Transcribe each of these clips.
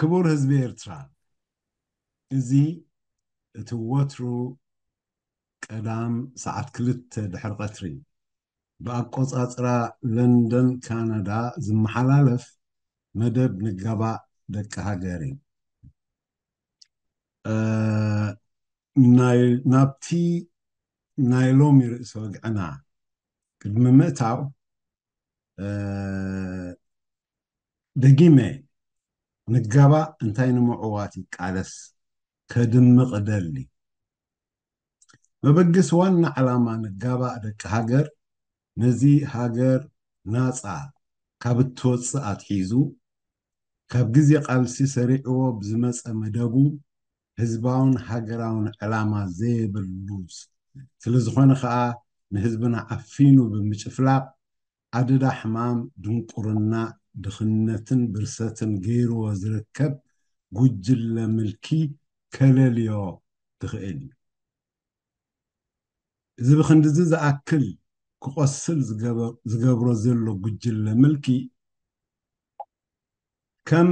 ክቡር ህዝቢ ኤርትራ፣ እዚ እቲ ወትሩ ቀዳም ሰዓት ክልተ ድሕሪ ቀትሪ ብኣቆጻጽራ ለንደን ካናዳ ዝመሓላለፍ መደብ ንጋባእ ደቂ ሃገር እዩ። እ፣ ናይ፣ ናብቲ ናይ ሎሚ ርእሰ ወግዕና ቅድሚ ምእታው፣ እ፣ ደጊመ ንጋባእ እንታይ ንምዕዋት ይቃለስ ከድምቕ እደሊ። መበገሲ ዋና ዓላማ ንጋባእ ደቂ ሃገር፣ ነዚ ሃገር ናጻ ካብ እትወጽእ ኣትሒዙ፣ ካብ ግዜ ቃልሲ ሰሪዕዎ ብዝመጸ መደቡ፣ ህዝባውን ሃገራውን ዕላማ ዘየብሉ ስለ ዝኾነ ከኣ፣ ንህዝብና ዓፊኑ ብምጭፍላቕ፣ ኣደዳ ሕማም፣ ድንቁርና፣ ድኽነትን ብርሰትን ገይርዎ ዝርከብ ጉጅለ ምልኪ ከለልዮ ክኽእል እዩ። እዚ ብኽንድዚ ዝኣክል ክቖስል ዝገበ-፣ ዝገብሮ ዘሎ ጉጅለ ምልኪ፣ ከም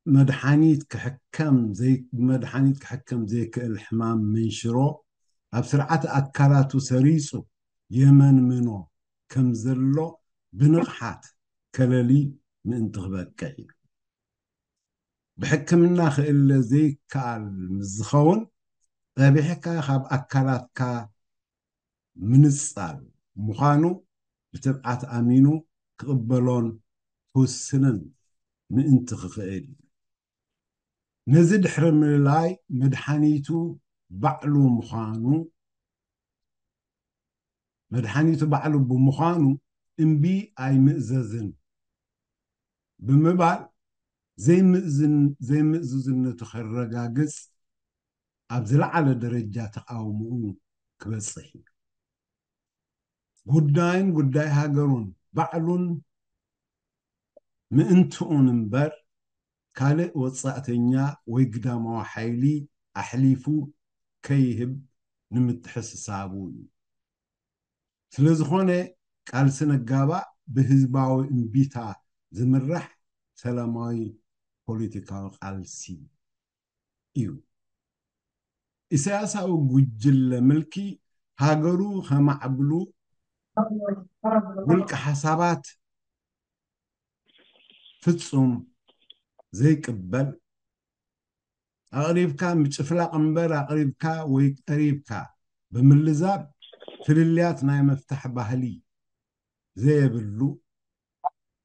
መድሓኒት ክሕከም ዘይ-፣ መድሓኒት ክሕከም ዘይክእል ሕማም መንሽሮ፣ ኣብ ስርዓት ኣካላቱ ሰሪጹ የመንምኖ ከም ዘሎ ብንቕሓት ከለሊ ምእንቲ ክበቅዕ እዩ። ብሕክምና ክእለ ዘይከኣል ምስ ዝኸውን፣ ጸቢሕካ ካብ ኣካላትካ ምንጻል ምዃኑ ብትብዓት ኣሚኑ ክቕበሎን ክውስንን ምእንቲ ክኽእል እዩ። ነዚ ድሕሪ ምልላይ፣ መድሓኒቱ ባዕሉ ምዃኑ፣ መድሓኒቱ ባዕሉ ብምዃኑ እምቢ ኣይምእዘዝን ብምባል፣ ዘይምእዝን-፣ ዘይምእዙዝነቱ ከረጋግጽ ኣብ ዝለዓለ ደረጃ ተቓውሞኡ ክበጽሕ እዩ። ጉዳይን ጉዳይ ሃገሩን ባዕሉን ምእንትኡን እምበር፣ ካልእ ወጻእተኛ ወይ ግዳማዊ ሓይሊ ኣሕሊፉ ከይህብ ንምትሕስሳቡ እዩ። ስለ ዝኾነ፣ ቃልሲ ነጋባእ ብህዝባዊ እምቢታ ዝምራሕ ሰላማዊ ፖለቲካዊ ቃልሲ እዩ። ኢሳያሳዊ ጉጅለ ምልኪ ሃገሩ ከማዕብሉ ውልቀ ሓሳባት ፍጹም ዘይቅበል፣ ኣቕሪብካ ምጭፍላቕ እምበር ኣቕሪብካ ወይ ቀሪብካ ብምልዛብ ፍልልያት ናይ ምፍታሕ ባህሊ ዘየብሉ፣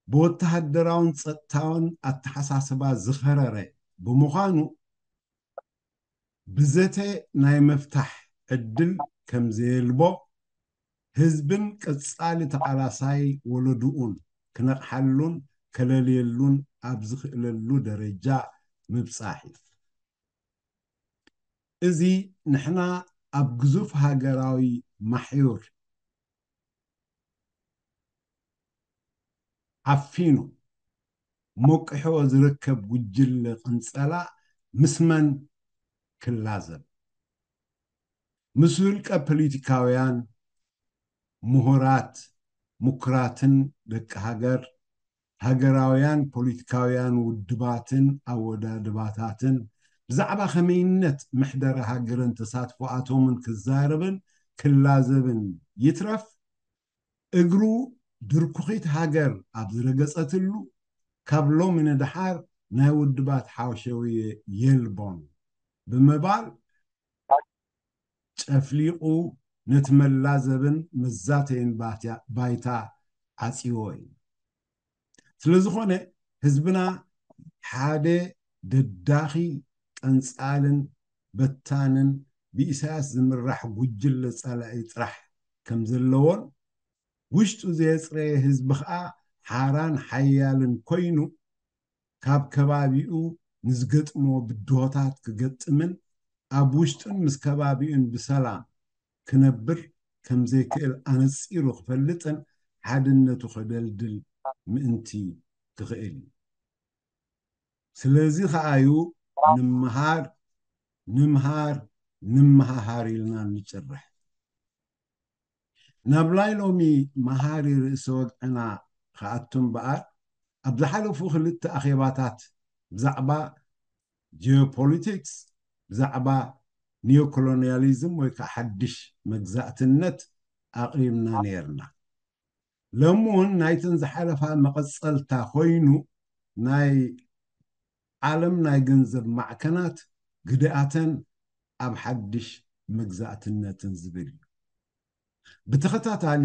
ብወተሃደራውን ጸጥታውን ኣተሓሳስባ ዝኸረረ ብምዃኑ፣ ብዘተ ናይ ምፍታሕ ዕድል ከም ዘየልቦ፣ ህዝብን ቀጻሊ ተቓላሳይ ወለድኡን ክነቕሓሉን ከለልየሉን ኣብ ዝኽእለሉ ደረጃ ምብጻሕ እዩ። እዚ ንሕና ኣብ ግዙፍ ሃገራዊ ማሕዩር ዓፊኑ ሞቂሕዎ ዝርከብ ጉጅለ ቅንጸላ ምስ መን ክላዘብ? ምስ ውልቀ ፖለቲካውያን፣ ምሁራት፣ ምኩራትን ደቂ ሃገር፣ ሃገራውያን ፖለቲካውያን ውድባትን ኣወዳድባታትን ብዛዕባ ከመይነት ምሕደራ ሃገርን ተሳትፎኣቶምን ክዛረብን ክላዘብን ይትረፍ፣ እግሩ ድርኩኺት ሃገር ኣብ ዝረገጸትሉ፣ ካብ ሎሚ ንደሓር ናይ ውድባት ሓውሸውየ የልቦን ብምባል፣ ጨፍሊቑ ነቲ መላዘብን መዛተይን ባትያ-፣ ባይታ ዓጽይዎ እዩ። ስለ ዝኾነ፣ ህዝብና ሓደ ደዳኺ፣ ቀንጻልን በታንን ብኢሳያስ ዝምራሕ ጉጅለ ጸላኢ ጥራሕ ከም ዘለዎን፣ ውሽጡ ዘየጽረየ ህዝቢ ኸኣ ሓራን ሓያልን ኮይኑ፣ ካብ ከባቢኡ ንዝገጥሞ ብድሆታት ክገጥምን፣ ኣብ ውሽጡን ምስ ከባቢኡን ብሰላም ክነብር ከም ዘይክእል ኣነጺሩ ክፈልጥን ሓድነቱ ከደልድል ምእንቲ ክኽእል እዩ። ስለዚ ኸኣ እዩ ንምሃር፣ ንምሃር፣ ንምሃሃር ኢልና እንጭርሕ። ናብ ናይ ሎሚ መሃሪ ርእሰ ወግዕና ክኣቱ እምበኣር፣ ኣብ ዝሓለፉ ክልተ ኣኼባታት ብዛዕባ ጂኦፖሊቲክስ ብዛዕባ ኒዮኮሎኒያሊዝም ወይ ከዓ ሓድሽ መግዛእትነት ኣቕሪብና ነይርና። ሎሚ እውን ናይተን ዝሓለፋ መቐጸልታ ኮይኑ ናይ ዓለም ናይ ገንዘብ ማዕከናት ግድኣተን ኣብ ሓድሽ መግዛእትነትን ዝብል እዩ። ብተኸታታሊ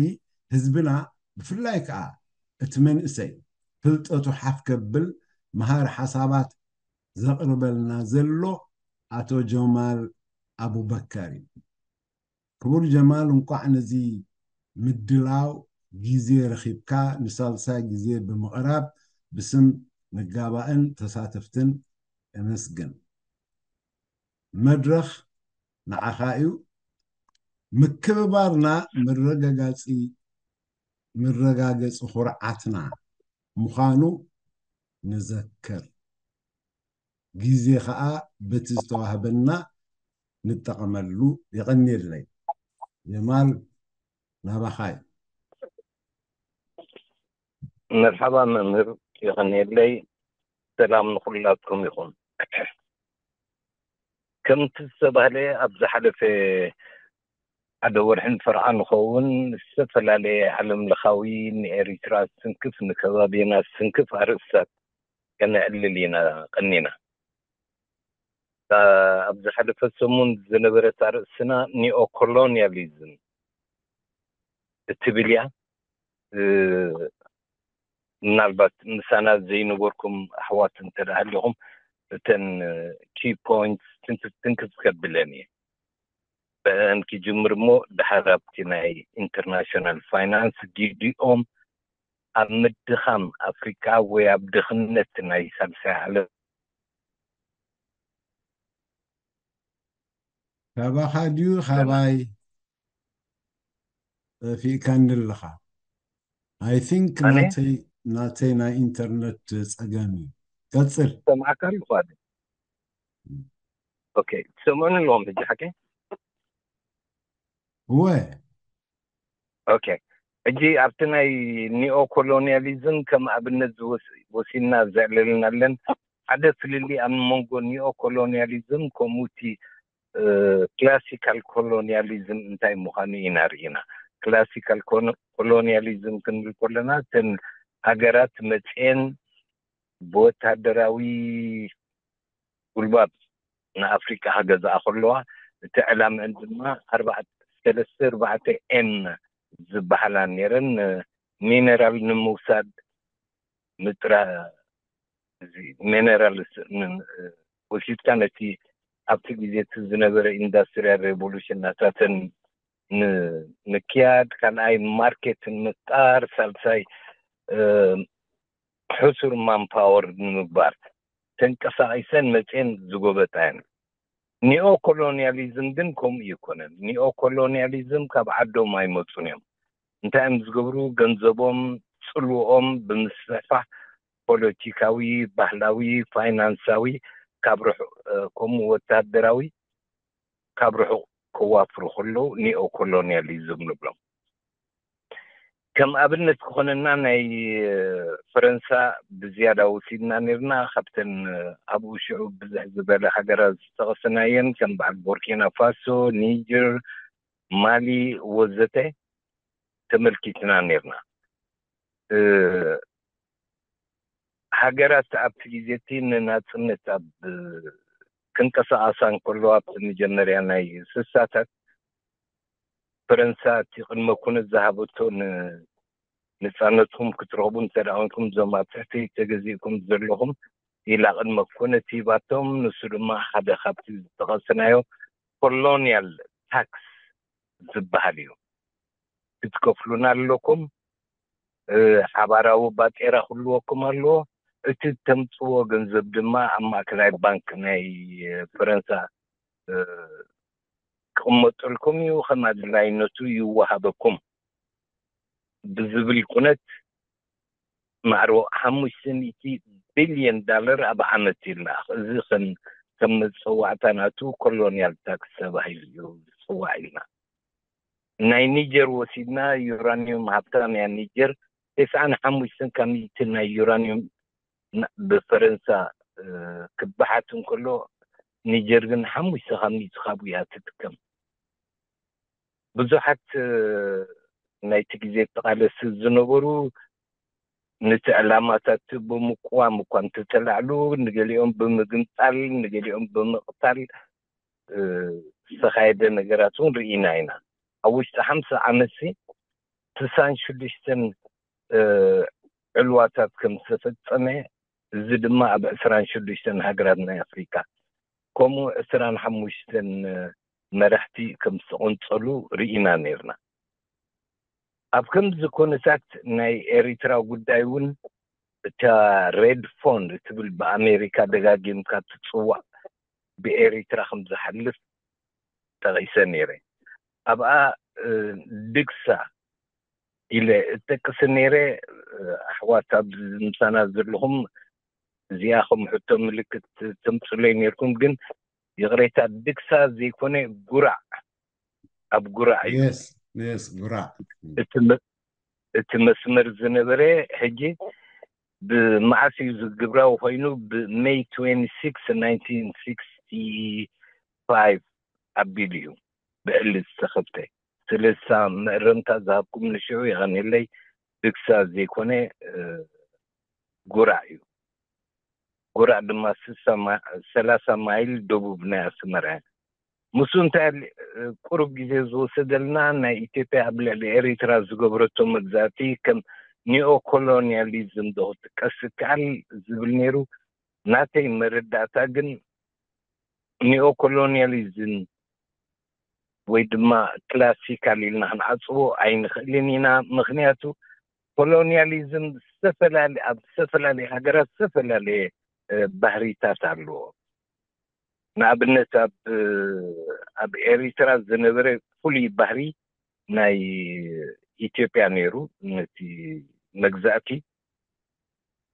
ህዝብና ብፍላይ ከዓ እቲ መንእሰይ ፍልጠቱ ሓፍ ከብል መሃር ሓሳባት ዘቕርበልና ዘሎ ኣቶ ጀማል ኣቡበከር እዩ። ክቡር ጀማል፣ እንኳዕ ነዚ ምድላው ግዜ ረኺብካ ንሳልሳይ ግዜ ብምቕራብ ብስም ነጋባእን ተሳተፍትን እመስግን። መድረኽ ንዓኻ እዩ። ምክብባርና መረጋጋፂ መረጋገፂ ኩርዓትና ምዃኑ ንዘክር። ግዜ ከዓ በቲ ዝተዋህበና ንጠቐመሉ። የቐንየለይ። ጀማል፣ ናባኻ እዩ። መርሓባ መምህር፣ የቐንየለይ። ሰላም ንኹላትኩም ይኹን። ከምቲ ዝተባህለ ኣብ ዝሓለፈ ሓደ ወርሕን ፈርዓ ንኸውን ዝተፈላለየ ዓለም ለኻዊ ንኤሪትራ ዝትንክፍ ንከባቢና ዝትንክፍ ኣርእስታት ከነዕልል ኢና ቀኒና። እታ ኣብ ዝሓለፈ ሰሙን ዝነበረት ኣርእስትና ኒኦኮሎኒያሊዝም እትብል እያ። ምናልባት ምሳና ዘይነበርኩም ኣሕዋት እንተ ደኣ ሃሊኹም እተን ኪ ፖይንትስ ትንክፍ ትንክፍ ከብለን እየ። ብአን ክጅምር እሞ ድሓር ኣብቲ ናይ ኢንተርናሽናል ፋይናንስ ጊዲኦም ኣብ ምድኻም ኣፍሪካ ወይ ኣብ ድኽነት ናይ ሳልሳይ ዓለም ካባኻ ድዩ ካባይ ጠፊእካኒ ኣለኻ? I think ኣነ? ናተይ ናተይ ናይ ኢንተርነት ጸገም እዩ። ቀጽል። ሰምዓካ ኣለኹ ኣነ። ኦኬ፣ ትሰምዑኒ ኣለኹም ሕጂ ሓቂ? እወ። ኦኬ፣ ሕጂ ኣብቲ ናይ ኒኦ ኮሎኒያሊዝም ከም ኣብነት ዝወስ- ወሲድና ዘዕለልናለን ሓደ ፍልልይ ኣብ መንጎ ኒኦ ኮሎኒያሊዝም ከምኡ እቲ ክላሲካል ኮሎኒያሊዝም እንታይ ምዃኑ ኢና ርኢና። ክላሲካል ኮሎኒያሊዝም ክንብል ከለና እተን ሃገራት መፅኤን ብወታደራዊ ጉልባብ ንኣፍሪቃ ከገዝኣ ከለዋ እቲ ዕላምአን ድማ ኣርባዕተ ሰለስተ ኣርባዕተ ኤም ዝበሃላ ነይረን። ሚነራል ንምውሳድ ምጥራ እዚ ሚነራል ወሲድካ ነቲ ኣብቲ ግዜ እቲ ዝነበረ ኢንዳስትሪያል ሬቮሉሽን ናታተን ንምክያድ፣ ካልኣይ ማርኬት ንምፍጣር፣ ሳልሳይ ሕሱር ማንፓወር ንምግባር ተንቀሳቒሰን መፅኤን ዝጎበጣ እየን። ኒኦ ኮሎኒያሊዝም ግን ከምኡ ይኮነን። ኒኦ ኮሎኒያሊዝም ካብ ዓዶም ኣይመፁን እዮም። እንታይ እዮም ዝገብሩ? ገንዘቦም ፅልዎም ብምስፍሕፋሕ ፖለቲካዊ፣ ባህላዊ፣ ፋይናንሳዊ ካብ ርሑቕ ከምኡ ወታደራዊ ካብ ርሑቕ ከዋፍሩ ከለዉ ኒኦ ኮሎኒያሊዝም ንብሎም። ከም ኣብነት ክኾነና ናይ ፈረንሳ ብዝያዳ ወሲድና ነርና። ካብተን ኣብኡ ሽዑ ብዝሕ ዝበለ ሃገራት ዝጠቐስናየን ከም በዓል ቦርኪና ፋሶ፣ ኒጀር፣ ማሊ ወዘተ ተመልኪትና ነርና። ሃገራት ኣብቲ ግዜ እቲ ንናፅነት ኣብ ክንቀሳቐሳ እንከለዋ ኣብቲ መጀመርያ ናይ ስሳታት ፈረንሳ እቲ ቅድመ ኩነት ዝሃበቶ ንነፃነትኩም ክትረኽቡ እንተ ደኣ ኮንኩም እዞም ኣብ ትሕቲ ተገዚእኩም ዘለኹም ኢላ ቅድመ ኩነት ሂባቶም። ንሱ ድማ ሓደ ካብቲ ዝጠቐስናዮ ኮሎኒያል ታክስ ዝበሃል እዩ። ክትከፍሉና ኣለኩም። ሓባራዊ ባጤራ ክህልወኩም ኣለዎ። እቲ ተምፅዎ ገንዘብ ድማ ኣብ ማእከላይ ባንክ ናይ ፈረንሳ ክቕመጠልኩም እዩ። ከም ኣድላይነቱ ይወሃበኩም ብዝብል ኩነት ማዕሮ ሓሙሽተ ሚእቲ ቢልዮን ዳለር ኣብ ዓመት ይለኣኽ። እዚ ከም ከም መፀዋዕታ ናቱ ኮሎኒያል ታክስ ተባሂሉ እዩ ዝፅዋዕ ኢልና። ናይ ኒጀር ወሲድና ዩራኒየም ሃብታም እያ ኒጀር። ተስዓን ሓሙሽተን ካብ ሚእቲ ናይ ዩራኒየም ብፈረንሳ ክበሓት እንከሎ፣ ኒጀር ግን ሓሙሽተ ካብ ሚእቲ ካብኡ እያ ትጥቀም። ብዙሓት ናይቲ ግዜ ተቓለስቲ ዝነበሩ፣ ነቲ ዕላማታት ብምቅዋም እኳ እንተተላዕሉ፣ ንገሊኦም ብምግምጣል፣ ንገሊኦም ብምቕታል ዝተኻየደ ነገራት እውን ርኢና ኢና። ኣብ ውሽጢ ሓምሳ ዓመትሲ ስሳን ሽዱሽተን ዕልዋታት ከም ዝተፈጸመ፣ እዚ ድማ ኣብ ዕስራን ሽዱሽተን ሃገራት ናይ ኣፍሪካ፣ ከምኡ ዕስራን ሓሙሽተን መራሕቲ ከም ዝተቐንጸሉ ርኢና ነርና። ኣብ ከምዚ ኩነታት ናይ ኤሪትራ ጉዳይ እውን፣ እታ ሬድ ፎን እትብል ብኣሜሪካ ደጋጊምካ ትጽዋዕ፣ ብኤሪትራ ከም ዝሓልፍ ጠቒሰ ነይረ። ኣብኣ ድግሳ ኢለ እጠቅስ ነይረ። ኣሕዋት ኣብ ምሳና ዘለኹም፣ እዚኣ ከም ሕቶ ምልክት ተምፅለይ ነይርኩም፣ ግን ይቕሬታ፣ ድግሳ ዘይኮነ ጉራዕ፣ ኣብ ጉራዕ እዩ። ጉራዕ። እቲ መስመር ዝነበረ ሕጂ ብመዓስ እዩ ዝግብራዊ ኮይኑ? ብመይ ትዌንቲ ሲክስ ናይንቲን ሲክስቲ ፋይቭ ኣቢሉ እዩ ብዕሊ ዝተኸፍተ። ስለሳ መእረምታ ዝሃብኩም ንሽዑ የቐንየለይ። ድግሳ ዘይኮነ ጉራዕ እዩ። ጉራዕ ድማ ሰላሳ ማይል ደቡብ ናይ ኣስመራ። ምስ እንታይ ቁሩብ ግዜ ዝወሰደልና፣ ናይ ኢትዮጵያ ኣብ ልዕሊ ኤሪትራ ዝገበረቶ መግዛእቲ ከም ኒኦኮሎኒያሊዝም ዶ ክጥቀስ ይከኣል ዝብል ነይሩ። ናተይ መረዳእታ ግን ኒኦኮሎኒያሊዝም ወይ ድማ ክላሲካል ኢልና ክንዓፅዎ ኣይንኽእልን ኢና። ምክንያቱ ኮሎኒያሊዝም ዝተፈላለየ፣ ኣብ ዝተፈላለየ ሃገራት ዝተፈላለየ ባህሪታት ኣለዎ። ንኣብነት ኣብ ኣብ ኤሪትራ ዝነበረ ፍሉይ ባህሪ ናይ ኢትዮጵያ ነይሩ። ነቲ መግዛእቲ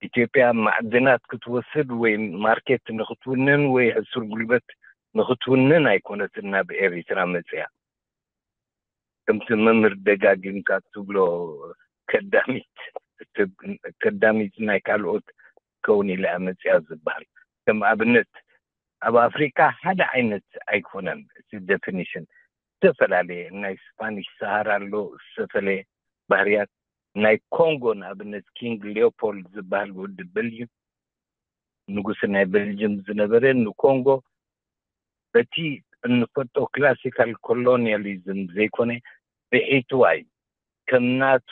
ኢትዮጵያ ማዕድናት ክትወስድ ወይ ማርኬት ንክትውንን ወይ ሕሱር ጉልበት ንክትውንን ኣይኮነትን ናብ ኤሪትራ መፅያ። ከምቲ መምህር ደጋጊምካ ትብሎ ከዳሚት ከዳሚት ናይ ካልኦት ከውን ኢላ መፅያ ዝበሃል። ከም ኣብነት ኣብ ኣፍሪካ ሓደ ዓይነት ኣይኮነን እቲ ዴፊኒሽን። ዝተፈላለየ ናይ ስፓኒሽ ሰሃራ ኣሎ፣ ዝተፈለየ ባህርያት። ናይ ኮንጎ ንኣብነት ኪንግ ሊዮፖልድ ዝበሃል ወዲ በልጅም፣ ንጉስ ናይ በልጅም ዝነበረ፣ ንኮንጎ በቲ እንፈልጦ ክላሲካል ኮሎኒያሊዝም ዘይኮነ፣ ብሒትዋይ ከም ናቱ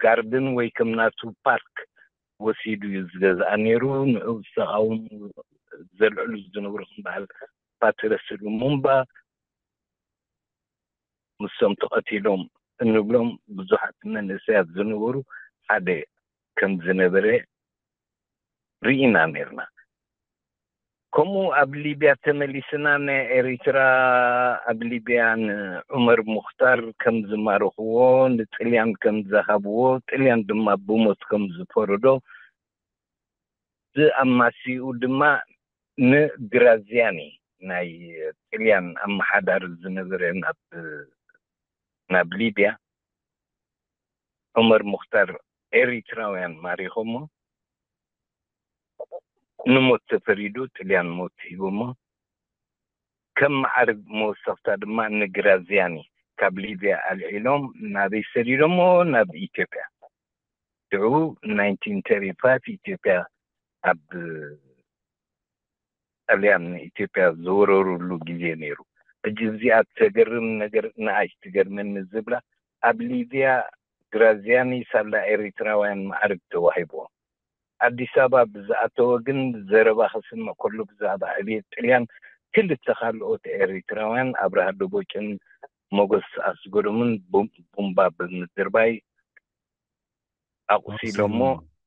ጋርድን ወይ ከም ናቱ ፓርክ ወሲዱ እዩ ዝገዝኣ ነይሩ። ንዑ ዝተቃውሙ ዘልዕሉ ዝነበሩ ከም በዓል ፓትረስ ሉሙምባ፣ ምስቶም ተቐቲሎም እንብሎም ብዙሓት መንእሰያት ዝነበሩ ሓደ ከም ዝነበረ ርኢና ነርና። ከምኡ ኣብ ሊብያ ተመሊስና፣ ናይ ኤሪትራ ኣብ ሊብያ ንዑመር ሙኽታር ከም ዝማረኽዎ፣ ንጥልያን ከም ዝሃብዎ፣ ጥልያን ድማ ብሞት ከም ዝፈረዶ፣ ብኣማሲኡ ድማ ንግራዚያኒ ናይ ጥልያን ኣመሓዳሪ ዝነበረ ናብ ናብ ሊብያ ዑመር ሙኽታር ኤሪትራውያን ማሪኾሞ፣ ንሞት ተፈሪዱ፣ ጥልያን ሞት ሂቦሞ። ከም ማዕርግ መወሰኽታ ድማ ንግራዚያኒ ካብ ሊብያ ኣልዒሎም ናበይ ሰዲዶሞ? ናብ ኢትዮጵያ። ሽዑ ናይንቲን ተርቲ ፋይቭ ኢትዮጵያ ኣብ ጣልያን ንኢትዮጵያ ዝወረሩሉ ግዜ ነይሩ። ሕጂ እዚኣ ተገርም ነገር፣ ንኣሽ ትገርመኒ ዝብላ፣ ኣብ ሊብያ ግራዚያኒ ሳላ ኤሪትራውያን ማዕርግ ተዋሂብዎ። ኣዲስ ኣበባ ብዝኣተወ ግን ዘረባ ክስምዕ ከሎ ብዛዕባ ዕብየት ጥልያን ክልተ ካልኦት ኤሪትራውያን ኣብርሃ ደቦጭን ሞገስ ኣስገዶምን ቡምባ ብምድርባይ ኣቑሲሎሞ።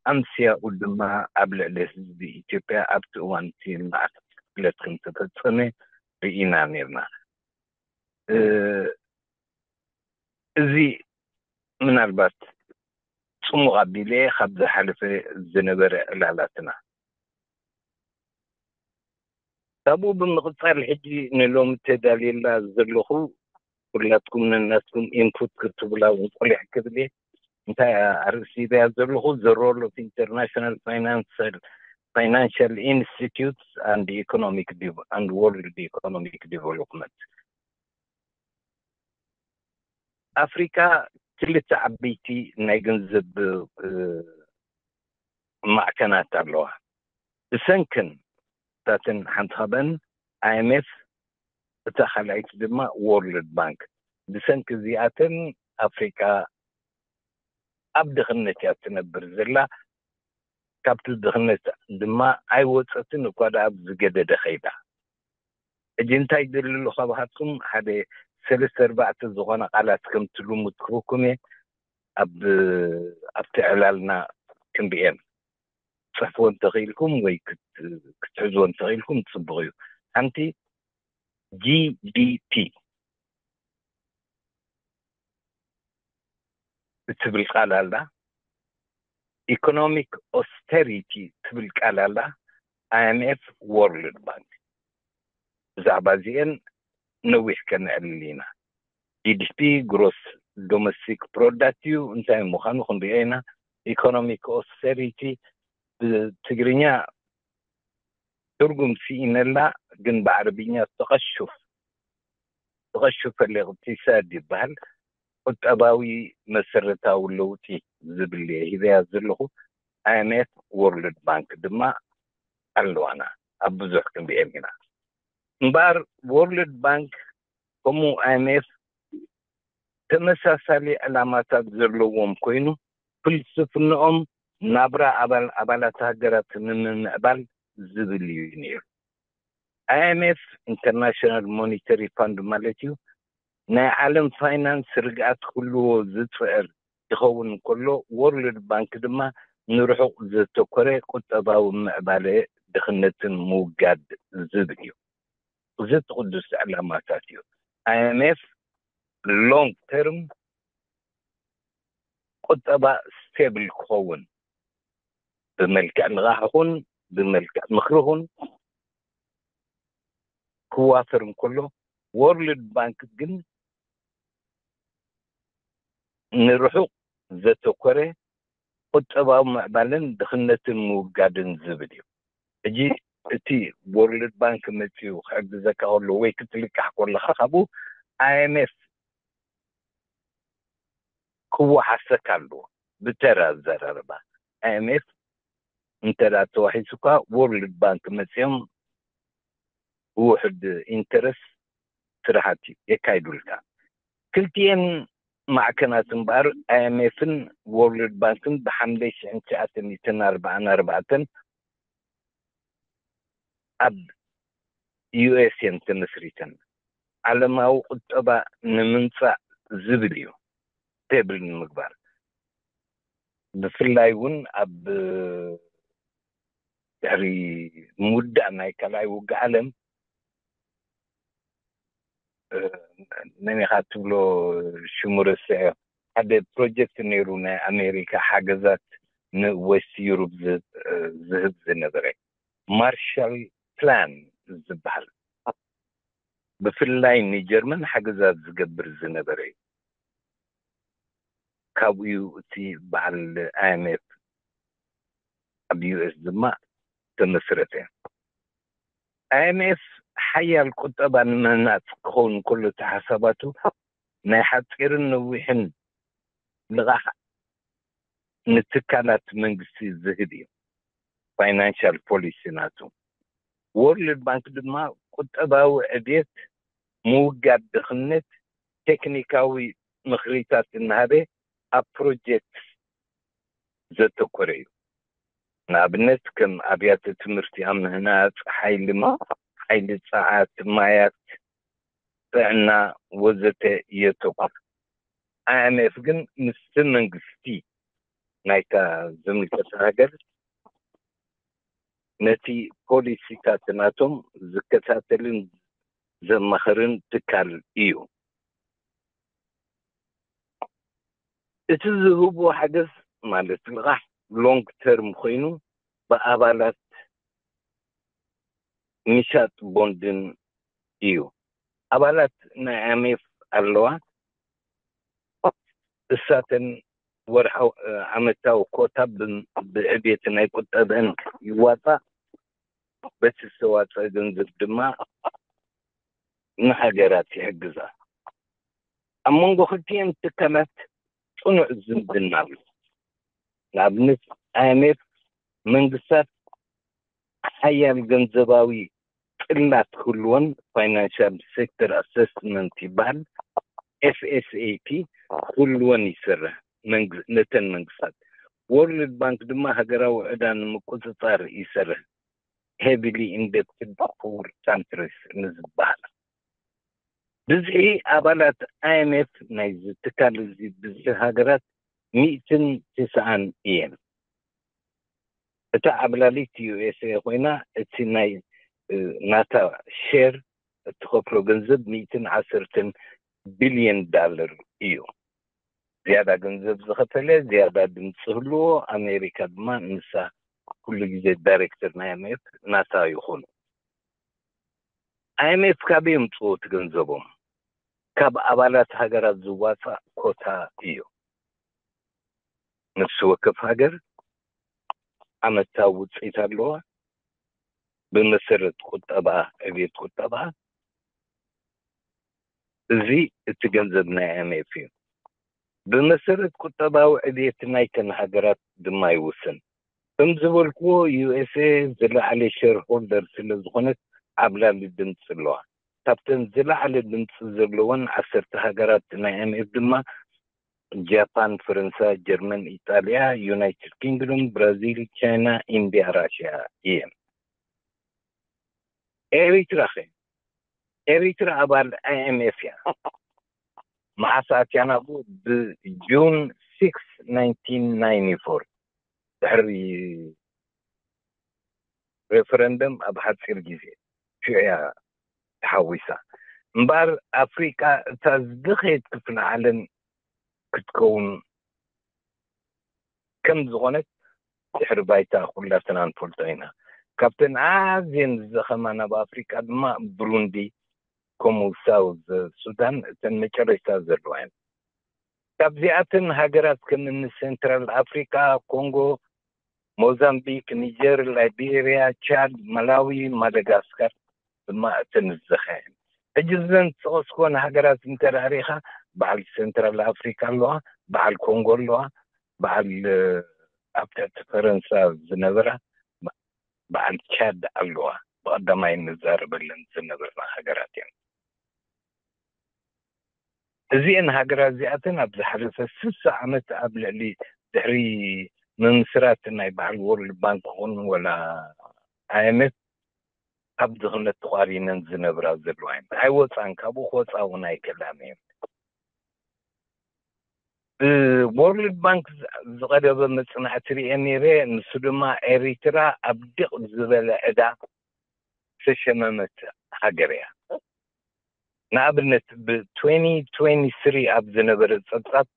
ኣምስያኡ ድማ ኣብ ልዕሊ ህዝቢ ኢትዮጵያ ኣብቲ እዋን እቲ መዓት ቅትለት ከም ዝተፈጸመ ርኢና ነርና። እዚ ምናልባት ጽሙቕ ኣቢለ ካብ ዝሓለፈ ዝነበረ ዕላላትና ካብኡ ብምቕጻል ሕጂ ንሎሚ ተዳልየላ ዘለኹ ኩላትኩም ነናትኩም ኢንፑት ክትብላ እውን ቁሊሕ ክብል እየ። እንታይ ኣርእስቲ ሒዘያ ዘለኹ? The role of international financial Financial Institutes and Economic Dev- and World Economic Development። ኣፍሪካ ክልተ ዓበይቲ ናይ ገንዘብ ማዕከናት ኣለዋ። ብሰንክን ታትን ሓንቲ ካብአን ኣይኤምኤፍ፣ እታ ካልኣይቲ ድማ ወርልድ ባንክ። ብሰንኪ እዚኣተን ኣፍሪካ ኣብ ድኽነት እያ ትነብር ዘላ። ካብቲ ድኽነት ድማ ኣይወፀትን፣ እኳ ደኣ ኣብ ዝገደደ ከይዳ። ሕጂ እንታይ ደልሉ ካብሃትኩም ሓደ ሰለስተ ኣርባዕተ ዝኾነ ቃላት ከም ትልሙድ ክህበኩም እየ። ኣብ ኣብቲ ዕላልና ክንሪኤን፣ ጽሕፍዎ እንተኽኢልኩም ወይ ክትሕዝዎ እንተኽኢልኩም ጽቡቕ እዩ። ሓንቲ ጂ ዲ ፒ እትብል ቃል ኣላ። ኢኮኖሚክ ኦስተሪቲ ትብል ቃል ኣላ። ኣይኤምኤፍ፣ ወርልድ ባንክ፣ ብዛዕባ እዚአን ነዊሕ ከነዕልል ኢና። ጂ ዲ ፒ ግሮስ ዶሜስቲክ ፕሮዳክት እዩ፣ እንታይ ምዃኑ ክንሪኦ ኢና። ኢኮኖሚክ ኦስተሪቲ ብትግርኛ ትርጉም ስኢነላ፣ ግን ብዓረብኛ ተቐሹፍ፣ ተቐሹፍ ፈሊቕቲሳድ ይበሃል። ቁጠባዊ መሰረታዊ ለውጢ ዝብል እየ ሂበያ ዘለኹ። ኣይኤምኤፍ፣ ወርልድ ባንክ ድማ ኣለዋና፣ ኣብ ብዙሕ ክንሪኤን ኢና። እምበኣር ወርልድ ባንክ ከምኡ ኣይኤምኤፍ ተመሳሳሊ ዕላማታት ዘለዎም ኮይኑ፣ ፍልስፍንኦም ናብራ ኣባል ኣባላት ሃገራት ንምምዕባል ዝብል እዩ ነይሩ። ኣይኤምኤፍ፣ ኢንተርናሽናል ሞኒተሪ ፋንድ ማለት እዩ፣ ናይ ዓለም ፋይናንስ ርግኣት ክህልዎ ዝፅዕር ይኸውን እንከሎ፣ ወርልድ ባንክ ድማ ንርሑቕ ዘተኮረ ቁጠባዊ ምዕባለ፣ ድኽነትን ምውጋድ ዝብል እዩ። እዚ እቲ ቅዱስ ዕላማታት እዩ። ኣይኤምኤፍ ሎንግ ተርም ቁጠባ ስቴብል ክኸውን ብመልክዕ ልቓሕ ኹን ብመልክዕ ምኽሪ ኹን ክዋፈር እንከሎ፣ ወርልድ ባንክ ግን ንርሑቕ ዘተኮረ ቁጠባዊ ምዕባለን ድኽነትን ምውጋድን ዝብል እዩ። ሕጂ እቲ ወርልድ ባንክ መፂኡ ክሕግዘካ ከሎ ወይ ክትልቃሕ ከለካ ካብኡ ኣይኤምኤፍ ክወሓሰካ ኣለዎ። ብተራ ኣዘራርባ ኣይኤምኤፍ እንተ ደኣ ተዋሒሱካ፣ ወርልድ ባንክ መፂኦም ብውሕድ ኢንተረስት ስራሕቲ የካይዱልካ። ክልቲኤን ማዕከናት እምበኣር ኣይኤምኤፍን ወርልድ ባንክን ብሓምለ ሽሕን ትሽዓተ ሚእትን ኣርባዓን ኣርባዕተን ኣብ ዩኤስ እየን ተመስሪተን። ዓለማዊ ቁጠባ ንምምፃእ ዝብል እዩ፣ ስቴብል ንምግባር። ብፍላይ እውን ኣብ ድሕሪ ምውዳእ ናይ ካልኣይ ውግእ ዓለም፣ እ፣ መን ኢኻ ትብሎ ሽሙ ረስዐ፣ ሓደ ፕሮጀክት ነይሩ ናይ ኣሜሪካ ሓገዛት ንዌስት ዩሮፕ ዝ-፣ እ፣ ዝህብ ዝነበረ ማርሻል ፕላን ዝበሃል፣ ብፍላይ ንጀርመን ሓገዛት ዝገብር ዝነበረ እዩ። ካብኡ እቲ በዓል ኣይኤምኤፍ ኣብ ዩኤስ ድማ ተመስረተ። ኣይኤምኤፍ ሓያል ቁጠባ ንምህናፅ ክኸውን ከሎ፣ እቲ ሓሳባቱ ናይ ሓፂርን ነዊሕን ልቓሕ ንትካላት መንግስቲ ዝህብ እዩ። ፋይናንሻል ፖሊሲ ናቱ። ወርልድ ባንክ ድማ ቁጠባዊ ዕብየት፣ ምውጋድ ድኽነት፣ ቴክኒካዊ ምኽሪታት እናሃበ ኣብ ፕሮጀክት ዘተኮረ እዩ። ንኣብነት ከም ኣብያተ ትምህርቲ ኣብ ምህናፅ፣ ሓይሊ ማ-፣ ሓይሊ ፀዓት፣ ማያት፣ ጥዕና ወዘተ የተኩር። ኣይኤምኤፍ ግን ምስቲ መንግስቲ ናይታ ዝምልከታ ሃገር ነቲ ፖሊሲታት ናቶም ዝከታተልን ዘማኽርን ትካል እዩ። እቲ ዝህቦ ሓገዝ ማለት ልቓሕ ሎንግ ተርም ኮይኑ ብኣባላት ምሻጥ ቦንድን እዩ። ኣባላት ናይ ኣይኤምኤፍ ኣለዋ። እሳተን ወርሓዊ ዓመታዊ ኮታ ብዕብየት ናይ ቁጠበን ይዋፃእ። በቲ ዝተዋፀአ ገንዘብ ድማ ንሃገራት ይሕግዛ። ኣብ መንጎ ክልቲኦም ትካላት ፅኑዕ ዝምድና ኣሎ። ንኣብነት፣ ኣይኤምኤፍ መንግስታት ሓያል ገንዘባዊ ፅላት ክህልወን፣ ፋይናንሻል ሴክተር ኣሰስመንት ይበሃል፣ ኤፍኤስኤቲ፣ ክህልወን ይሰርሕ። ነተን መንግስታት፣ ወርልድ ባንክ ድማ ሃገራዊ ዕዳ ንምቁፅፃር ይሰርሕ፣ ሄቪሊ ኢንደፕትድ ፑር ካንትሪስ ንዝበሃል። ብዝሒ ኣባላት ኣይኤምኤፍ ናይዚ ትካል እዚ ብዝሒ ሃገራት ሚእትን ትስዓን እየን። እታ ዓብላሊት ዩኤስኤ ኮይና፣ እቲ ናይ ናታ ሼር እትኸፍሎ ገንዘብ ሚእትን ዓሰርተን ቢልዮን ዳለር እዩ። ዝያዳ ገንዘብ ዝኸፈለ ዝያዳ ድምፂ ህልዎ። ኣሜሪካ ድማ ንሳ ኩሉ ግዜ ዳይሬክተር ናይ ኣይኤምኤፍ ናታ ይኾኑ። ኣይኤምኤፍ ካበይ የምፅዎ እቲ ገንዘቦም? ካብ ኣባላት ሃገራት ዝዋፃእ ኮታ እዩ። ነፍሲ ወከፍ ሃገር ዓመታዊ ውፅኢት ኣለዋ። ብመሰረት ቁጠባ፣ ዕብየት ቁጠባ፣ እዚ እቲ ገንዘብ ናይ ኣይኤምኤፍ እዩ። ብመሰረት ቁጠባዊ ዕብየት ናይተን ሃገራት ድማ ይውስን። ከም ዝበልክዎ፣ ዩኤስኤ ዝለዓለ ሸርሆልደር ስለ ዝኾነት ዓብላሊ ድምፂ ኣለዋ። ካብተን ዝለዓለ ድምፂ ዘለወን ዓሰርተ ሃገራት ናይ ኣይኤምኤፍ ድማ ጃፓን፣ ፈረንሳ፣ ጀርመን፣ ኢጣልያ፣ ዩናይትድ ኪንግዶም፣ ብራዚል፣ ቻይና፣ ኢንድያ፣ ራሽያ እየን። ኤሪትራ ኸ? ኤሪትራ ኣባል ኣይኤምኤፍ እያ። መዓስ ኣትያ ናብኡ? ብጁን ሲክስ ናይንቲን ናይንቲ ፎር፣ ድሕሪ ሬፈረንደም ኣብ ሓፂር ግዜ ሽዑ እያ ተሓዊሳ። እምበኣር ኣፍሪቃ እታ ዝደኸየት ክፍለ ዓለም ክትከውን ከም ዝኾነት ድሕሪ ባይታ ኩላትና ንፈልጦ ኢና። ካብተን ኣዝየን ዝደኸማ ናብ ኣፍሪቃ ድማ ብሩንዲ፣ ከምኡ ሳውዝ ሱዳን እተን መጨረሽታ ዘለዋ እየን። ካብዚኣተን ሃገራት ከም እኒ ሴንትራል ኣፍሪካ፣ ኮንጎ፣ ሞዛምቢክ፣ ኒጀር፣ ላይቤርያ፣ ቻድ፣ ማላዊ፣ ማዳጋስካር ድማ እተን ዝደኸያ እየን። ሕጂ እዘን ዝጠቐስኩወን ሃገራት እንተ ደኣ ርኢኻ፣ በዓል ሴንትራል ኣፍሪካ ኣለዋ፣ በዓል ኮንጎ ኣለዋ፣ በዓል ኣብ ትሕቲ ፈረንሳ ዝነበራ በዓል ቻድ ኣለዋ። ብቐዳማይ እንዛረበለን ዝነበርና ሃገራት እየን። እዚአን ሃገራት እዚኣተን ኣብ ዝሓለፈ ስሳ ዓመት ኣብ ልዕሊ ድሕሪ ምምስራት ናይ በዓል ወርልድ ባንክ ኹን ወላ ኣይኤምኤፍ ካብ ድኽነት ተቋሪነን ዝነብራ ዘለዋ እየን። ኣይወፃን፣ ካብኡ ክወፃ እውን ኣይክእላን እየን። ብወርልድ ባንክ ዝቐደበ መፅናዕቲ ርኤ ነይረ። ንሱ ድማ ኤሪትራ ኣብ ድቕ ዝበለ ዕዳ ዝተሸመመት ሃገር እያ። ንኣብነት ብ2023 ኣብ ዝነበረ ፀብፃብ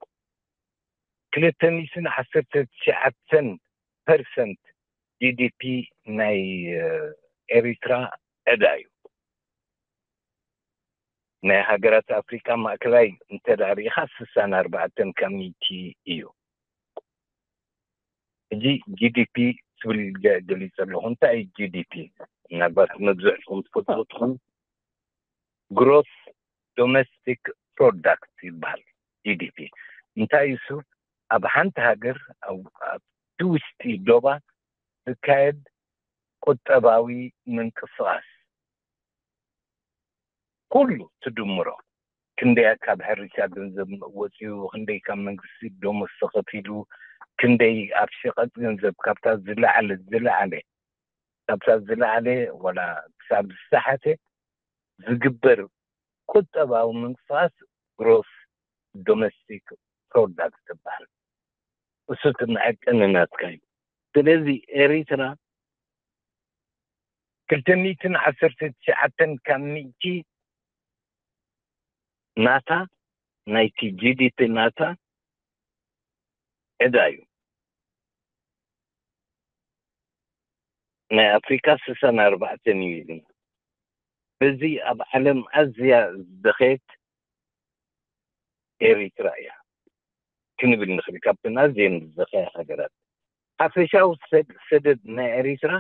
ክልተ ሚእትን ዓሰርተ ትሽዓተን ፐርሰንት ጂዲፒ ናይ ኤሪትራ ዕዳ እዩ። ናይ ሃገራት ኣፍሪካ ማእከላይ እንተ ደኣ ርኢኻ ስሳን ኣርባዕተን ካብ ሚእቲ እዩ። ሕጂ ጂዲፒ ትብል ገሊፀ ኣለኹ። እንታይ እዩ ጂዲፒ? ምናልባት መብዝሕትኩም ትፈልጡ ትኾኑ። ግሮስ ዶሜስቲክ ፕሮዳክት ይበሃል ጂዲፒ። እንታይ እሱ? ኣብ ሓንቲ ሃገር ኣብቲ ውሽጢ ዶባ ዝካየድ ቁጠባዊ ምንቅስቃስ ኩሉ ትድምሮ፣ ክንደይ ካብ ሕርሻ ገንዘብ ወፂኡ፣ ክንደይ ካብ መንግስቲ ደሞዝ ተኸፊሉ፣ ክንደይ ኣብ ሸቐጥ ገንዘብ ካብታ ዝለዓለ ዝለዓለ ካብታ ዝለዓለ ወላ ክሳብ ዝተሓተ ዝግበር ቁጠባዊ ምንቅስቃስ ግሮስ ዶሜስቲክ ፕሮዳክት ትበሃል። እሱ እቲ መዐቀኒ ናትካ እዩ። ስለዚ ኤሪትራ ክልተ ሚእትን ዓሰርተ ትሽዓተን ካብ ሚእቲ ናታ ናይቲ ጂዲፒ ናታ ዕዳ እዩ። ናይ ኣፍሪካ ስሳን ኣርባዕተን እዩ ኢልና። በዚ ኣብ ዓለም ኣዝያ ዝደኸየት ኤሪትራ እያ። ክንብል ንኽእል፣ ካብተን ኣዝየን ዝዘኸያ ሃገራት። ሓፈሻዊ ሰደድ ናይ ኤሪትራ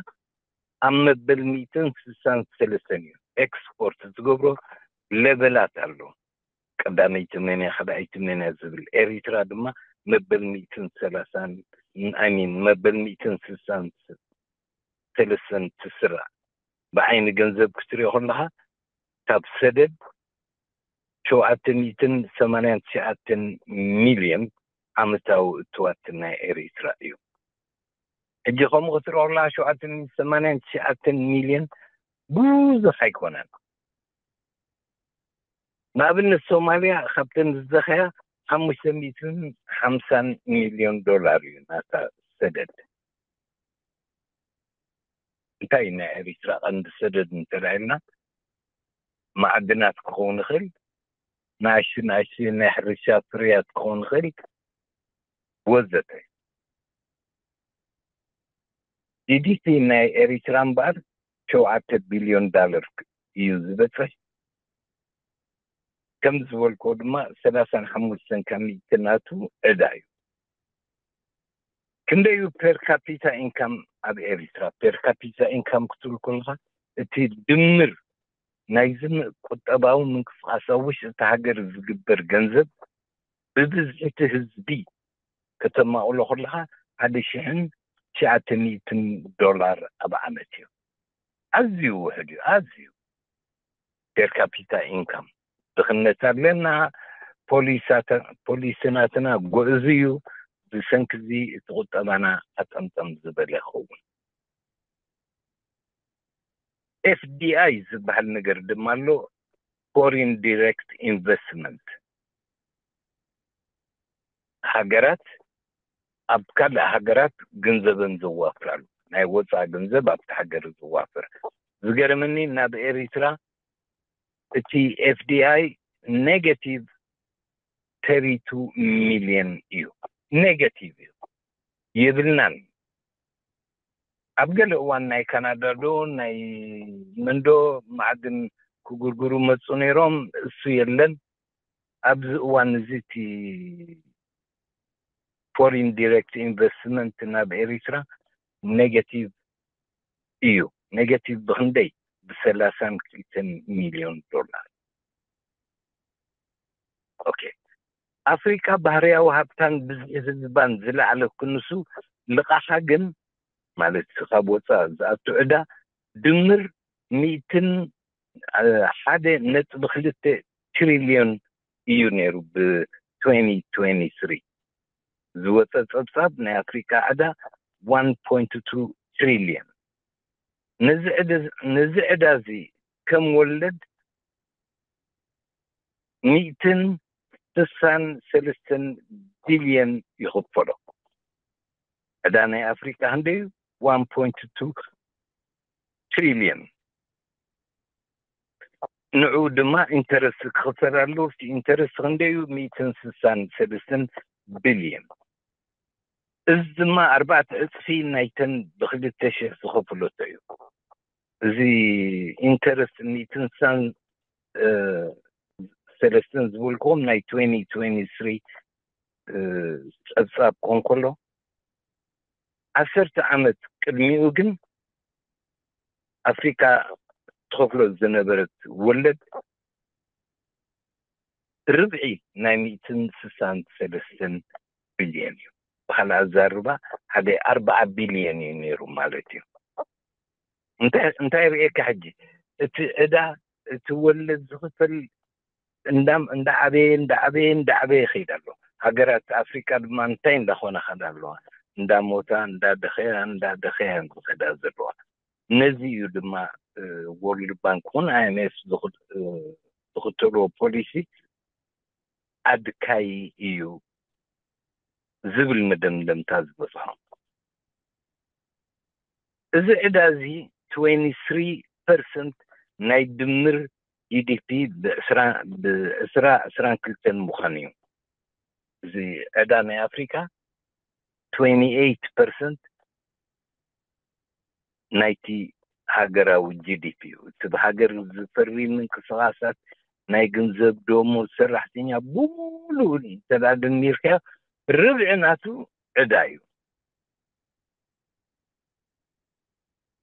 ኣብ መበል ሚእትን ስሳን ሰለስተን እዩ። ኤክስፖርት ዝገብሮ ሌቨላት ኣሎ፣ ቀዳመይቲ መን እያ፣ ካልኣይቲ መን እያ ዝብል። ኤሪትራ ድማ መበል ሚእትን ሰላሳን፣ I mean መበል ሚእትን ስሳን ሰለስተን ትስራዕ። ብዓይኒ ገንዘብ ክትሪኦ ከለኻ ካብ ሰደድ ሸውዓተ ሚእትን ሰማንያን ትሽዓተን ሚልዮን ዓመታዊ እትዋት ናይ ኤሪትራ እዩ። ሕጂ ከምኡ ክትሪኦ ከለኻ ሸውዓተ ሚእትን ሰማንያን ትሽዓተን ሚልዮን ብዙሕ ኣይኮነን። ንኣብነት ሶማልያ ካብተን ዝዘኸያ ሓሙሽተ ሚእትን ሓምሳን ሚልዮን ዶላር እዩ ናታ ሰደድ። እንታይ ናይ ኤሪትራ ቀንዲ ሰደድ እንተላይልና፣ ማዕድናት ክኸውን ይኽእል፣ ንኣሽቱ ንኣሽቱ ናይ ሕርሻ ፍርያት ክኸውን ይኽእል፣ ወዘተ። ጂዲፒ ናይ ኤሪትራ እምበኣር ሸውዓተ ቢልዮን ዳለር እዩ ዝበፅሕ። ከም ዝበልኮ ድማ ሰላሳን ሓሙሽተን ካብ ሚእቲ ናቱ ዕዳ እዩ። ክንደዩ ፔር ካፒታ ኢንካም ኣብ ኤሪትራ? ፔር ካፒታ ኢንካም ክትብል ከለካ እቲ ድምር ናይ ዝምእ ቁጠባዊ ምንቅስቃስ ኣብ ውሽጢ እቲ ሃገር ዝግበር ገንዘብ ብብዝሒ እቲ ህዝቢ ከተማቕሎ ከለካ ሓደ ሽሕን ትሽዓተ ሚእትን ዶላር ኣብ ዓመት እዩ። ኣዝዩ ውሕድ እዩ፣ ኣዝዩ። ፔር ካፒታ ኢንካም ድኽነት ኣለና። ፖሊሳተ-፣ ፖሊሲ ናትና ጉዕዝ እዩ። ብሰንኪ እዚ እቲ ቁጠባና ኣጠምጠም ዝበለ ይኸውን። ኤፍዲኣይ ዝበሃል ነገር ድማ ኣሎ፣ ፎሪን ዲሬክት ኢንቨስትመንት። ሃገራት ኣብ ካልእ ሃገራት ገንዘበን ዘዋፍራሉ፣ ናይ ወፃእ ገንዘብ ኣብቲ ሃገር ዘዋፍር። ዝገርመኒ ናብ ኤሪትራ እቲ ኤፍዲኣይ ኔጋቲቭ ተሪቱ ሚልዮን እዩ። ኔጋቲቭ እዩ፣ የብልናን። ኣብ ገለ እዋን ናይ ካናዳ ዶ ናይ መንዶ ማዕድን ክጉርጉሩ መፁ ነይሮም፣ እሱ የለን። ኣብዚ እዋን እዚ እቲ ፎሪን ዲሬክት ኢንቨስትመንት ናብ ኤሪትራ ኔጋቲቭ እዩ። ኔጋቲቭ ብክንደይ? ብሰላሳን ክልተን ሚልዮን ዶላር። ኦኬ፣ ኣፍሪካ ባህርያዊ ሃብታን ብዝሒ ህዝባን ዝለዓለ ክንሱ፣ ልቃሓ ግን፣ ማለት ካብ ወፃእ ዝኣቱ ዕዳ፣ ድምር ሚእትን ሓደ ነጥቢ ክልተ ትሪልዮን እዩ ነይሩ ብ ትዌንቲ ትዌንቲ ስሪ። ዝወፀ ፀብፃብ ናይ ኣፍሪካ ዕዳ ዋን ፖይንት ቱ ትሪልዮን። ነዚ ዕዳ፣ ነዚ ዕዳ እዚ ከም ወለድ ሚእትን ስሳን ሰለስተን ቢልዮን ይኽፈሎ። ዕዳ ናይ ኣፍሪካ ክንደይ እዩ? ዋን ፖይንት ቱ ትሪልዮን። ንዑ ድማ ኢንተረስት ክኽፈል ኣለዎ። እቲ ኢንተረስት ክንደይ እዩ? ሚእትን ስሳን ሰለስተን ቢልዮን። እዚ ድማ ኣርባዕተ ዕፅፊ ናይተን ብክልተ ሽሕ ዝኸፍለቶ እዩ። እዚ ኢንተረስት ሚእትን ስሳን፣ እ፣ ሰለስተን ዝበልክዎም ናይ ትዌንቲ ትዌንቲ ስሪ፣ እ፣ ፀብፃብ ክኾን ከሎ፣ ዓሰርተ ዓመት ቅድሚኡ ግን ኣፍሪካ ትኸፍሎ ዝነበረት ወለድ ርብዒ ናይ ሚእትን ስሳን ሰለስተን ቢልዮን እዩ። ብካልእ ኣዛርባ ሓደ ኣርባዓ ቢልዮን እዩ ነይሩ ማለት እዩ። እንታይ፣ እንታይ ርእየካ ሕጂ? እቲ ዕዳ፣ እቲ ወለድ ዝኽፈል እንዳም-፣ እንዳዓበየ፣ እንዳዓበየ፣ እንዳዓበየ ይኸይድ ኣሎ። ሃገራት ኣፍሪካ ድማ እንታይ እንዳኾና ከዳ ኣለዋ? እንዳሞታ፣ እንዳደኸያ፣ እንዳደኸያ ዝኸዳ ዘለዋ። ነዚ እዩ ድማ፣ እ፣ ወርልድ ባንክ እውን ኣይኤምኤፍ ዝኽ-፣ እ፣ ዝኽተልዎ ፖሊሲ ኣድካዪ እዩ ዝብል መደምደምታ ዝበፅሖም። እዚ ዕዳ እዚ ትዌንቲ ስሪ ፐርሰንት ናይ ድምር ጂዲፒ ብዕስራ፣ ብዕስራ ዕስራን ክልተን ምዃን እዩ። እዚ ዕዳ ናይ ኣፍሪካ ትዌንቲ ኤይት ፐርሰንት ናይቲ ሃገራዊ ጂዲፒ እዩ። እቲ ብሃገር ዝፈሪ ምንቅስቃሳት ናይ ገንዘብ፣ ደሞዝ፣ ሰራሕተኛ ብምሉኡ እንተ ደኣ ደሚርካዮ ርብዒ ናቱ ዕዳ እዩ።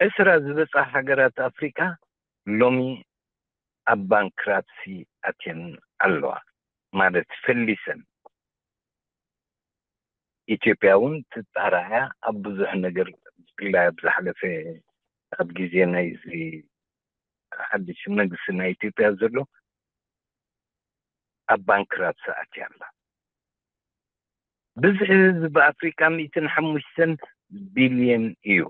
ዕስራ ዝበጽሓ ሃገራት ኣፍሪቃ ሎሚ ኣብ ባንክራፕሲ ኣትየን ኣለዋ፣ ማለት ፈሊሰን። ኢትዮጵያ እውን ትጻረያ ኣብ ብዙሕ ነገር፣ ብፍላይ ኣብ ዝሓለፈ፣ ኣብ ግዜ ናይዚ ሓድሽ መንግስቲ ናይ ኢትዮጵያ ዘሎ ኣብ ባንክራፕሲ ኣትያ ኣላ። ብዝሒ ህዝቢ ኣፍሪቃ ሚእትን ሓሙሽተን ቢልዮን እዩ።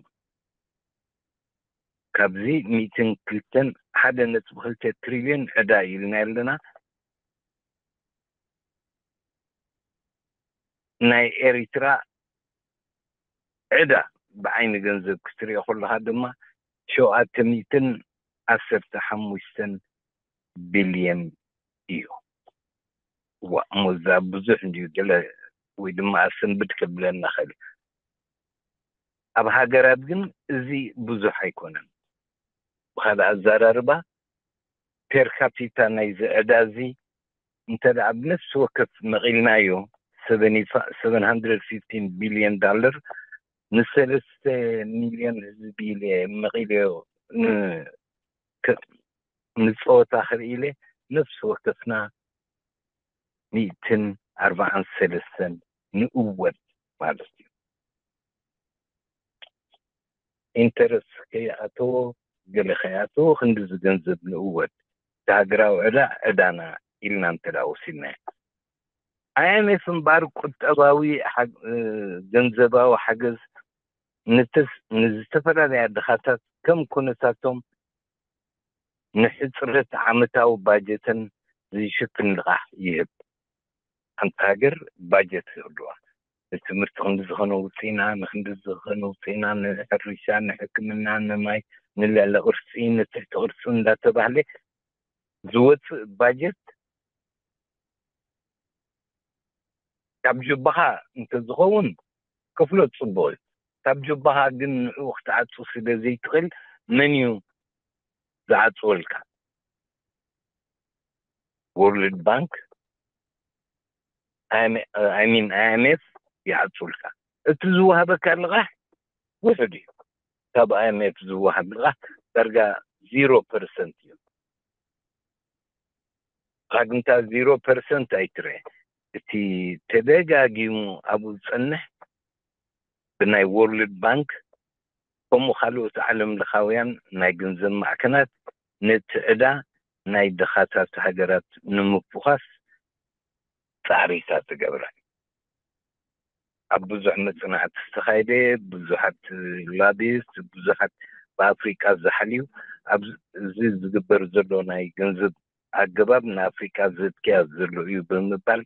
ካብዚ ሚእትን ክልተን፣ ሓደ ነጥቢ ክልተ ትሪልዮን ዕዳ ኢልና ኣለና። ናይ ኤሪትራ ዕዳ ብዓይኒ ገንዘብ ክትሪኦ ከለኻ ድማ ሸውዓተ ሚእትን ዓሰርተ ሓሙሽተን ቢልዮን እዩ። ዋ፣ እሞ እዛ ብዙሕ እንድዩ ገለ ወይ ድማ ኣሰንብድ ከብለና ኽእል። ኣብ ሃገራት ግን እዚ ብዙሕ ኣይኮነን። ብኻልእ ኣዘራርባ፣ ፔር ካፒታ ናይዚ ዕዳ እዚ እንተ ደኣ ብነፍሲ ወከፍ መቒልናዮ፣ ሰቨን፣ ሰቨን ሃንድረድ ፊፍቲን ቢልዮን ዳለር ንሰለስተ ሚልዮን ህዝቢ ኢለ መቒለዮ ን-፣ ከ-፣ ንጸወታ ክርኢ ኢለ፣ ነፍሲ ወከፍና ሚእትን ኣርባዓን ሰለስተን ንእወድ ማለት እዩ። ኢንተረስት ከይኣተዎ፣ ገለ ከይኣተዎ፣ ክንድዚ ገንዘብ ንእወድ። እቲ ሃገራዊ ዕዳ ዕዳና ኢልና እንተ ደኣ ወሲድናዮ። ኣይ ኤም ኤፍ እምበኣር ቁጠባዊ ሓግ-፣ እ፣ ገንዘባዊ ሓገዝ ንትስ-፣ ንዝተፈላለያ ድኻታት ከም ኩነታቶም ንሕጽረት ዓመታዊ ባጀተን ዝሽፍን ልቓሕ ይህብ። ሓንቲ ሃገር ባጀት ይህልዋ። ንትምህርቲ ክንዲ ዝኾነ ውፅኢና፣ ንክንዲ ዝኾነ ውፅኢና፣ ንሕርሻ፣ ንሕክምና፣ ንማይ፣ ንልዕሊ ቅርፂ፣ ንትሕቲ ቅርፂ እንዳተባህለ ዝወፅእ ባጀት ካብ ጁባኻ እንተዝኸውን ክፍሎ ጽቡቕ እዩ። ካብ ጁባኻ ግን ንዕኡ ክትዓጹ ስለ ዘይትኽእል መን እዩ ዝዓጽወልካ? ወርልድ ባንክ፣ ኣይ ሚን ኣይ ኤም ኤፍ ይዓጹልካ። እቲ ዝወሃበካ ልቓሕ ውሑድ እዩ። ካብ ኣይ ኤም ኤፍ ዝወሃብ ልቓሕ ዳርጋ ዜሮ ፐርሰንት እዩ። ፋግምታ ዜሮ ፐርሰንት ኣይትርኤ። እቲ ተደጋጊሙ ኣብኡ ዝጸንሕ ብናይ ወርልድ ባንክ ከምኡ ካልኦት ዓለም ለኻውያን ናይ ገንዘብ ማዕከናት ነቲ ዕዳ ናይ ድኻታት ሃገራት ንምፍዃስ ጻዕሪታት ዝገብራ። ኣብ ብዙሕ መጽናዕቲ ዝተኻየደ፣ ብዙሓት ላቢስት፣ ብዙሓት ብኣፍሪቃ ዝሓልዩ፣ ኣብ እዚ ዝግበር ዘሎ ናይ ገንዘብ ኣገባብ ንኣፍሪቃ ዘድክያ ዘሎ እዩ ብምባል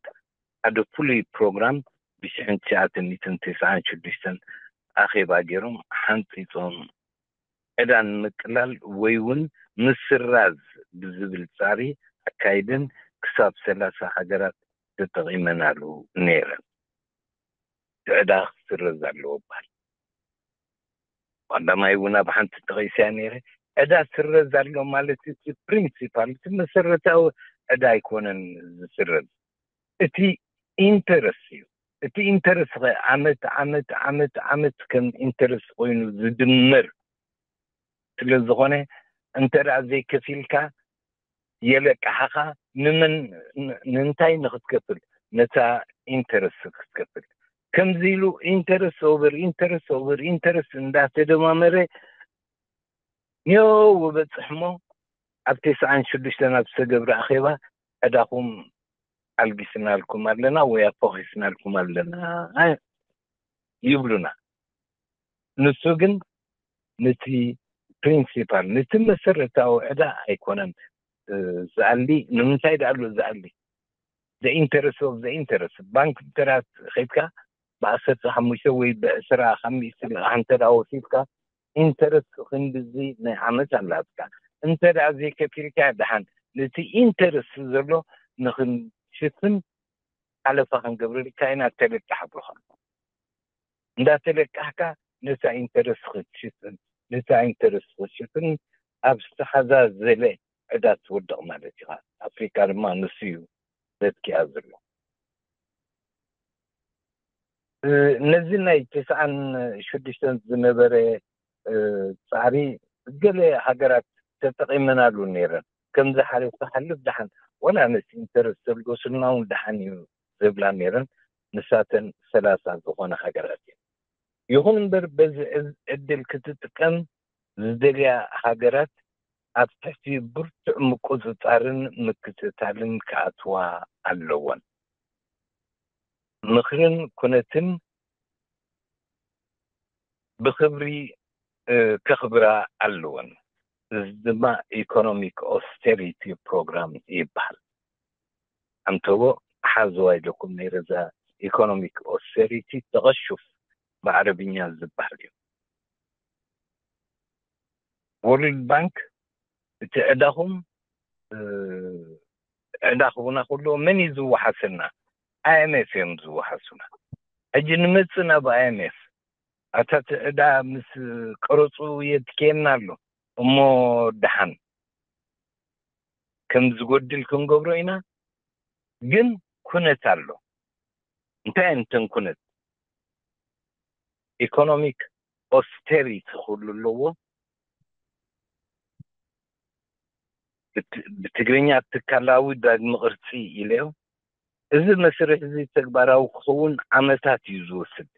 ሓደ ፍሉይ ፕሮግራም ብሽሕን ትሽዓተ ሚእትን ተስዓን ሽዱሽተን ኣኼባ ገይሮም ሓንጺጾም። ዕዳ ንምቅላል ወይ እውን ምስራዝ ብዝብል ጻሪ ኣካይደን ክሳብ ሰላሳ ሃገራት ተጠቒመናሉ ነይረን። እቲ ዕዳ ክስረዝ ኣለዎ በሃል። ቀዳማይ እውን ኣብ ሓንቲ ተቐይሰያ ነይረ። ዕዳ ስረዝ ኣሎ ማለት እቲ ፕሪንሲፓል፣ እቲ መሰረታዊ ዕዳ ኣይኮነን ዝስረዝ። እቲ ኢንተረስት እዩ። እቲ ኢንተረስት ኸ ዓመት፣ ዓመት፣ ዓመት፣ ዓመት ከም ኢንተረስት ኮይኑ ዝድመር ስለ ዝኾነ፣ እንተ ደኣ ዘይከፊልካ የለቅሓኻ። ንመን፣ ን-፣ ንምንታይ ንኽትከፍል? ነታ ኢንተረስት ክትከፍል። ከምዚ ኢሉ ኢንተረስት ኦቨር ኢንተረስት ኦቨር ኢንተረስት እንዳተደማመረ ኔው በጽሕ እሞ፣ ኣብ ተስዓን ሽዱሽተን ኣብ ዝተገብረ ኣኼባ፣ ዕዳኹም ኣልጊስናልኩም ኣለና ወይ ኣፎኺስናልኩም ኣለና ይብሉና። ንሱ ግን ነቲ ፕሪንሲፓል፣ ነቲ መሰረታዊ ዕዳ ኣይኮነን፣ እ፣ ዝኣሊ። ንምንታይ ደኣ ኣሎ ዝኣሊ? The interest of the interest። ባንክ እንተ ደኣ ኸይድካ ብዓሰርተ ሓሙሽተ ወይ ብዕስራ ካብ ሚእቲ ልቓሕ እንተ ደኣ ወሲድካ፣ ኢንተረስት ክንድዚ ናይ ዓመት ኣላትካ። እንተ ደኣ ዘይከፊልካ ደሓን፣ ነቲ ኢንተረስት ዘሎ ንኽንሽፍን ሓለፋ ክንገብረልካ ኢና፣ ተለቃሕ ብሎኻ። እንዳተለቃሕካ ነታ ኢንተረስት ክትሽፍን፣ ነታ ኢንተረስት ክትሽፍን ኣብ ዝተሓዛዘለ ዕዳ ትወድቕ ማለት ኢኻ። ኣፍሪቃ ድማ ንሱ እዩ ዘጥቂኣ ዘሎ። ነዚ ናይ ተስዓን ሽዱሽተን ዝነበረ ፃዕሪ ገለ ሃገራት ተጠቒመናሉ ነይረን። ከምዚ ሓሊፍ ክሓልፍ ደሓን ዋላ ነቲ ኢንተረስት ተልገሱልና እውን ደሓን እዩ ዝብላ ነይረን። ንሳተን ሰላሳ ዝኾነ ሃገራት እየን። ይኹን እምበር በዚ ዕድል ክትጥቀም ዝደልያ ሃገራት ኣብ ትሕቲ ብርቱዕ ምቁጽጻርን ምክትታልን ክኣትዋ ኣለወን። ምኽርን ኩነትን ብኽብሪ ከኽብራ ኣለወን። እዚ ድማ ኢኮኖሚክ ኦስተሪቲ ፕሮግራም ይበሃል። ኣንተዎ ሓዝዋ ኢለኩም ነይረ። እዛ ኢኮኖሚክ ኦስተሪቲ ተቐሹፍ ብዓረብኛ ዝበሃል እዩ። ወርልድ ባንክ እቲ ዕዳኹም ዕዳ ክቡና ከሎ መን እዩ ዝወሓሰና? ኣይኤምኤፍ እዮም ዝወሓሱና። ሕጂ ንመፅእ ናብ ኣይኤምኤፍ ኣታ እቲ ዕዳ ምስ ቅርፁ የድክየና ኣሎ እሞ ደሓን ከም ዝጎድል ክንገብሮ ኢና። ግን ኩነት ኣሎ። እንታይ እንተን ኩነት ኢኮኖሚክ ኦስተሪቲ ክህሉ ኣለዎ። ብትግርኛ ትካላዊ ዳግሚ ቅርፂ ኢለዮ። እዚ መስርሕ እዚ ተግባራዊ ክኸውን ዓመታት እዩ ዝወስድ።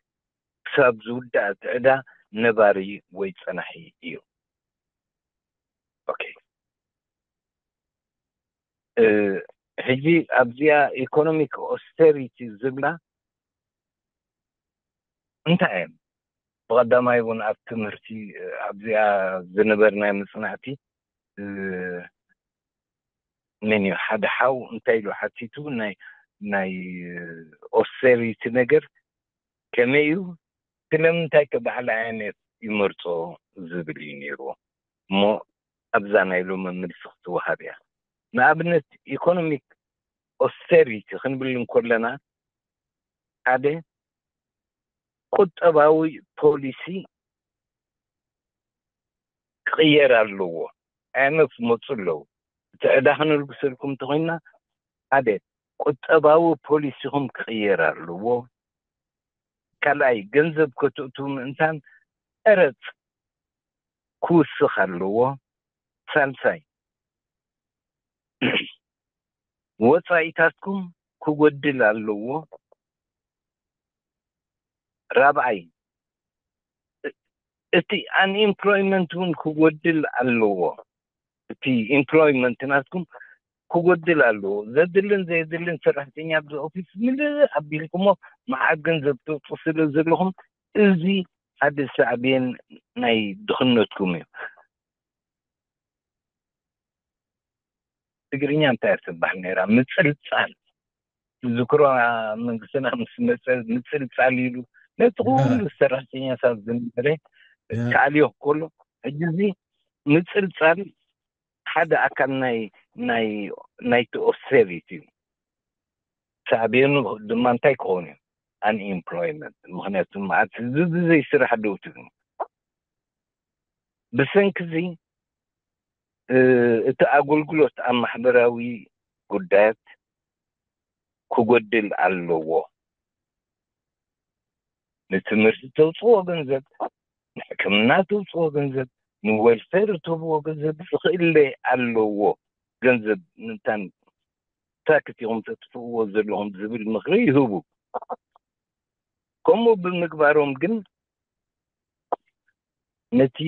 ክሳብ ዝውዳእ እቲ ዕዳ ነባሪ ወይ ፀናሒ እዩ። ኦኬ። ሕጂ ኣብዚኣ ኢኮኖሚክ ኦስተሪቲ ዝብላ እንታይ እየን? ብቐዳማይ እውን ኣብ ትምህርቲ ኣብዚኣ ዝንበር ናይ መፅናዕቲ ምን እዩ ሓደ ሓው እንታይ ኢሉ ሓቲቱ ናይ ናይ ኦስተሪቲ ነገር ከመይ እዩ? ስለምንታይ ከ በዓል ኣይኤምኤፍ ይመርፆ ዝብል እዩ ነይርዎ። እሞ ኣብዛ ናይ ሎሚ ምልሲ ክትወሃብ እያ። ንኣብነት ኢኮኖሚክ ኦስተሪቲ ክንብል እንከለና ሓደ ቁጠባዊ ፖሊሲ ክቕየር ኣለዎ። ኣይኤምኤፍ መፁ ኣለዉ። እቲ ዕዳ ክነልግሰልኩም እንተኮይንና ሓደ ቁጠባዊ ፖሊሲኹም ክቕየር ኣለዎ። ካልኣይ ገንዘብ ከተእትዉ ምእንታን ቀረፅ ክውስኽ ኣለዎ። ሳልሳይ ወፃኢታትኩም ክጎድል ኣለዎ። ራብዓይ እቲ ኣንኢምፕሎይመንት እውን ክጎድል ኣለዎ። እቲ ኢምፕሎይመንት ናትኩም ክጎድል ኣለዎ። ዘድልን ዘየድልን ሰራሕተኛ ኣብዚ ኦፊስ ምልእ ኣቢልኩሞ መዓት ገንዘብ ተውፁ ስለ ዘለኹም እዚ ሓደ ሳዕቤን ናይ ድኽነትኩም እዩ። ትግርኛ እንታይ ትበሃል ነይራ? ምፅልፃል። ዝክሮ መንግስትና ምስ መፀ ምፅልፃል ኢሉ ነቲ ኩሉ ሰራሕተኛታት ዝነበረ ተኣልዮ ከሎ ሕጂ እዚ ምፅልፃል ሓደ ኣካል ናይ ናይ ናይቲ ኦስተሪቲ እዩ። ሳዕቤኑ ድማ እንታይ ክኸውን እዩ? ኣንኢምፕሎይመንት። ምክንያቱ መዓት ህዝቢ ብዘይ ስራሕ ደው ትብሉ። ብሰንኪ እዚ እቲ ኣገልግሎት ኣብ ማሕበራዊ ጉዳያት ክጎድል ኣለዎ። ንትምህርቲ ተውፅዎ ገንዘብ፣ ንሕክምና ተውፅዎ ገንዘብ፣ ንወልፌር ትህብዎ ገንዘብ ዝኽእለ ኣለዎ። ገንዘብ ንታን ታክት ኢኹም ተጥፍእዎ ዘለኹም ዝብል ምኽሪ ይህቡ። ከምኡ ብምግባሮም ግን ነቲ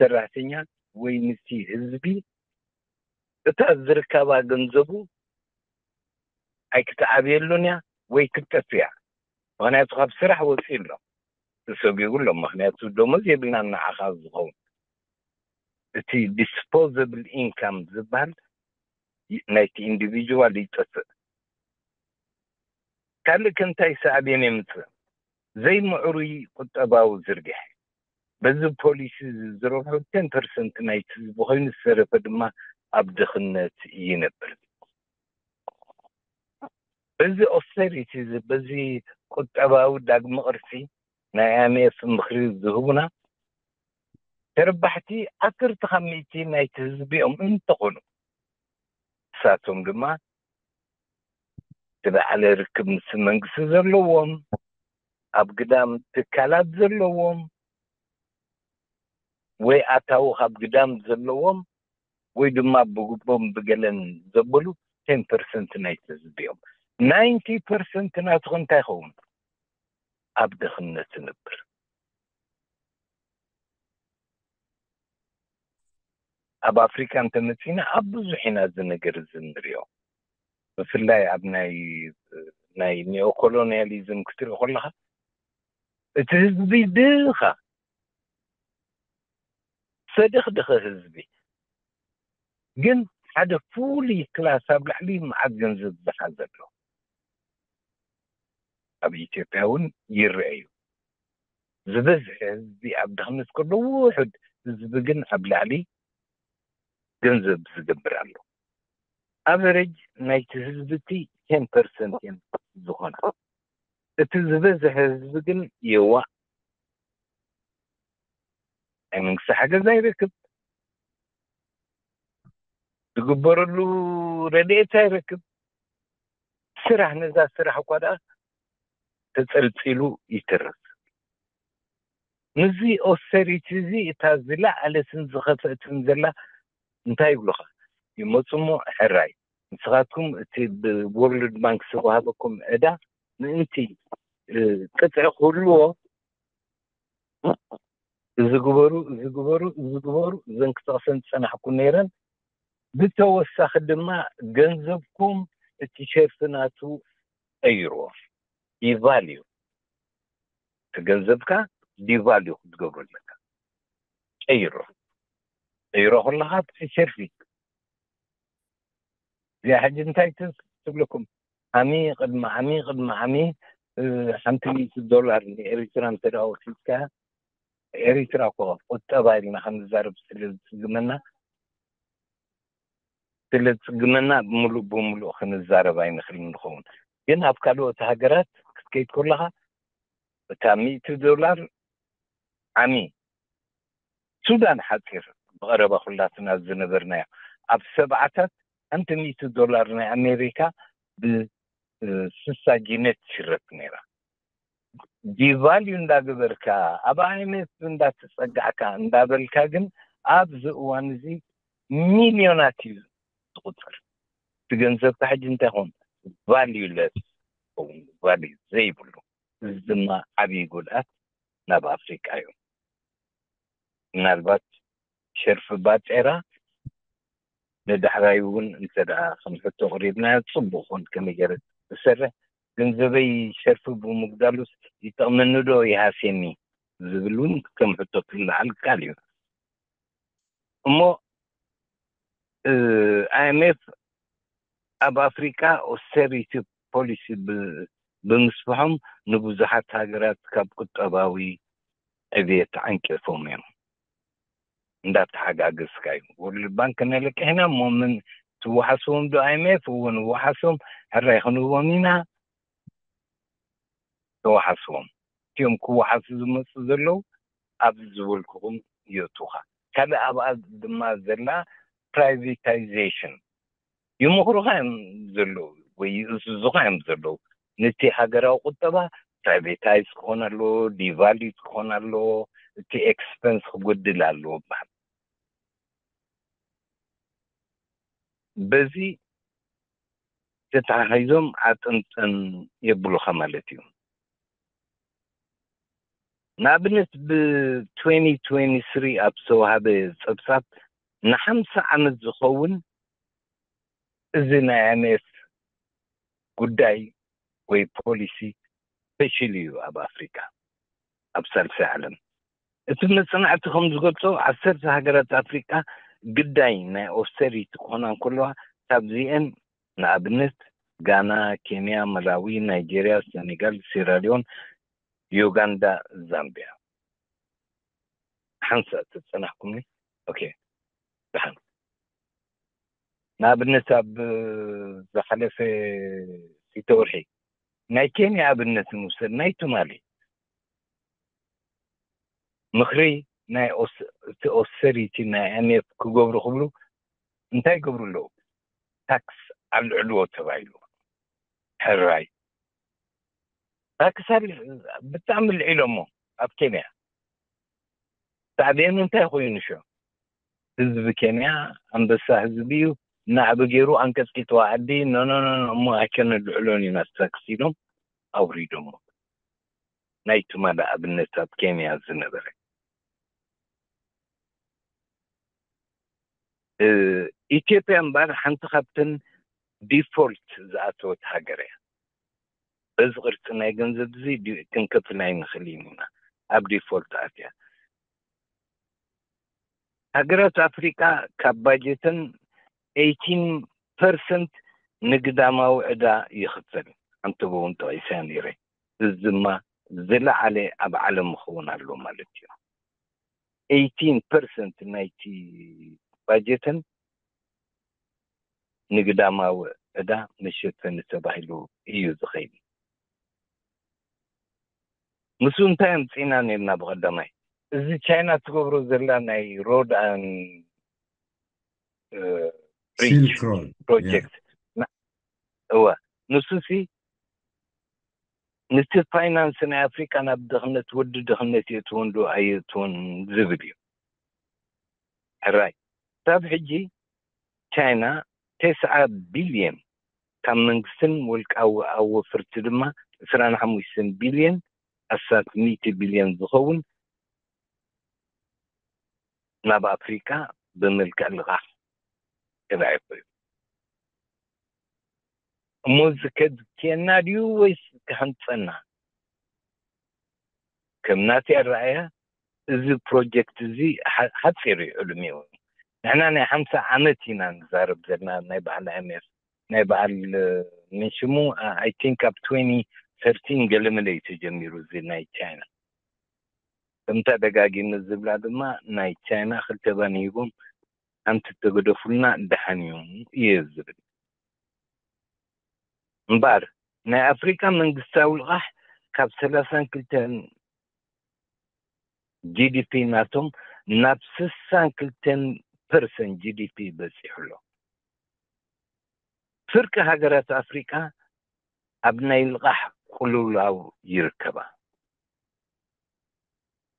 ሰራሕተኛ ወይ ምስቲ ህዝቢ እታ ዝርከባ ገንዘቡ ኣይክትዓብየሉን እያ ወይ ክትጠፍ እያ። ምክንያቱ ካብ ስራሕ ወፂኡ ኣሎ፣ ተሰጊጉ ኣሎ። ምክንያቱ ደሞዝ የብልናን ንዓኻ ዝኸውን። እቲ ዲስፖዘብል ኢንካም ዝበሃል ናይቲ ኢንዲቪጁዋል ይጠፍእ። ካልእ ከንታይ ሳዕቤን የምፅእ? ዘይምዕሩይ ቁጠባዊ ዝርግሐ። በዚ ፖሊሲ ዝረብሑ ቴን ፐርሰንት ናይቲ ህዝቢ ኮይኑ ዝተረፈ ድማ ኣብ ድኽነት ይነብር። በዚ ኦስተሪቲ በዚ ቁጠባዊ ዳግመ ቅርፂ ናይ ኣይ ኤም ኤፍ ምኽሪ ዝህቡና ተረባሕቲ ዓሰርተ ካብ ሚእቲ ናይቲ ህዝቢ እዮም እንተኾኑ ንሳቶም ድማ ዝለዓለ ርክብ ምስ መንግስቲ ዘለዎም፣ ኣብ ግዳም ትካላት ዘለዎም፣ ወይ ኣታዊ ካብ ግዳም ዘለዎም፣ ወይ ድማ ብግቦም ብገለን ዘበሉ ቴን ፐርሰንት ናይቲ ህዝቢ እዮም። ናይንቲ ፐርሰንት ናትኹ እንታይ ይኸውን? ኣብ ድኽነት ዝነብር። ኣብ ኣፍሪካ እንተመፂና ኣብ ብዙሕ ኢና እዚ ነገር እዚ ንሪኦ። ብፍላይ ኣብ ናይ ናይ ኒኦኮሎኒያሊዝም ክትሪኦ ከለኻ እቲ ህዝቢ ድኻ ሰደኽደኸ ህዝቢ ግን ሓደ ፍሉይ ክላስ ኣብ ላዕሊ መዓት ገንዘብ ዝሓዘ ኣሎ። ኣብ ኢትዮጵያ እውን ይረአ እዩ። ዝበዝሐ ህዝቢ ኣብ ድኽነት ከሎ ውሑድ ህዝቢ ግን ኣብ ላዕሊ ገንዘብ ዝገብር ኣሎ። ኣቨሬጅ ናይቲ ህዝቢ እቲ ቴን ፐርሰንት እዮም ዝኾነ። እቲ ዝበዝሐ ህዝቢ ግን የዋእ ናይ መንግስቲ ሓገዝ ኣይረክብ፣ ዝግበረሉ ረድኤት ኣይረክብ። ስራሕ ነዛ ስራሕ እኳ ደኣ ተፀልፂሉ ይትረፍ። ምስዚ ኦስተሪቲ እዚ እታ ዝለዓለትን ዝኸፍአትን ዘላ እንታይ ይብሉኻ? ይመፁ እሞ ሕራይ ንስኻትኩም እቲ ብወርልድ ባንክ ዝተዋህበኩም ዕዳ ምእንቲ ቅጥዒ ክህልዎ እዚ ግበሩ፣ እዚ ግበሩ፣ እዚ ግበሩ፣ እዘን ክጠቕሰን ዝጸናሕኩ ነይረን። ብተወሳኺ ድማ ገንዘብኩም እቲ ሸርፊ ናቱ ቀይርዎ፣ ዲቫልዩ፣ እቲ ገንዘብካ ዲቫልዩ ክትገብሮ ኣለካ። ቀይሮ፣ ቀይሮ ከለኻ ብቲ ሸርፊ እዚኣ ሕጂ እንታይ ትስ-፣ ትብለኩም? ዓሚ ቅድሚ ዓሚ ቅድሚ ዓሚ፣ እ፣ ሓንቲ ሚእቲ ዶላር ንኤሪትራ እንተ ደኣ ወሲድካ፣ ኤሪትራ እኮ ቁጠባ ኢልና ክንዛረብ ስለ ዝጽግመና፣ ስለ ዝጽግመና ብምሉእ ብምሉእ ክንዛረብ ኣይንኽልን ንኸውን። ግን ኣብ ካልኦት ሃገራት ክትከይድ ከለኻ፣ እታ ሚእቲ ዶላር ዓሚ ሱዳን ሓጺር ብቐረባ ኩላትና ዝነበርናዮ። ኣብ ሰብዓታት ሓንቲ ሚእቲ ዶላር ናይ ኣሜሪካ ብ-፣ እ፣ ስሳ ጊነ ትሽረፍ ነይራ። ዲቫልዩ እንዳገበርካ፣ ኣብ ኣይ ኤም ኤፍ እንዳተጸጋዕካ፣ እንዳበልካ ግን ኣብዚ እዋን እዚ ሚልዮናት እዩ ዝቑጸር። እቲ ገንዘብካ ሕጂ እንታይ ይኸውን? ቫልዩ ለስ ይኸውን፣ ቫልዩ ዘይብሉ። እዚ ድማ ዓብዪ ጉድኣት ናብ ኣፍሪቃ እዩ። ምናልባት ሸርፊ ባጤራ ንዳሕራይ እውን እንተ ደኣ ከም ሕቶ ኣቕሪብናዮ ጽቡቕ ክኾን ከመይ ገይረ ዝሰርሕ፣ ገንዘበይ ሸርፊ ብምጉዳሉስ ይጠቕመኒ ዶ ይሃስየኒ ዝብል እውን ከም ሕቶ ክለዓል ይከኣል እዩ። እሞ፣ እ፣ ኣይ ኤም ኤፍ ኣብ ኣፍሪቃ ኦስተሪቲ ፖሊሲ ብ-፣ ብምስፍሖም ንብዙሓት ሃገራት ካብ ቁጠባዊ ዕብየት ዓንቂፎም እዮም። እንዳተሓጋገዝካ እዩ። ወርልድ ባንክ ነለቅሕ ኢና እሞ ምን ትወሓስዎም ዶ ኣይ ኤም ኤፍ? እዎ ንወሓሶም፣ ሕራይ ክንህቦም ኢና። ተወሓስዎም። እቲኦም ክወሓሱ ዝመፁ ዘለዉ ኣብዚ ዝበልኩኹም ይእቱኻ። ካልእ ኣብኣ ድማ ዘላ ፕራይቬታይዜሽን ይምኽሩኻ እዮም ዘለዉ ወይ ይእዝዙኻ እዮም ዘለዉ። ነቲ ሃገራዊ ቁጠባ ፕራይቬታይዝ ክኾን ኣለዎ፣ ዲቫሉት ክኾን ኣለዎ፣ እቲ ኤክስፐንስ ክጎድል ኣለዎ በሃል። በዚ ተተሓሒዞም ዓጠንጠን የብሉኻ ማለት እዩ። ንኣብነት ብ ትዌንቲ ትዌንቲ ስሪ ኣብ ዝተዋሃበ ጸብጻብ ንሓምሳ ዓመት ዝኸውን እዚ ናይ ኣይ ኤም ኤፍ ጉዳይ ወይ ፖሊሲ ፈሺሉ እዩ ኣብ ኣፍሪካ፣ ኣብ ሳልሳይ ዓለም። እቲ መጽናዕቲ ከም ዝገልጾ ዓሰርተ ሃገራት ኣፍሪካ ግዳይ ናይ ኦስተሪቲ ክኾና እንከለዋ ካብዚአን ንኣብነት ጋና፣ ኬንያ፣ መላዊ፣ ናይጄርያ፣ ሰኔጋል፣ ሴራሊዮን፣ ዩጋንዳ፣ ዛምቢያ። ሓንሳእ ተጸናሕኩምኒ። ኦኬ፣ ደሓን። ንኣብነት ኣብ ዝሓለፈ ክልተ ወርሒ ናይ ኬንያ ኣብነት ንውሰድ፣ ናይ ትማሊ ምኽሪ ናይ ኦስ-፣ እቲ ኦስተሪቲ ናይ ኣይ ኤም ኤፍ ክገብሩ ክብሉ እንታይ ይገብሩ ኣለዉ? ታክስ ኣልዕልዎ ተባሂሉ። ሕራይ ታክስ ብጣዕሚ ልዒሎሞ ኣብ ኬንያ። ሳዕቤኑ እንታይ ኮይኑ? ሸ ህዝቢ ኬንያ ኣንበሳ ህዝቢ እዩ። ናዕቢ ገይሩ ኣንቀጥቂጥዋ ዓዲ። ኖኖኖ እሞ ኣይከነልዕሎን ኢና ታክስ ኢሎም ኣውሪዶሞ። ናይ ትማሊ ኣብነት ኣብ ኬንያ ዝነበረ። ኢትዮጵያ እምበኣር ሓንቲ ካብተን ዲፎልት ዝኣተወት ሃገር እያ። በዚ ቅርፂ ናይ ገንዘብ እዚ ክንከፍል ኣይንኽእልን ኢና። ኣብ ዲፎልት ኣትያ። ሃገራት ኣፍሪቃ ካብ ባጀተን ኤይቲን ፐርሰንት ንግዳማዊ ዕዳ ይኽፈል። ኣንተቦ እውን ጠቒሰያ ነይረ። እዚ ድማ ዝለዓለ ኣብ ዓለም ክኸውን ኣሎ ማለት እዩ። ኤይቲን ፐርሰንት ናይቲ ባጀተን ንግዳማዊ ዕዳ መሸፈኒ ተባሂሉ እዩ ዝኸይድ። ምስኡ እንታይ ኣምፂእና ነርና? ብቐዳማይ እዚ ቻይና ትገብሮ ዘላ ናይ ሮድ ኣን ሲልክ ሮድ ፕሮጀክት እወ ንሱ ሲ ነቲ ፋይናንስ ናይ ኣፍሪቃ ናብ ድኽነት ወዲ ድኽነት የእትወን ዶ ኣየእትወን ዝብል እዩ። ሕራይ ክሳብ ሕጂ ቻይና ተስዓ ቢልየን ካብ መንግስትን ውልቃዊ ኣወፍርቲ ድማ ዕስራን ሓሙሽተን ቢልየን ኣስታት ሚእቲ ቢልየን ዝኸውን ናብ ኣፍሪቃ ብምልክዕ ልቓሕ ተላኢኹ እዩ። እሞ እዚ ከድክየና ድዩ ወይስ ክሃንፀና? ከም ናተይ ኣረኣእያ እዚ ፕሮጀክት እዚ ሓፂር እዩ ዕድሚኡ። ንሕና ናይ ሓምሳ ዓመት ኢና ንዛረብ ዘለና ናይ በዓል ኣይምኤፍ ናይ በዓል ምንሽሙ ኣይ ቲንክ ኣብ ትወንቲ ተርቲን ገለመለ እዩ ተጀሚሩ እዚ ናይ ቻይና። ከምታ ደጋጊመ ዝብላ ድማ ናይ ቻይና ክልተ ባኒ ሂቦም ሓንቲ ተገደፉልና ደሓን እዩ እየ ዝብል። እምበኣር ናይ ኣፍሪቃ መንግስታዊ ልቓሕ ካብ ሰላሳን ክልተን ጂዲፒ ናቶም ናብ ስሳን ክልተን ፐርሰንት ጂዲፒ በፂሑ ኣሎ። ፍርቂ ሃገራት ኣፍሪቃ ኣብ ናይ ልቓሕ ቅልውላው ይርከባ።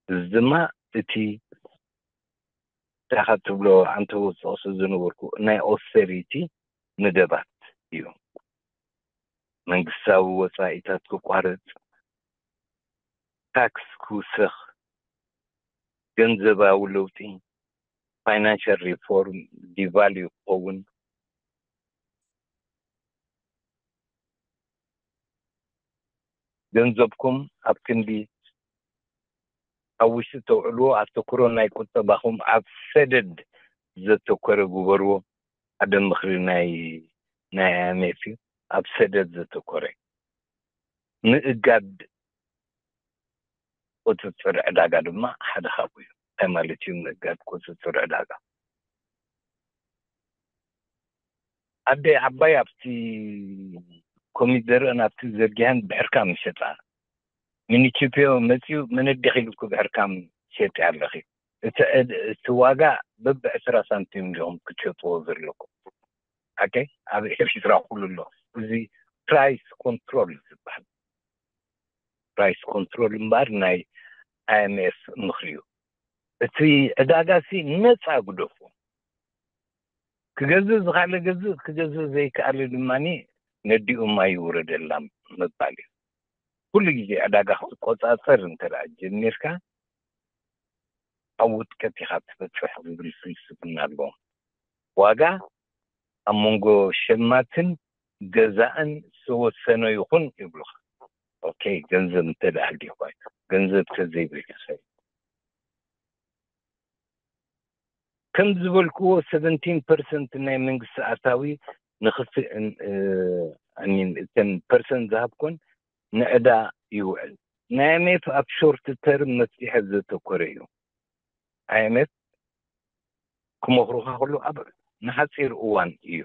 እዚ ድማ እቲ ታኻ ትብሎ ኣንተ ዝጠቕሶ ዝነበርኩ ናይ ኦስተሪቲ መደባት እዩ። መንግስታዊ ወፃኢታት ክቋረፅ፣ ታክስ ክውሰኽ፣ ገንዘባዊ ለውጢ፣ ፋይናንሻል ሪፎርም፣ ዲቫልዩ ክኸውን፣ ገንዘብኩም ኣብ ክንዲ ኣብ ውሽጢ ተውዕልዎ ኣተኩሮ ናይ ቁጠባኹም ኣብ ሰደድ ዘተኮረ ግበርዎ። ሓደ ምኽሪ ናይ ናይ ኣይኤምኤፍ እዩ። ኣብ ሰደድ ዘተኮረ ምእጋድ ቁፅፅር ዕዳጋ ድማ ሓደ ካብኡ እዩ። እንታይ ማለት እዩ ምእጋድ ቁፅፅር ዕዳጋ? ኣደይ ዓባይ ኣብቲ ኮሚደረን ኣብቲ ዘርጊሐን ብሕርካም ይሸጣ። ምን ኢትዮጵያ መፂኡ መነዲኽ ኢሉ እኮ ብሕርካም ሸጢ ኣለኺ። እቲ ዋጋ በብዕስራ ሳንቲም እንዲኹም ክትሸጥዎ ዘለኩም። ሓቀይ ኣብ ኤርትራ ኩሉ ኣሎ። እዚ ፕራይስ ኮንትሮል ዝበሃል ፕራይስ ኮንትሮል እምበኣር ናይ ኣይኤምኤፍ ምኽሪ እዩ። እቲ ዕዳጋ ሲ ነፃ ግደፉ። ክገዝእ ዝኽኣለ ገዝእ፣ ክገዝእ ዘይከኣለ ድማ ነዲኡ ማይ ይውረደላ ምባል እዩ። ኩሉ ግዜ ዕዳጋ ክትቆፃፀር እንተ ደኣ ጀሚርካ ኣብ ውድቀት ኢኻ ትበፅሕ ዝብል ፍልስፍና ኣለዎም። ዋጋ ኣብ መንጎ ሸማትን ገዛእን ዝተወሰነ ይኹን ይብሉኻ። ኦኬ፣ ገንዘብ እንተ ደኣ ሃልዩኳ፣ ገንዘብ ተዘይብልካ ከም ዝበልክዎ ሰቨንቲን ፐርሰንት ናይ መንግስቲ ኣታዊ ንኽፍእ ሚን እተን ፐርሰንት ዝሃብኮን ንዕዳ ይውዕል። ናይ ኣይኤምኤፍ ኣብ ሾርት ተርም መፍትሒ ዘተኮረ እዩ። ኣይኤምኤፍ ክመኽሩኻ ከሎ ኣብ ንሓፂር እዋን እዩ።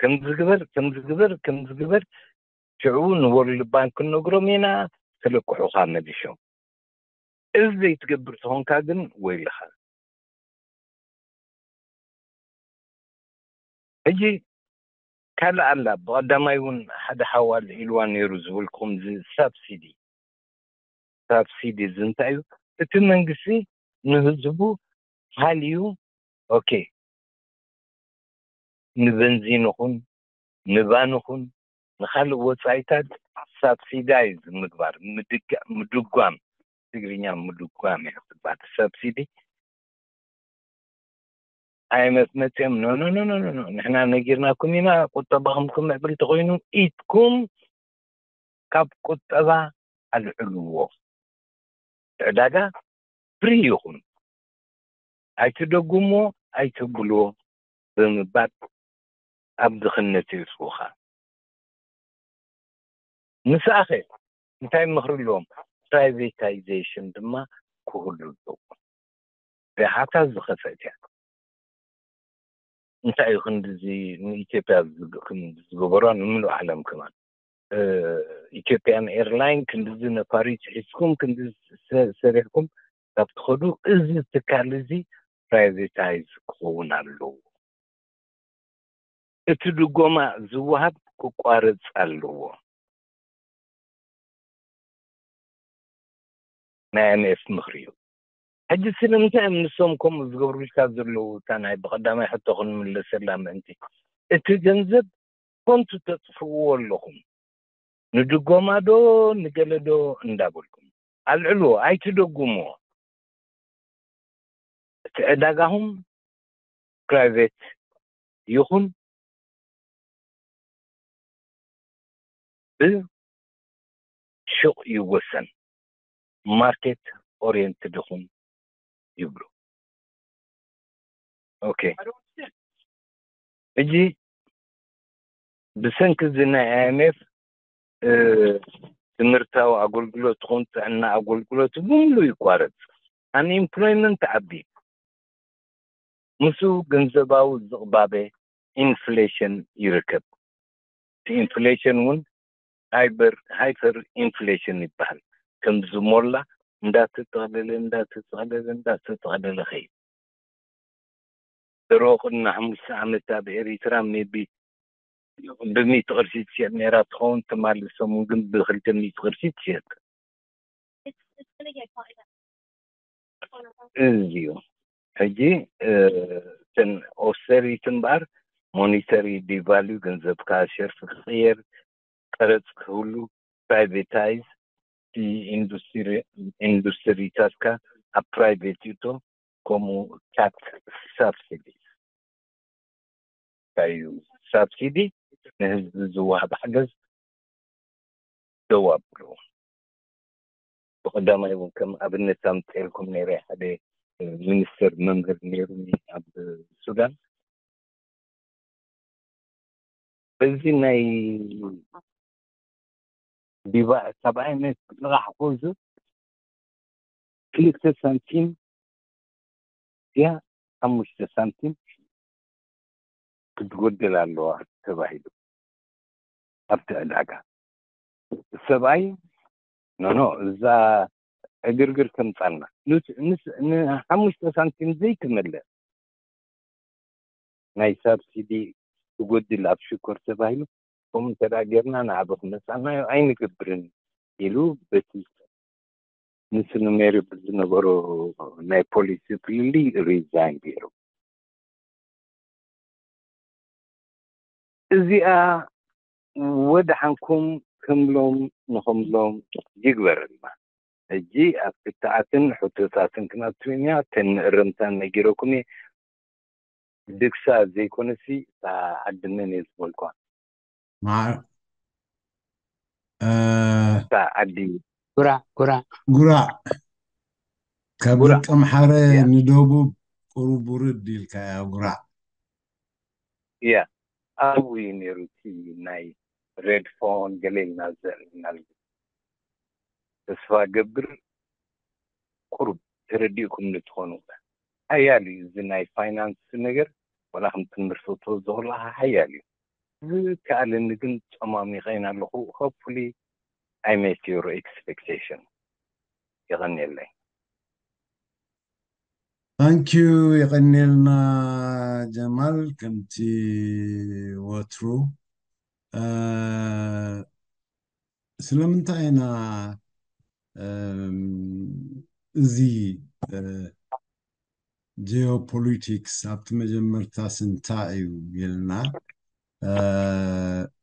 ከምዚ ግበር ከምዚ ግበር ከምዚ ግበር ሽዑ ንወርልድ ባንክ ክነግሮም ኢና ክልቅሑኻ መሊሾም። እዚ ዘይትገብር ተኾንካ ግን ወይልኻ። ሕጂ ካልእ ኣላ። ብቐዳማይ እውን ሓደ ሓዋል ኢልዋ ነይሩ ዝብል ከምዚ ሳብሲዲ ሳብሲዲ እዚ እንታይ እዩ? እቲ መንግስቲ ንህዝቡ ሃልዩ ኦኬ ንበንዚንኹን ንባንኹን ንኻልእ ወፃኢታት ሳብሲዳይዝ ምግባር ምድጋ- ምድጓም ትግርኛ ምድጓም እያ ትባል ሳብሲዲ ኣይመት መፅኦም ኖ ኖ ኖ ኖ ኖ ኖ ንሕና ነጊርናኩም ኢና ቁጠባኹም ክምዕብል ተኮይኑ ኢድኩም ካብ ቁጠባ ኣልዕልዎ ዕዳጋ ፍሪ ይኹን ኣይትደጉምዎ ኣይተብልዎ ብምባል ኣብ ድኽነት የእትውኻ ንስኣኸ እንታይ ምኽሪ ኣለዎም ፕራይቬታይዜሽን ድማ ክህሉ ኣለዎ ብሓታ ዝኸፈት እያ እንታይ እዩ ክንድዚ ንኢትዮጵያ ዝገበሮ ንምሉእ ዓለም ከማን ኢትዮጵያን ኤርላይን ክንድዚ ነፋሪት ሒዝኩም ክንድዚ ሰሪሕኩም ካብ ትኸዱ እዚ ትካል እዚ ፕራይቬታይዝ ክኸውን ኣለዎ እቲ ድጎማ ዝወሃብ ክቋረፅ ኣለዎ ናይ ኣምኤፍ ምኽሪ እዩ ሕጂ ስለምንታይ እዮም ንሶም ከምኡ ዝገብሩልካ ዘለዉ እታ ናይ ብቐዳማይ ሕቶ ክንምለሰላ ምእንቲ እቲ ገንዘብ ኮንቱ ተጥፍእዎ ኣለኹም ንድጎማ ዶ ንገለ ዶ እንዳበልኩም ኣልዕልዎ ኣይትደጉምዎ እቲ ዕዳጋኹም ፕራይቬት ይኹን ብሹቕ ይወሰን ማርኬት ኦሪየንትድ ይኹን ይብሉ ኦኬ ሕጂ ብሰንኪ እዚ ናይ ኣይኤምኤፍ ትምህርታዊ ኣገልግሎት ትኹን ጥዕና ኣገልግሎት ብምሉ ይቋረፅ ኣንኢምፕሎይመንት ዓቢ ምስኡ ገንዘባዊ ዝቕባበ ኢንፍሌሽን ይርከብ እቲ ኢንፍሌሽን እውን ሃይበር ሃይፐር ኢንፍሌሽን ይበሃል ከም ዝሞላ እንዳተጠቕለለ እንዳተጠቕለለ እንዳተጠቕለለ ኸይድ ድሮ ቅድሚ ሓሙሽተ ዓመት ኣብ ኤሪትራ ሜቢ ብሚእቲ ቅርሺ ትሸጥ ነይራ ትኸውን ትማሊ ሰሙን ግን ብክልተ ሚእቲ ቅርሺ ትሸጥ እዚ እዩ ሕጂ እተን ኦስተሪቲ እምበኣር ሞኒተሪ ዲቫሉ ገንዘብካ ሸርፊ ክቅየር ቀረፅ ክህሉ ፕራይቬታይዝ ኢንዱስትሪታትካ ኣብ ፕራይቬት ይእቶ ከምኡ ታክስ ሳብሲዲ እንታይ እዩ ሳብሲዲ ንህዝቢ ዝወሃብ ሓገዝ ደው ኣብሉ ብቀዳማይ እውን ከም ኣብነት ኣምፀልኩም ነይረ ሓደ ሚኒስተር መምህር ነይሩኒ ኣብ ሱዳን በዚ ናይ ዲባ ሰብኣይ ልቓሕ ኮዙ ክልተ ሳንቲም ያ ሓሙሽተ ሳንቲም ክትጎድል ኣለዋ ተባሂሉ ኣብቲ ዕዳጋ ሰብኣይ ኖኖ እዛ ዕግርግር ከምፃልና ንሓሙሽተ ሳንቲም ዘይትመልእ ናይ ሳብሲዲ ትጎድል ኣብ ሽኮር ተባሂሉ ከምኡ እንተ ጌርና ንዓቢ ክመፃናዮ ኣይንገብርን ኢሉ በቲ ምስ ኑሜሪ ብዝነበሮ ናይ ፖሊሲ ፍልልይ ሪዛይን ገይሩ እዚኣ ወድሓንኩም ክምሎም ንኸምሎም ይግበረልና ሕጂ ኣብ ክትዓትን ሕቶታትን ክነቱ ኢና ተን እርምታን ነጊረኩም እየ ድግሳ ዘይኮነሲ እታ ዓዲ መን እየ ዝበልኳ እታ ዓዲ ጉራ ጉራ ጉራ ካብ ደቀምሓረ ንደቡብ ቁሩብ ውርድ ኢልካ እያ ጉራ እያ ኣብኡ እዩ ነይሩ እቲ ናይ ሬድፎን ገለ ኢልና ዘርእናሉ ተስፋ ገብር ቁሩብ ተረዲእኩም ንትኾኑ ሓያል እዩ እዚ ናይ ፋይናንስ ነገር ወላ ከም ትምህርቲ ተወዝኦ ከለካ ሓያል እዩ ዝከኣለኒ ግን ጸማሚቐ ኢና ኣለኹ hopefully I met your expectation የቐንየለይ Thank you የቐንየልና ጀማል ከምቲ ወትሩ ስለምንታይ ኢና እዚ ጂኦፖሊቲክስ ኣብቲ መጀመርታስ እንታይ እዩ ኢልና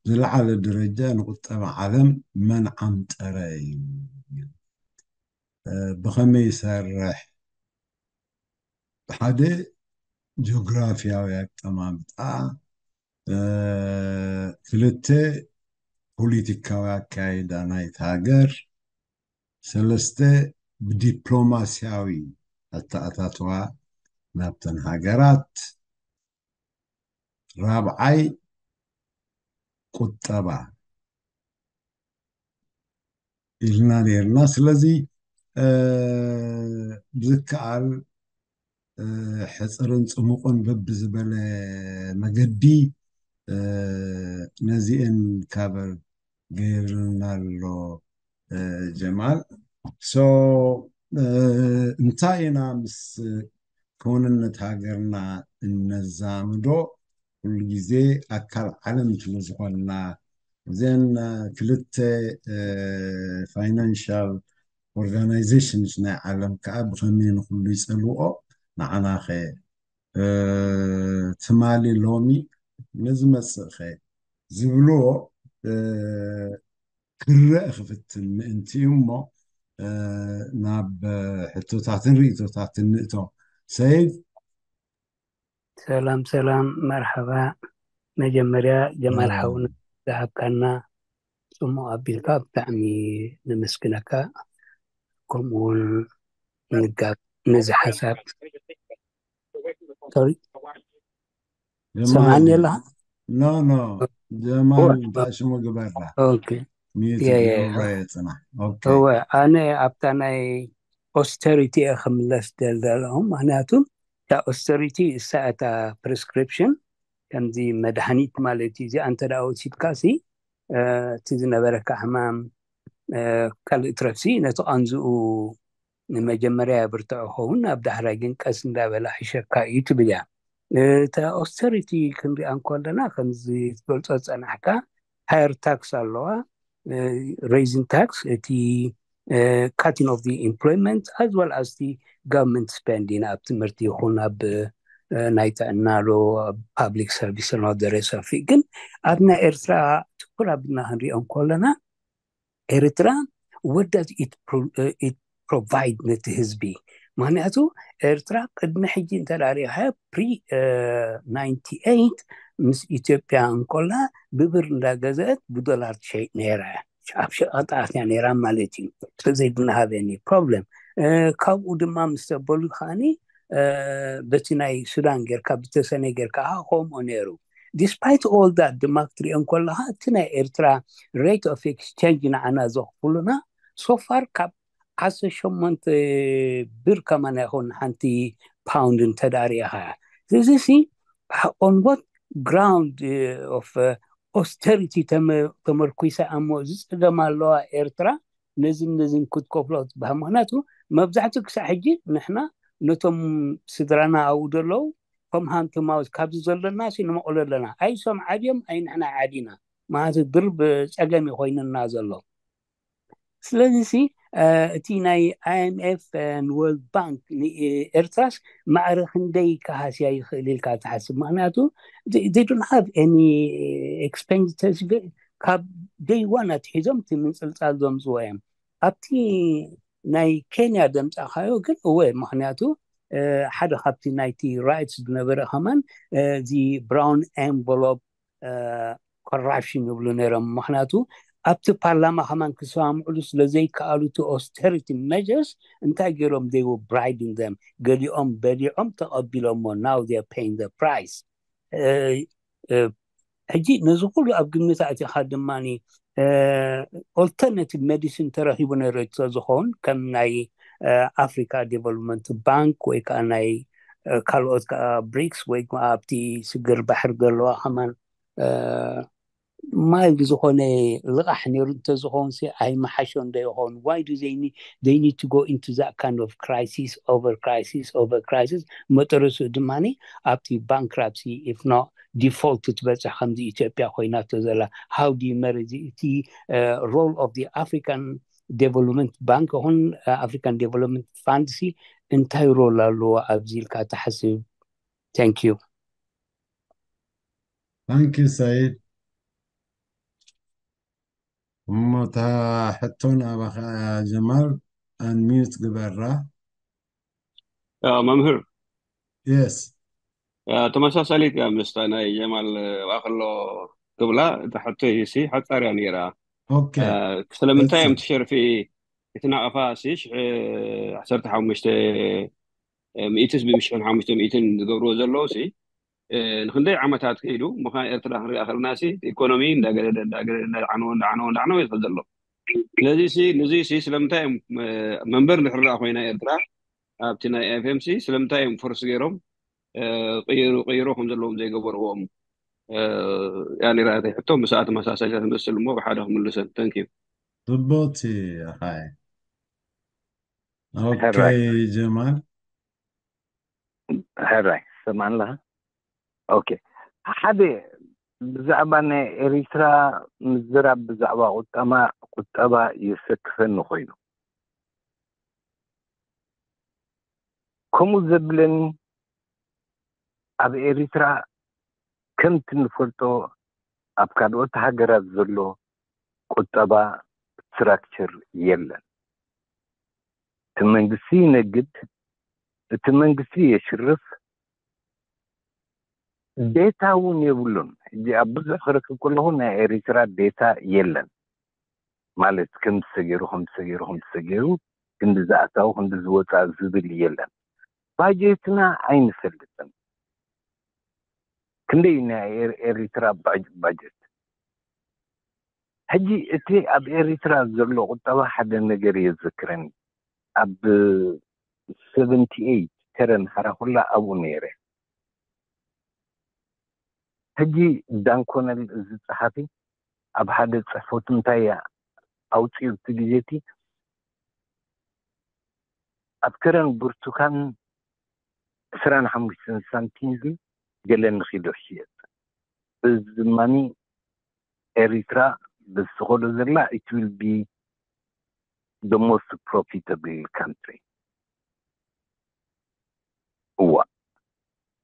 ዝለዓለ ደረጃ ንቁጠባ ዓለም መን ዓምጠረ እዩ፣ ብኸመይ ይሰርሕ፣ ሓደ ጂኦግራፊያዊ ኣቀማምጣ፣ ክልተ ፖለቲካዊ ኣካይዳ ናይቲ ሃገር፣ ሰለስተ ብዲፕሎማሲያዊ ኣተኣታትዋ ናብተን ሃገራት፣ ራብዓይ ቁጠባ ኢልና ነርና። ስለዚ ብዝከኣል ሕፅርን ፅሙቕን በብዝበለ መገዲ ነዚአን ካቨር ገይርና ኣሎ ጀማል። ሶ እንታይ ኢና ምስ ክውንነት ሃገርና እነዛምዶ? ኩሉ ግዜ ኣካል ዓለም ስለ ዝኾንና፣ እዘን ክልተ ፋይናንሻል ኦርጋናይዜሽንስ ናይ ዓለም ከዓ ብኸመይ ንኩሉ ይፀልዎ? ንዓናኸ ትማሊ ሎሚ ንዝመፅእኸ ዝብልዎ ክረአ ክፍትን ምእንቲ እዩ እሞ ናብ ሕቶታትን ርእቶታትን ንእቶ። ሰይድ። ሰላም ሰላም፣ መርሓባ። መጀመርያ ጀማል ሓውና ዝሃብካና ጽሙቕ ኣቢልካ ብጣዕሚ ነመስግነካ። ከምኡ እውን ንጋብ ነዚ ሓሳብ ሰማዓኒ ኣለኻ? ኖ ኖ፣ ጀማል ታሽሙ ግበራ። ኦኬ። ሚዩት የ- የ- ገብራ የጽናሕ። ኦኬ። እወ፣ ኣነ ኣብታ ናይ ኦስተሪቲ እየ ክምለስ ደል ዘለኹ። ምክንያቱ እታ ኦስተሪቲ እሳ እታ ፕሪስክሪፕሽን ከምዚ መድሃኒት ማለት እዩ። እዚኣ እንተ ደኣ ወሲድካ ሲ እቲ ዝነበረካ ሕማም ካልእ ትረፍሲ ነቲ ቃንዝኡ ንመጀመርያ የብርትዖ ኸውን፣ ኣብ ዳሕራይ ግን ቀስ እንዳበለ ሕሸካ እዩ ትብል እያ። እታ ኦስተሪቲ ክንሪኣ እንከለና ከምዚ ትገልጾ ዝጸናሕካ ሃየር ታክስ ኣለዋ፣ raising tax፣ እቲ cutting of the employment as well as the government spending ኣብ ትምህርቲ ይኹን ኣብ ናይ ጥዕና ሎ public service and all the rest of it። ግን ኣብ ናይ ኤርትራ ትኩር ኣብልና ክንሪኦ እንከለና ኤርትራ what does it provide ነቲ ህዝቢ? ምክንያቱ ኤርትራ ቅድሚ ሕጂ እንተዳሪኻ pre ninety eight ምስ ኢትዮጵያ እንኮላ ብብር እንዳገዘአት ብዶላር ትሸይጥ ነይራ እያ። ኣብ ሸቐጣት እያ ነይራ ማለት እዩ። ስለዚ didn't have any problem። ካብኡ ድማ ምስ ተበሉ ከዓኒ በቲ ናይ ሱዳን ጌርካ ብተሰነ ጌርካ ከምኡ ነይሩ። Despite all that ድማ ክትሪኦ እንከለኻ እቲ ናይ ኤርትራ rate of exchange ንዓና ዘኽፍሉና so far ካብ ዓሰርተ ሸሞንተ ብር ከማን ኣይኮን ሓንቲ ፓውንድ እንተዳሪኻ። እዚ ሲ on what ground of austerity ተመርኩሳ እሞ ዝፀገም ኣለዋ ኤርትራ ነዝን ነዝን ክትከፍሎ ትበሃል። ምክንያቱ መብዛሕትኡ ክሳዕ ሕጂ ንሕና ነቶም ስድራና ኣብኡ ዘለዉ ከም ሃንትማውት ካብዚ ዘለና ሲ ንመቕሎ ኣለና። ኣይ ሶም ዓድዮም ኣይ ንሕና ዓዲና ማለት ድርብ ፀገም እዩ ኮይንና ዘሎ። ስለዚ ሲ እቲ ናይ IMF and World Bank ንኤርትራስ ማዕረ ክንደይ ክሃስያ ይኽእል ኢልካ ትሓስብ? ምክንያቱ they don't have any expenditures፣ ካብ day one ኣትሒዞም እቲ ምንፅልፃል ዘምፅዎ እዮም። ኣብቲ ናይ ኬንያ ደምፃኻዮ ግን እወ፣ ምክንያቱ ሓደ ካብቲ ናይቲ ራይትስ ዝነበረ ከማን እዚ brown envelope corruption ይብሉ ነይሮም። ምክንያቱ ኣብቲ ፓርላማ ከማን ክሰማምዕሉ ስለ ዘይከኣሉ እቲ austerity measures እንታይ ገይሮም? They were bribing them። ገሊኦም በሊዖም ተቐቢሎሞ። Now they're paying the price። ሕጂ ነዚ ኩሉ ኣብ ግምት ኣእቲኻ ድማ alternative medicine ተረኺቡ ነይሩ ተዝኸውን ከም ናይ ኣፍሪካ ዴቨሎፕመንት ባንክ ወይ ከዓ ናይ ካልኦት ከዓ ብሪክስ ወይ ከዓ ኣብቲ ስግር ባሕሪ ዘለዋ ከማን ማይልድ ዝኾነ ልቓሕ ነይሩ እንተዝኸውን ሲ ኣይመሓሾ እንዶ ይኸውን? Why do they need, they need to go into that kind of crisis over crisis over crisis? መጠረሱ ድማ ኣብቲ bankruptcy if not ዲፎልት ትበፅሕ ከምዚ ኢትዮጵያ ኮይናቶ ዘላ? How do you manage እቲ role of the African Development Bank ይኹን African Development Fund ሲ እንታይ ሮል ኣለዎ ኣብዚ ኢልካ ትሓስብ? Thank you። Thank you ሰይድ። እሞ እታ ሕቶ ንኣባኻ ጀማል፣ ኣንሚዩት ግበራ። መምህር የስ ተመሳሳሊት እያ ምስታ ናይ ጀማል ኣብኣ ከሎ ክብላ። እታ ሕቶ ሲ ሓፃር እያ ነይራ። ኦኬ ስለምንታይ እዮም እሺ። ትሸርፊ እቲ ናቕፋ ሲ ሽሕ ዓሰርተ ሓሙሽተ ሚእትስ ብምሽሕን ሓሙሽተ ሚእትን ዝገብርዎ ዘለዉ ሲ ንክንደይ ዓመታት ከይዱ ምዃን ኤርትራ ክንሪኣ ከለና ሲ ኢኮኖሚ እንዳገደደ እንዳገደደ እንዳዓነወ እንዳዓነወ እንዳዓነወ ይኸድ ዘሎ። ስለዚ ሲ ንዚ ሲ ስለምንታይ እዮም መንበር እንድሕር ኮይና ኤርትራ ኣብቲ ናይ ኤፍኤምሲ ስለምንታይ እዮም ፎርስ ገይሮም ቅይሩ ቅይሮ ከም ዘለዎም ዘይገበርዎም? ያ ነይራ እተይ ሕቶ ምስኣ ተመሳሳሊታ ትመስል እሞ ብሓደ ክምልሰን። Thank you። ጽቡቕቲ ኣኻይ። ኦኬ ሕራይ ጀማል። ሕራይ ሰማን ኣለኻ? ኦኬ ሓደ ብዛዕባ ናይ ኤሪትራ ምዝራብ ብዛዕባ ቁጠባ ቁጠባ የሰክፈኒ ኮይኑ ከምኡ ዘብለኒ ኣብ ኤሪትራ ከምቲ ንፈልጦ ኣብ ካልኦት ሃገራት ዘሎ ቁጠባ ስትራክቸር የለን። እቲ መንግስቲ ይነግድ፣ እቲ መንግስቲ የሽርፍ፣ ዴታ እውን የብሉን። ሕጂ ኣብ ብዙሕ ክረክብ ከለኹ ናይ ኤሪትራ ዴታ የለን ማለት ከም ተሰገሩ ከም ተሰገሩ ከም ተሰገሩ ክንዲ ዝኣታው ክንዲ ዝወፃ ዝብል የለን። ባጀትና ኣይንፈልጥን። ክንደይ ናይ ኤር- ኤሪትራ ባጅ- ባጀት ሕጂ እቲ ኣብ ኤሪትራ ዘሎ ቁጠባ ሓደ ነገር የዘክረኒ። ኣብ ሰቨንቲ ኤይት ከረን ሓራኩላ ኣብኡ ነይረ። ሕጂ ዳንኮነል እዚ ጸሓፊ ኣብ ሓደ ጽሕፈቱ እንታይ ኣውፅኡ እቲ ግዜ እቲ ኣብ ከረን ብርቱካን ዕስራን ሓሙሽተን ሳንቲም ድዩ ገለ ንኪሎ ይሽየጥ። በዚ ድማ ኤሪትራ በዚ ትኸዶ ዘላ it will be the most profitable country። እዋ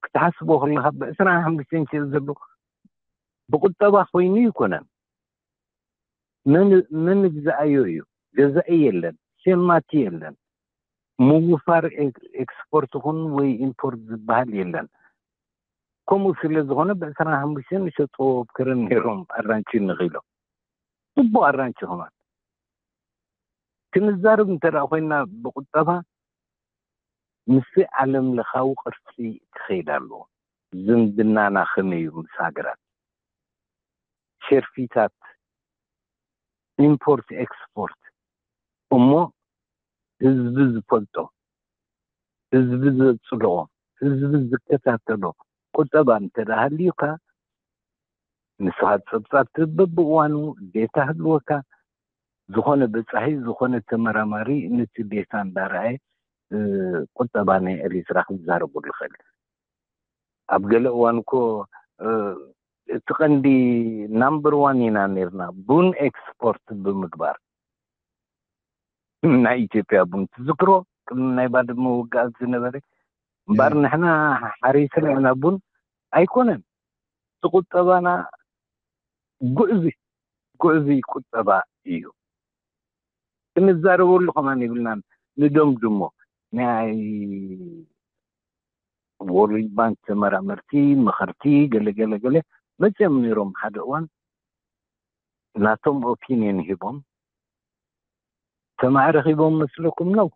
ክትሓስቦ ከለካ ብዕስራን ሓሙሽተን ሽሕ ዘሎ ብቁጠባ ኮይኑ ይኮነን። መን ግዛኣዮ እዩ? ገዛኢ የለን፣ ሸማቲ የለን፣ ምውፋር ኤክስፖርት ኹን ወይ ኢምፖርት ዝበሃል የለን። ከምኡ ስለ ዝኾነ ብዕስራን ሓሙሽተን ይሸጥዎ ኣብ ከረን ነይሮም ኣራንቺ ንኺሎ። ጽቡቕ ኣራንቺ ኹማን ክንዛረብ እንተ ደኣ ኮይና ብቁጠባ ምስቲ ዓለም ለኻዊ ቅርጺ ክኸይድ ኣለዎ። ዝምድናና ከመይ እዩ ምስ ሃገራት? ሸርፊታት፣ ኢምፖርት ኤክስፖርት፣ እሞ ህዝቢ ዝፈልጦ፣ ህዝቢ ዘጽድቖ፣ ህዝቢ ዝከታተሎ ቁጠባ እንተ ደኣ ሃልዩካ ንስኻ ጸብጻብ ትህብ በብእዋኑ ዴታ ህልወካ ዝኾነ በጻሒ ዝኾነ ተመራማሪ ነቲ ዴታ እንዳረኣየ ቁጠባ ናይ ኤሪትራ ክዛረበሉ ይኽእል። ኣብ ገለ እዋን እኮ እቲ ቀንዲ ናምበር ዋን ኢና ነርና ቡን ኤክስፖርት ብምግባር። ናይ ኢትዮጵያ ቡን ትዝክሮ ቅድሚ ናይ ባድመ ውግኣት ዝነበረ እምበኣር ንሕና ሓሪስና ኢና ቡን ኣይኮነን። እቲ ቁጠባና ጉዕዙይ ጉዕዙይ ቁጠባ እዩ። ክንዛረበሉ ከማን የብልናን። ንደምድሞ ናይ ወርልድ ባንክ ተመራመርቲ መኸርቲ ገለ ገለ ገለ መፅኦም ነይሮም ሓደ እዋን ናቶም ኦፒኒየን ሂቦም ሰማዕ ረኺቦም መስለኩም ነው?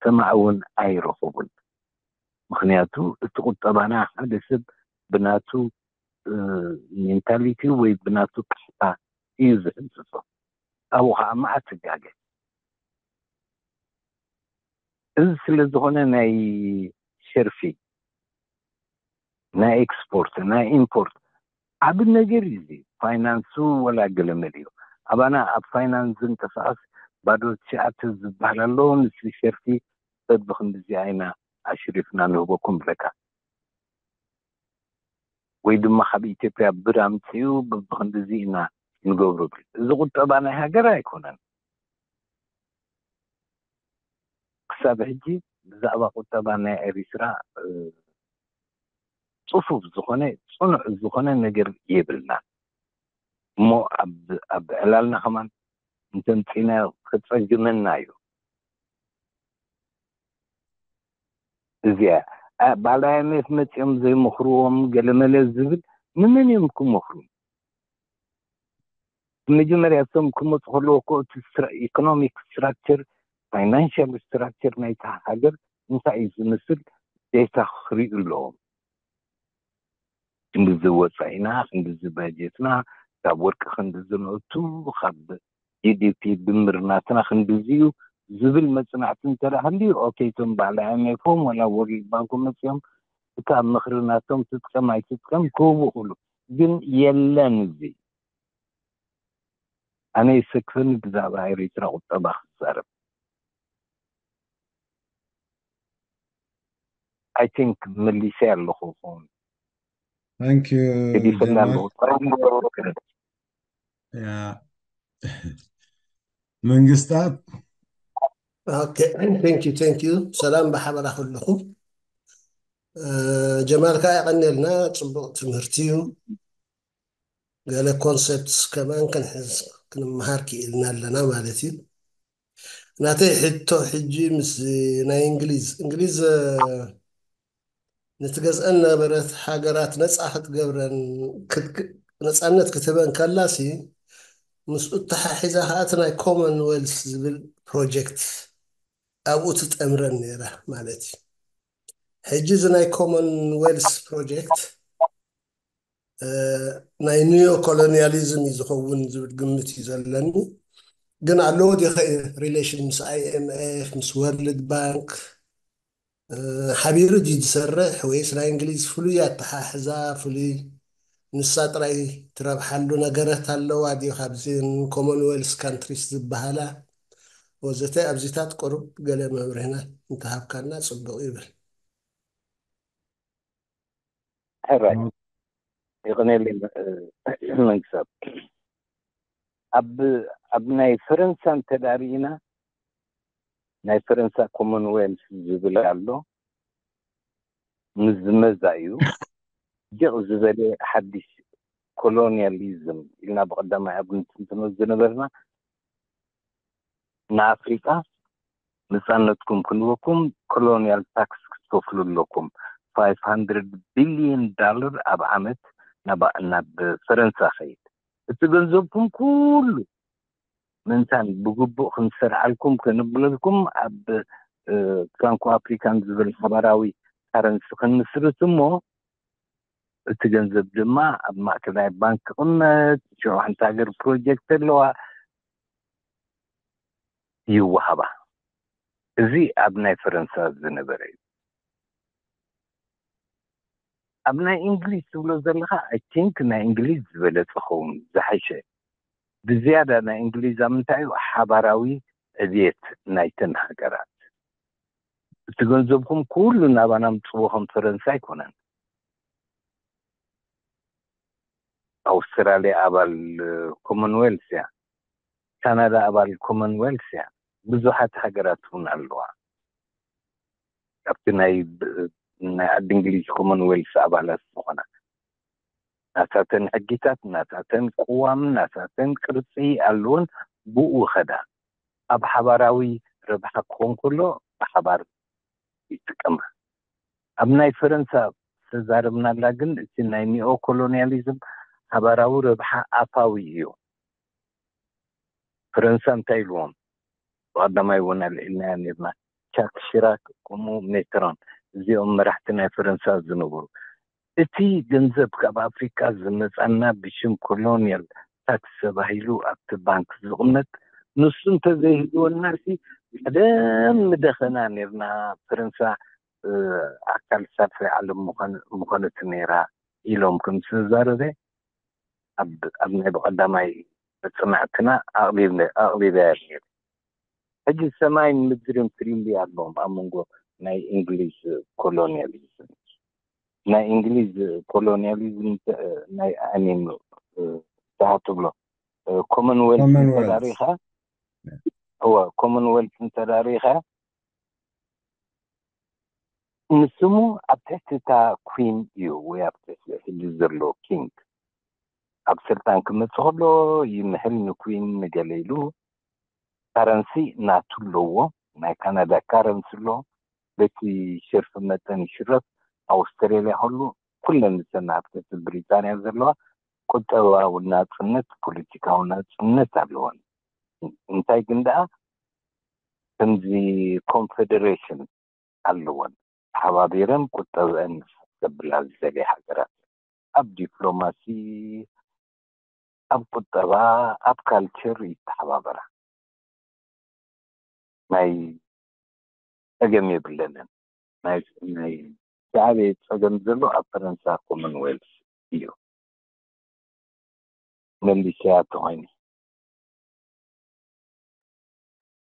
ሰማዕ እውን ኣይረኸቡን። ምክንያቱ እቲ ቁጠባና ሓደ ሰብ ብናቱ ሜንታሊቲ ወይ ብናቱ ቃሕታ እዩ ዝሕንፅፆ። ኣብኡ ከዓ መዓት ትጋገ። እዚ ስለ ዝኾነ ናይ ሸርፊ ናይ ኤክስፖርት ናይ ኢምፖርት ዓቢ ነገር እዩ። እዚ ፋይናንሱ ወላ ገለመል እዩ። ኣባና ኣብ ፋይናንስ ዝንቀሳቐስ ባዶ ትሽዓተ ዝበሃል ኣሎ። ንሱ ሸርፊ በብክንድዚ ኣይና ኣሽሪፍና ንህበኩም ብለካ። ወይ ድማ ካብ ኢትዮጵያ ብር ኣምፅኡ ብብክንድዚ ኢና ንገብሮ ብል። እዚ ቁጠባ ናይ ሃገር ኣይኮነን። ክሳብ ሕጂ ብዛዕባ ቁጠባ ናይ ኤሪትራ ጽፉፍ ዝኾነ ጽኑዕ ዝኾነ ነገር የብልና እሞ ኣብ ዕላልና ከማን እንተምፂናዮ ክፀግመና እዩ። እዚኣ ባዕል ኣይምኤፍ መፂኦም ዘይመኽርዎም ገለመለ ዝብል ንመን እዮም ክመኽሩ? መጀመርያ እቶም ክመፁ ከለዎ እኮ እቲ economic structure financial structure ናይታ ሃገር እንታይ እዩ ዝመስል ዴታ ክሪኡ ኣለዎም። ክንድዚ ወፃኢና ክንድዚ በጀትና ካብ ወርቂ ክንድዚ ንእቱ ካብ ጂዲፒ ድምር ናትና ክንድዚ እዩ ዝብል መፅናዕቲ እንተዳ ሃልዩ ኦኬ እቶም ባዕል ኣይምኤፎም ወላ ወርልድ ባንኮም መፅኦም እታ ምኽሪ ናቶም ትጥቀም ኣይትጥቀም ክህቡ ይኽእሉ ግን የለን እዚ ኣነ ይሰክፈኒ ብዛዕባ ኤሪትራ ቁጠባ ክዛረብ I think መሊሰ ኣለኹ ኹን Thank you ገዲፈና ጀማል ኣለኹ ያ መንግስታት Okay, thank you, thank you. ሰላም ብሓበራ ኩልኹም። ጀማል ከዓ የቐንየልና ፅቡቕ ትምህርቲ እዩ። ገለ ኮንሰፕትስ ከማን ክንሕዝ ክንመሃር ክኢልና ኣለና ማለት እዩ። ናተይ ሕቶ ሕጂ ምስ ናይ እንግሊዝ እንግሊዝ ንትገዝአን ነበረት ሃገራት ነፃ ክትገብረን ነፃነት ክትህበን ከላሲ ምስኡ ተሓሒዛ ከዓ እቲ ናይ ኮመንዌልስ ዝብል ፕሮጀክት ኣብኡ ትጠምረን ነይራ ማለት እዩ። ሕጂ እዚ ናይ ኮመንዌልስ ፕሮጀክት ናይ ኒዮ ኮሎኒያሊዝም እዩ ዝኸውን ዝብል ግምት እዩ ዘለኒ። ግን ኣለዎ ዲኸ ሪሌሽን ምስ ኣይኤምኤፍ ምስ ወርልድ ባንክ ሓቢሩ ድዩ ዝሰርሕ ወይስ ናይ እንግሊዝ ፍሉይ ኣተሓሕዛ ፍሉይ ንሳ ጥራይ ትረብሓሉ ነገረት ኣለዋ ድዩ? ካብዚ ኮመንዌልስ ካንትሪስ ዝበሃላ ወዘተ ኣብዚታት ቁሩብ ገለ መብርህና እንተሃብካና ጽቡቕ ይብል። ሕራይ ይቕነለይ መንግስታት ኣብ ኣብ ናይ ፈረንሳ እንተዳርኢና ናይ ፈረንሳ ኮመንዌልስ ዝብል ኣሎ ምዝመዛ እዩ ጀቕ ዝበለ ሓድሽ ኮሎኒያሊዝም ኢልና ብቀዳማይ ኣብ ንትንትኖ ዝነበርና ንኣፍሪቃ ነፃነትኩም ክንበኩም ኮሎኒያል ታክስ ክትከፍሉ ኣለኩም five hundred billion dollar ኣብ ዓመት ናብ ናብ ፈረንሳ ኸይድ እቲ ገንዘብኩም ኩሉ ምእንታን ብግቡእ ክንሰርዓልኩም ከንብለልኩም ኣብ ፍራንኮ ኣፍሪካን ዝብል ሓባራዊ ካረንሲ ክንምስርት እሞ እቲ ገንዘብ ድማ ኣብ ማእከላይ ባንክ ክቕመጥ ሸውሓንቲ ሃገር ፕሮጀክት ኣለዋ ይወሃባ እዚ ኣብ ናይ ፈረንሳ ዝነበረ እዩ ኣብ ናይ እንግሊዝ ትብሎ ዘለካ I think ናይ እንግሊዝ ዝበለፀ ኸውን ዝሓሸ ብዝያዳ ናይ እንግሊዝ ኣብ ምንታይ እዩ ሓባራዊ ዕብየት ናይተን ሃገራት እቲ ገንዘብኩም ኩሉ ናባና ምፅዎ ከም ፈረንሳ ኣይኮነን ኣውስትራልያ ኣባል ኮመንዌልስ እያ ካናዳ ኣባል ኮመንዌልስ እያ ብዙሓት ሃገራት እውን ኣለዋ ካብቲ ናይ ናይ ዓዲ እንግሊዝ ኮመንዌልስ ኣባላት ዝኾና ናታተን ሕጊታት ናታተን ቅዋም ናታተን ቅርፂ ኣለወን ብኡ ኸዳ ኣብ ሓባራዊ ረብሓ ክኾን ከሎ ብሓባር ይጥቀማ ኣብ ናይ ፈረንሳ ዝተዛረብናላ ግን እቲ ናይ ኒኦ ኮሎኒያሊዝም ሓባራዊ ረብሓ ኣፋዊ እዩ ፈረንሳ እንታይ ኢልዎም ብቐዳማይ እውን ኣልዒልናያ ነርና ቻክ ሽራክ ከምኡ ሜትሮን እዚኦም መራሕቲ ናይ ፈረንሳ ዝነበሩ እቲ ገንዘብ ካብ ኣፍሪካ ዝመፃና ብሽም ኮሎኒያል ታክስ ተባሂሉ ኣብቲ ባንክ ዝቕመጥ ንሱ እንተዘይህልወና ሲ ቀደም ምደኸና ነርና ፈረንሳ ኣካል ሳልሳይ ዓለም ምኾነት ነይራ ኢሎም ከም ዝተዛረበ ኣብ ናይ ብቐዳማይ መፅናዕትና ኣቕሪበያ ነይሩ። ሕጂ ሰማይን ምድርን ፍልልይ ኣለዎም ኣብ መንጎ ናይ እንግሊዝ ኮሎኒያሊዝም። ናይ እንግሊዝ ኮሎኒያሊዝም ናይ ኣሚን ትብሎ ኮመንዌልት ኮመንዌልት እንተዳሪኻ እወ ኮመንዌልት እንተዳሪኻ ንስሙ ኣብ ትሕቲ እታ ኩን እዩ ወይ ኣብ ትሕቲ ሕጂ ዘሎ ኪንግ ኣብ ስልጣን ክመፅእ ከሎ ይምህል ንኩን ንገለ ኢሉ ካረንሲ ናቱ ኣለዎ ናይ ካናዳ ካረንሲ ኣሎ በቲ ሸርፊ መጠን ይሽረፍ ኣውስትራልያ ከሉ ኩለን ንሰን ኣብ ትሕቲ ብሪጣንያ ዘለዋ ቁጠባዊ ናፅነት ፖለቲካዊ ናፅነት ኣለወን እንታይ ግን ደኣ ከምዚ ኮንፌደሬሽን ኣለወን ተሓባቢረን ቁጠብአን ዘብላ ዝደልያ ሃገራት ኣብ ዲፕሎማሲ ኣብ ቁጠባ ኣብ ካልቸር ይተሓባበራ ናይ ጸገም የብለንን ናይ ናይ ዝዓበየ ጸገም ዘሎ ኣብ ፈረንሳ ኮመንዌልስ እዩ መሊሰያ ተኾይነ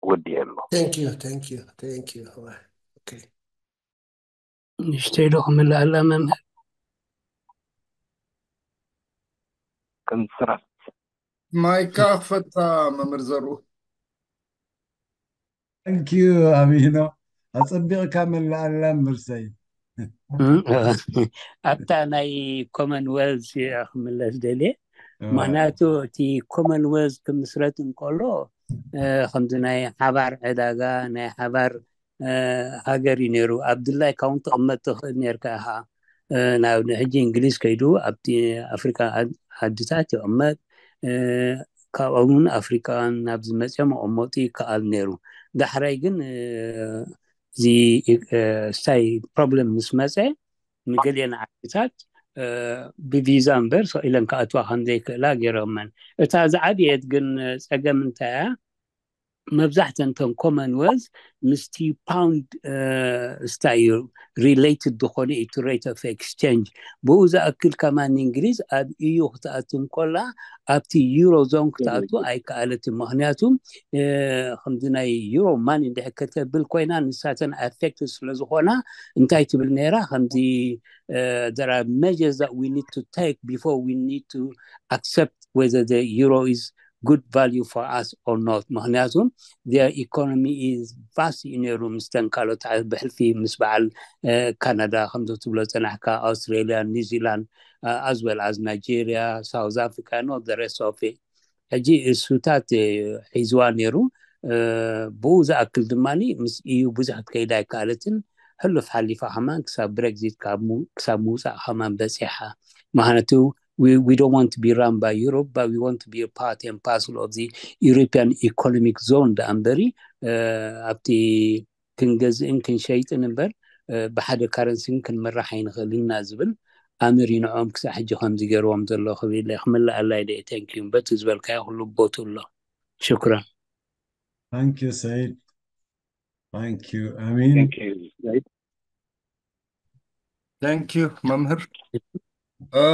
ወዲኤ ኣሎ Thank you, thank you, thank you. Okay. ንእሽተይ ዶ ክምልኣላ መምህር ከም ስራሕ ማይካ ክፈታ መምህር ዘርኡ Thank you ኣሚኖ ኣጸቢቕካ መላኣላ ምርሰይ ኣብታ ናይ ኮመንዌልዝ ክምለስ ደልየ ምክንያቱ እቲ ኮመንዌልዝ ክምስረት እንከሎ ከምዚ ናይ ሓባር ዕዳጋ ናይ ሓባር ሃገር እዩ ነይሩ ኣብ ድላይካ እውን ትቕመጥ ትኽእል ነርካ ኢኻ ናብ ሕጂ እንግሊዝ ከይዱ ኣብቲ ኣፍሪካ ዓድታት ይቕመጥ ካብኦም እውን ኣፍሪካውያን ናብ ዝመፅኦም መቐመጡ ይከኣል ነይሩ ዳሕራይ ግን እዚ ስታይ ፕሮብለም ምስ መፀ ንገሊአን ዓድታት ብቪዛ እምበር ሰኢለን ክኣትዋ ከምዘይክእላ ገይሮመን እታ ዝዓብየት ግን ፀገም እንታይ እያ መብዛሕተን ተን ኮመንወልዝ ምስቲ ፓውንድ ስታይ እዩ related ዝኾነ እዩ to rate of exchange ብኡ ዝኣክል ከማን እንግሊዝ ኣብ ኢዩ ክትኣቱ እንኮላ ኣብቲ ዩሮ ዞን ክትኣቱ ኣይከኣለትን ምክንያቱ ከምዚ ናይ ዩሮ ማኒ እንድሕር ከተብል ኮይና ንሳተን affected ስለዝኾና እንታይ ትብል ነይራ ከምዚ there are measures that we need to take before we need to accept whether the euro is good value for us or not ምክንያቱ their economy is vast እዩ ነይሩ ምስተን ካልኦት ብሕልፊ ምስ በዓል ካናዳ ከምዚ ትብሎ ዝፀናሕካ ኣውስትራሊያ ኒውዚላንድ as well as Nigeria South Africa and all the rest of it ሕጂ እሱታት ሒዝዋ ነይሩ ብኡ ዝኣክል ድማ ምስ ኢዩ ብዙሕ ክትከይድ ኣይከኣለትን ሕሉፍ ሓሊፋ ከማን ክሳብ ብሬግዚት ክሳብ ምውፃእ ከማን በፂሓ ምክንያቱ we, we don't want to be run by Europe, but we want to be a part and parcel of the European Economic Zone ዳኣ እምበሪ ኣብቲ ክንገዝእን ክንሸይጥን እምበር ብሓደ ካረንሲን ክንምራሕ ኣይንኽእልና ዝብል ኣምር ይንዖም ክሳብ ሕጂ ከምዚ ገይርዎም ዘሎ ክብል ክምልኣላይ ደ ተንኪዩ በቲ ዝበልካዮ ኩሉ ቦቱ ኣሎ ሽኩራን Thank you Said Thank you Amin Thank you መምህር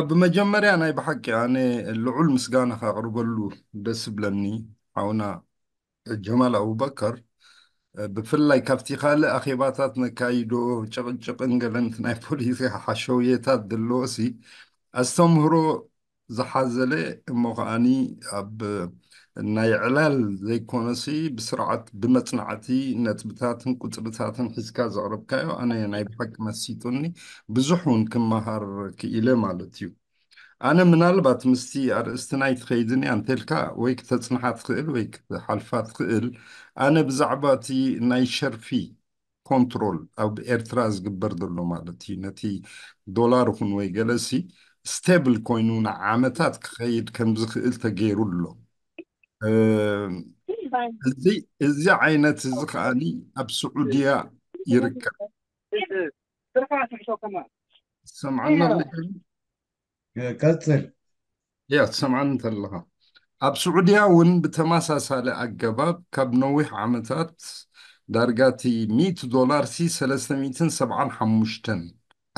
ብመጀመርያ ናይ ብሓቂ ኣነ ልዑል ምስጋና ካቕርበሉ ደስ ብለኒ ሓውና ጀማል ኣቡበከር ብፍላይ ካብቲ ካልእ ኣኼባታት ነካይዶ ጭቕጭቕን ገለንት ናይ ፖሊሲ ሓሸውየታት ዘለዎ ሲ ኣስተምህሮ ዝሓዘለ እሞ ከዓኒ ኣብ ናይ ዕላል ዘይኮነሲ ብስርዓት ብመፅናዕቲ ነጥብታትን ቁፅርታትን ሒዝካ ዘቕረብካዮ ኣነ ናይ ብሓቂ መሲጡኒ ብዙሕ እውን ክመሃር ክኢለ ማለት እዩ ኣነ ምናልባት ምስቲ ኣርእስቲ ናይ ትኸይድን እያ እንተልካ ወይ ክተፅንሓ ትኽእል ወይ ክትሓልፋ ትኽእል ኣነ ብዛዕባ እቲ ናይ ሸርፊ ኮንትሮል ኣብ ኤርትራ ዝግበር ዘሎ ማለት እዩ ነቲ ዶላር ይኹን ወይ ገለሲ ስቴብል ኮይኑ ንዓመታት ክኸይድ ከም ዝኽእል ተገይሩ ኣሎ እዚ ዓይነት እዚ ከዓኒ ኣብ ስዑድያ ይርከብ ሰምዓና ኣለካ ቀፅል ያ ትሰምዓኒ እንተለኻ ኣብ ስዑድያ እውን ብተመሳሳሊ ኣገባብ ካብ ነዊሕ ዓመታት ዳርጋ እቲ ሚእቲ ዶላር ሲ ሰለስተ ሚእትን ሰብዓን ሓሙሽተን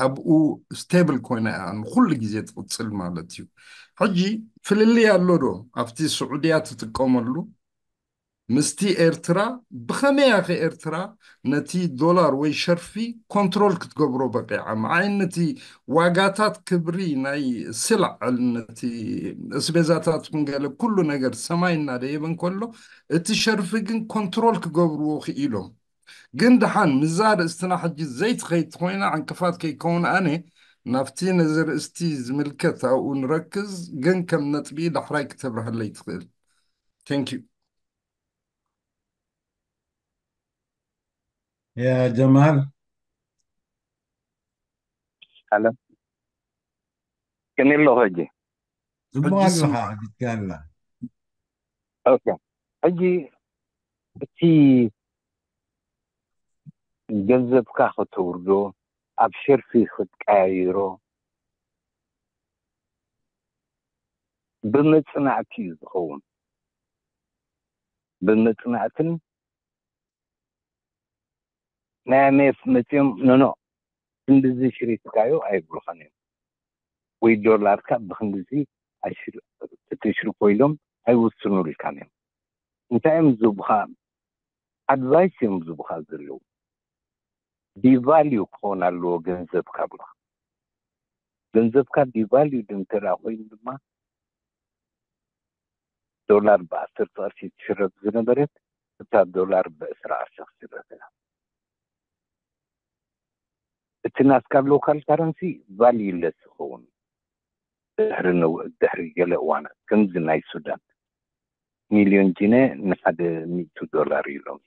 ኣብኡ ስቴብል ኮይና እያ ንኩሉ ግዜ ትቕፅል ማለት እዩ ሕጂ ፍልልይ ኣሎ ዶ ኣብቲ ስዑድያ ትጥቀመሉ ምስቲ ኤርትራ ብኸመይ ኢኻ ኤርትራ ነቲ ዶላር ወይ ሸርፊ ኮንትሮል ክትገብሮ በቂዓ? ምዓይ ነቲ ዋጋታት ክብሪ ናይ ስላዕ ነቲ እስቤዛታት ኩን ገለ ኩሉ ነገር ሰማይ እናደየበ እንከሎ እቲ ሸርፊ ግን ኮንትሮል ክገብርዎ ክኢሎም። ግን ደሓን ምዛ ርእስትና ሕጂ ዘይትኸይድ ኮይና ዕንቅፋት ከይከውን ኣነ ናብቲ ነዚ ርእስቲ ዝምልከት ኣብኡ ንረክዝ። ግን ከም ነጥቢ ዳሕራይ ክተብርሃለይ ትኽእል? Thank you። ያ ጀማል ኣለ ከመይ ኣለኹ ሕጂ? ጽቡቅ ሕጂ ኣለኻ ስማ- ሕጅካ ኣላ ኦኬ። ሕጂ እቲ ገንዘብካ ከተውርዶ ኣብ ሸርፊ ክትቀያይሮ ብምጽናዕቲ እዩ ዝኸውን። ብምጽናዕትን ናይ ኣምኤፍ መጺኦም ኖኖ ክንድዚ ሽሪፍካዮ ኣይብሉኻን እዮም። ወይ ዶላርካ ብክንድዚ ኣይሽር- እትሽርፎ ኢሎም ኣይውስኑልካን እዮም። እንታይ እዮም ዝቡኻ ኣድቫይስ እዮም ዝቡኻ ዘለዉ። ዲቫልዩ ክኾን ኣለዎ ገንዘብካ ብሉኻ። ገንዘብካ ዲቫልዩ እንተ ደኣ ኮይኑ ድማ ዶላር ብዓሰርተ ቅርሺ ትሽረፍ ዝነበረት እታ ዶላር ብዕስራ ቅርሺ ክትሽረፍ እያ። እቲ ናትካ ሎካል ካረንሲ ቫልዩ ለስ ይኸውን። ድሕሪ ነው- ድሕሪ ገለ እዋናት ከምዚ ናይ ሱዳን ሚልዮን ጂነ ንሓደ ሚእቱ ዶላር ኢሎም።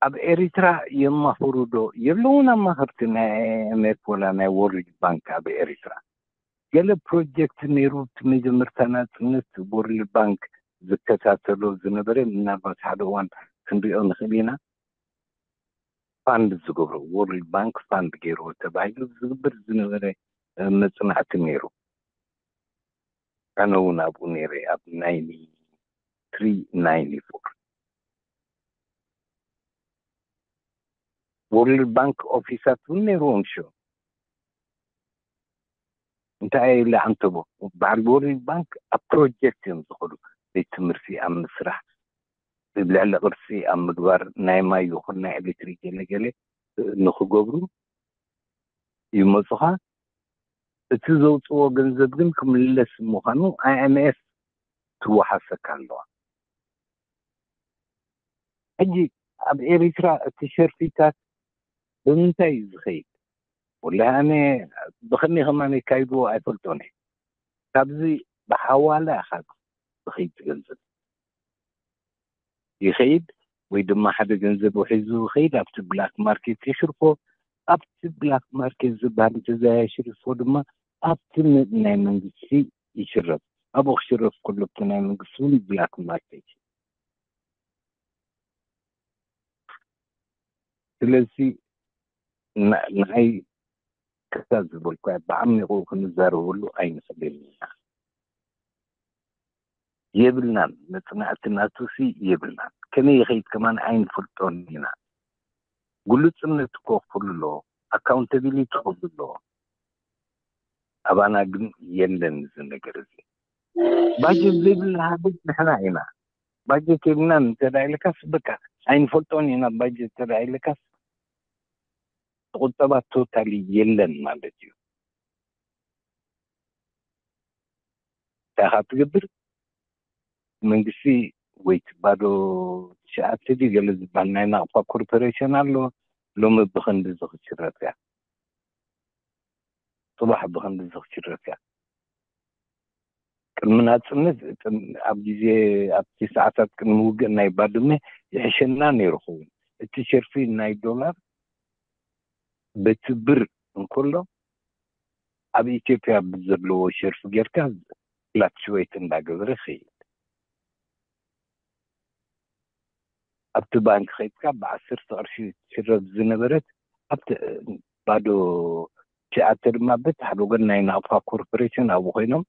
ኣብ ኤሪትራ የማኽሩ ዶ የለውን ኣማኸርቲ ናይ ኣይኤምኤፍ ወላ ናይ ወርልድ ባንክ ኣብ ኤሪትራ? ገለ ፕሮጀክት ነይሩ እቲ መጀመርታ ናጽነት ወርልድ ባንክ ዝከታተሎ ዝነበረ ምናልባት ሓደ እዋን ክንሪኦ ንኽእል ኢና። ፋንድ ዝገብሮ ወርልድ ባንክ ፋንድ ገይርዎ ተባሂሉ ዝግበር ዝነበረ እ፣ መጽናዕቲ ነይሩ። ኣነ እውን ኣብኡ ነይረ ኣብ ናይንቲ ትሪ ናይንቲ ፎር። ወርልድ ባንክ ኦፊሳት እውን ነይርዎም ሽዑ። እንታይ ኢለ ኣንተቦ በዓል ወርልድ ባንክ ኣብ ፕሮጀክት እዮም ዝኸዱ። ቤት ትምህርቲ ኣብ ምስራሕ፣ ልዕሊ ቅርሲ ኣብ ምግባር፣ ናይ ማይ ይኹን ናይ ኤሌክትሪክ ገለገለ ንክገብሩ ይመፁኻ። እቲ ዘውፅዎ ገንዘብ ግን ክምለስ ምዃኑ ኣይኤምኤፍ ትወሓሰካ ኣለዋ። ሕጂ ኣብ ኤሪትራ እቲ ሸርፊታት ብምንታይ እዩ ዝኸይድ? ወላሂ ኣነ ብኸመይ ከማን የካይድዎ ኣይፈልጦን እየ። ካብዚ ብሓዋላ ኢኻ ዝኸይድ ገንዘብ ይኸይድ ወይ ድማ ሓደ ገንዘብ ውሒዙ ይኸይድ ኣብቲ ብላክ ማርኬት የሽርፎ። ኣብቲ ብላክ ማርኬት ዝበሃል እንተዘይ የሽርፎ ድማ ኣብቲ ን- ናይ መንግስቲ ይሽረፍ። ኣብኡ ክሽረፍ ከሎ ኣብቲ ናይ መንግስቲ እውን ብላክ ማርኬት እዩ። ስለዚ ን- ንዓይ ከታ ዝበልኩ ብዓሚቑ ክንዛረበሉ ኣይንኽእልን ኢና። የብልናን መፅናዕቲ ናቱሲ የብልናን። ከመይ ይኸይድ ከማን ኣይንፈልጦን ኢና። ግሉፅነት እኮ ክህሉ ኣለዎ፣ ኣካውንታቢሊቲ ክህሉ ኣለዎ። ኣባና ግን የለን እዚ ነገር እዚ። ባጀት ዘይብልና ሃገር ንሕና ኢና። ባጀት የብልናን እንተዳ ኢለካስ በቃ ኣይንፈልጦን ኢና። ባጀት እንተዳ ኢለካስ ቁጠባ ቶታሊ የለን ማለት እዩ። እንታይ ኢኻ ትገብር? መንግስቲ ወይ ባዶ ትሽዓተ ድዩ ገለ ዝበሃል ናይ ናቕፋ ኮርፖሬሽን ኣሎ። ሎሚ ብኽንዲ እዚ ክትሽረፍ እያ፣ ፅባሕ ብኽንዲ እዚ ክትሽረፍ እያ። ቅድሚ ናፅነት እጥን- ኣብ ግዜ ኣብቲ ሰዓታት ቅድሚ ውግእ ናይ ባድመ ይሕሸና ነይሩ ኸውን። እቲ ሸርፊ ናይ ዶላር በቲ ብር እንከሎ ኣብ ኢትዮጵያ ብዘለዎ ሸርፊ ጌርካ ፍላክቹዌት እንዳገበረ ይኸይድ። ኣብቲ ባንክ ከይድካ ብዓሰርተ ቅርሺ ትሽረፍ ዝነበረት ኣብቲ ባዶ ትሽዓተ ድማ በቲ ሓደ ወገን ናይ ናቕፋ ኮርፖሬሽን ኣብኡ ኮይኖም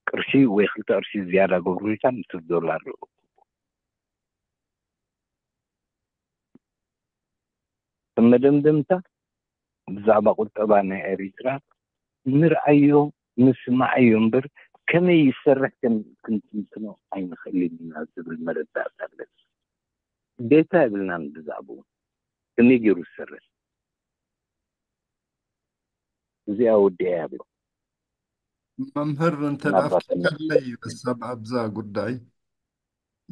ቅርሺ ወይ ክልተ ቅርሺ ዝያዳ ገብሩልካ ነቲ ዶላር። መደምደምታ ብዛዕባ ቁጠባ ናይ ኤሪትራ ንርኣዮ ንስማዓዮ እምበር ከመይ ይሰርሕ ከም ክንትንትኖ ኣይንኽእልን ኢና ዝብል መረዳእታ ኣለኒ። ዴታ የብልናን ብዛዕባኡ። ከመይ ገይሩ ዝሰርሕ እዚኣ ወዲኣ ይብሎ። መምህር እንተ ደኣ ናባተና ፍትካለይ በሳብ ኣብዛ ጉዳይ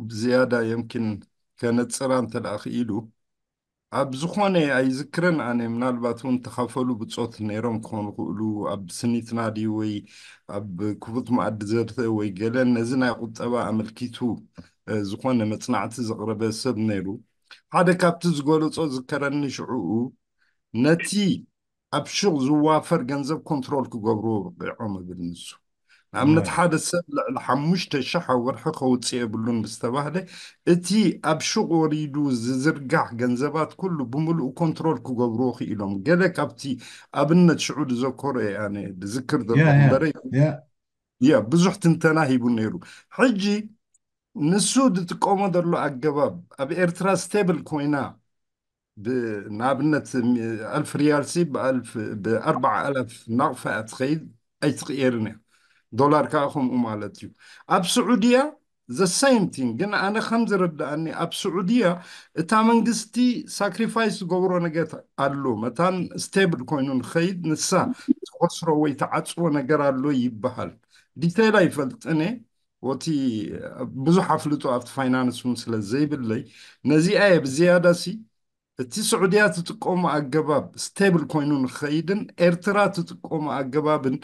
ብዝያዳ የምኪን ከነጽራ እንተ ደኣ ክኢሉ ኣብ ዝኾነ ኣይዝክረን ኣነ ምናልባት እውን ተኻፈሉ ብጾት ነይሮም ክኾኑ ክእሉ ኣብ ስኒትና ድዩ ወይ ኣብ ክፉት መኣዲ ዘርተ ወይ ገለን ነዚ ናይ ቁጠባ ኣመልኪቱ ዝኾነ መጽናዕቲ ዘቕረበ ሰብ ነይሩ ሓደ ካብቲ ዝገለጾ ዝከረኒ ሽዕኡ ነቲ ኣብ ሹቕ ዝዋፈር ገንዘብ ኮንትሮል ክገብርዎ በቂዖም እብል ንሱ ንኣብነት ሓደ ሰብ ልዕሊ ሓሙሽተ ሽሕ ኣብ ወርሒ ከውፅእ የብሉን ምስ ተባህለ እቲ ኣብ ሹቕ ወሪዱ ዝዝርጋሕ ገንዘባት ኩሉ ብምሉኡ ኮንትሮል ክገብርዎ ክኢሎም ገለ ካብቲ ኣብነት ሽዑ ዝዘከሮ እየ ኣነ ዝዝክር ዘለኹ እምበረ ያ ብዙሕ ትንተና ሂቡ ነይሩ ሕጂ ንሱ ዝጥቀሞ ዘሎ ኣገባብ ኣብ ኤርትራ ስቴብል ኮይና ንኣብነት ኣልፍ ሪያል ሲ ብኣልፍ ብኣርባዓ ኣላፍ ናቕፋ እያ ትኸይድ ኣይትቕየርን እያ ዶላር ከዓ ከምኡ ማለት እዩ ኣብ ስዑድያ the same thing ግን ኣነ ከም ዝረዳእኒ ኣብ ስዑድያ እታ መንግስቲ ሳክሪፋይስ ዝገብሮ ነገር ኣሎ መታን ስቴብል ኮይኑ ንኸይድ ንሳ ትኸስሮ ወይ ትዓፅዎ ነገር ኣሎ ይበሃል ዲቴይል ኣይፈልጥን እየ ወቲ ብዙሕ ኣፍልጦ ኣብቲ ፋይናንስ እውን ስለ ዘይብለይ ነዚኣ እየ ብዝያዳ ሲ እቲ ስዑድያ ትጥቀሞ ኣገባብ ስቴብል ኮይኑ ንክኸይድን ኤርትራ ትጥቀሞ ኣገባብን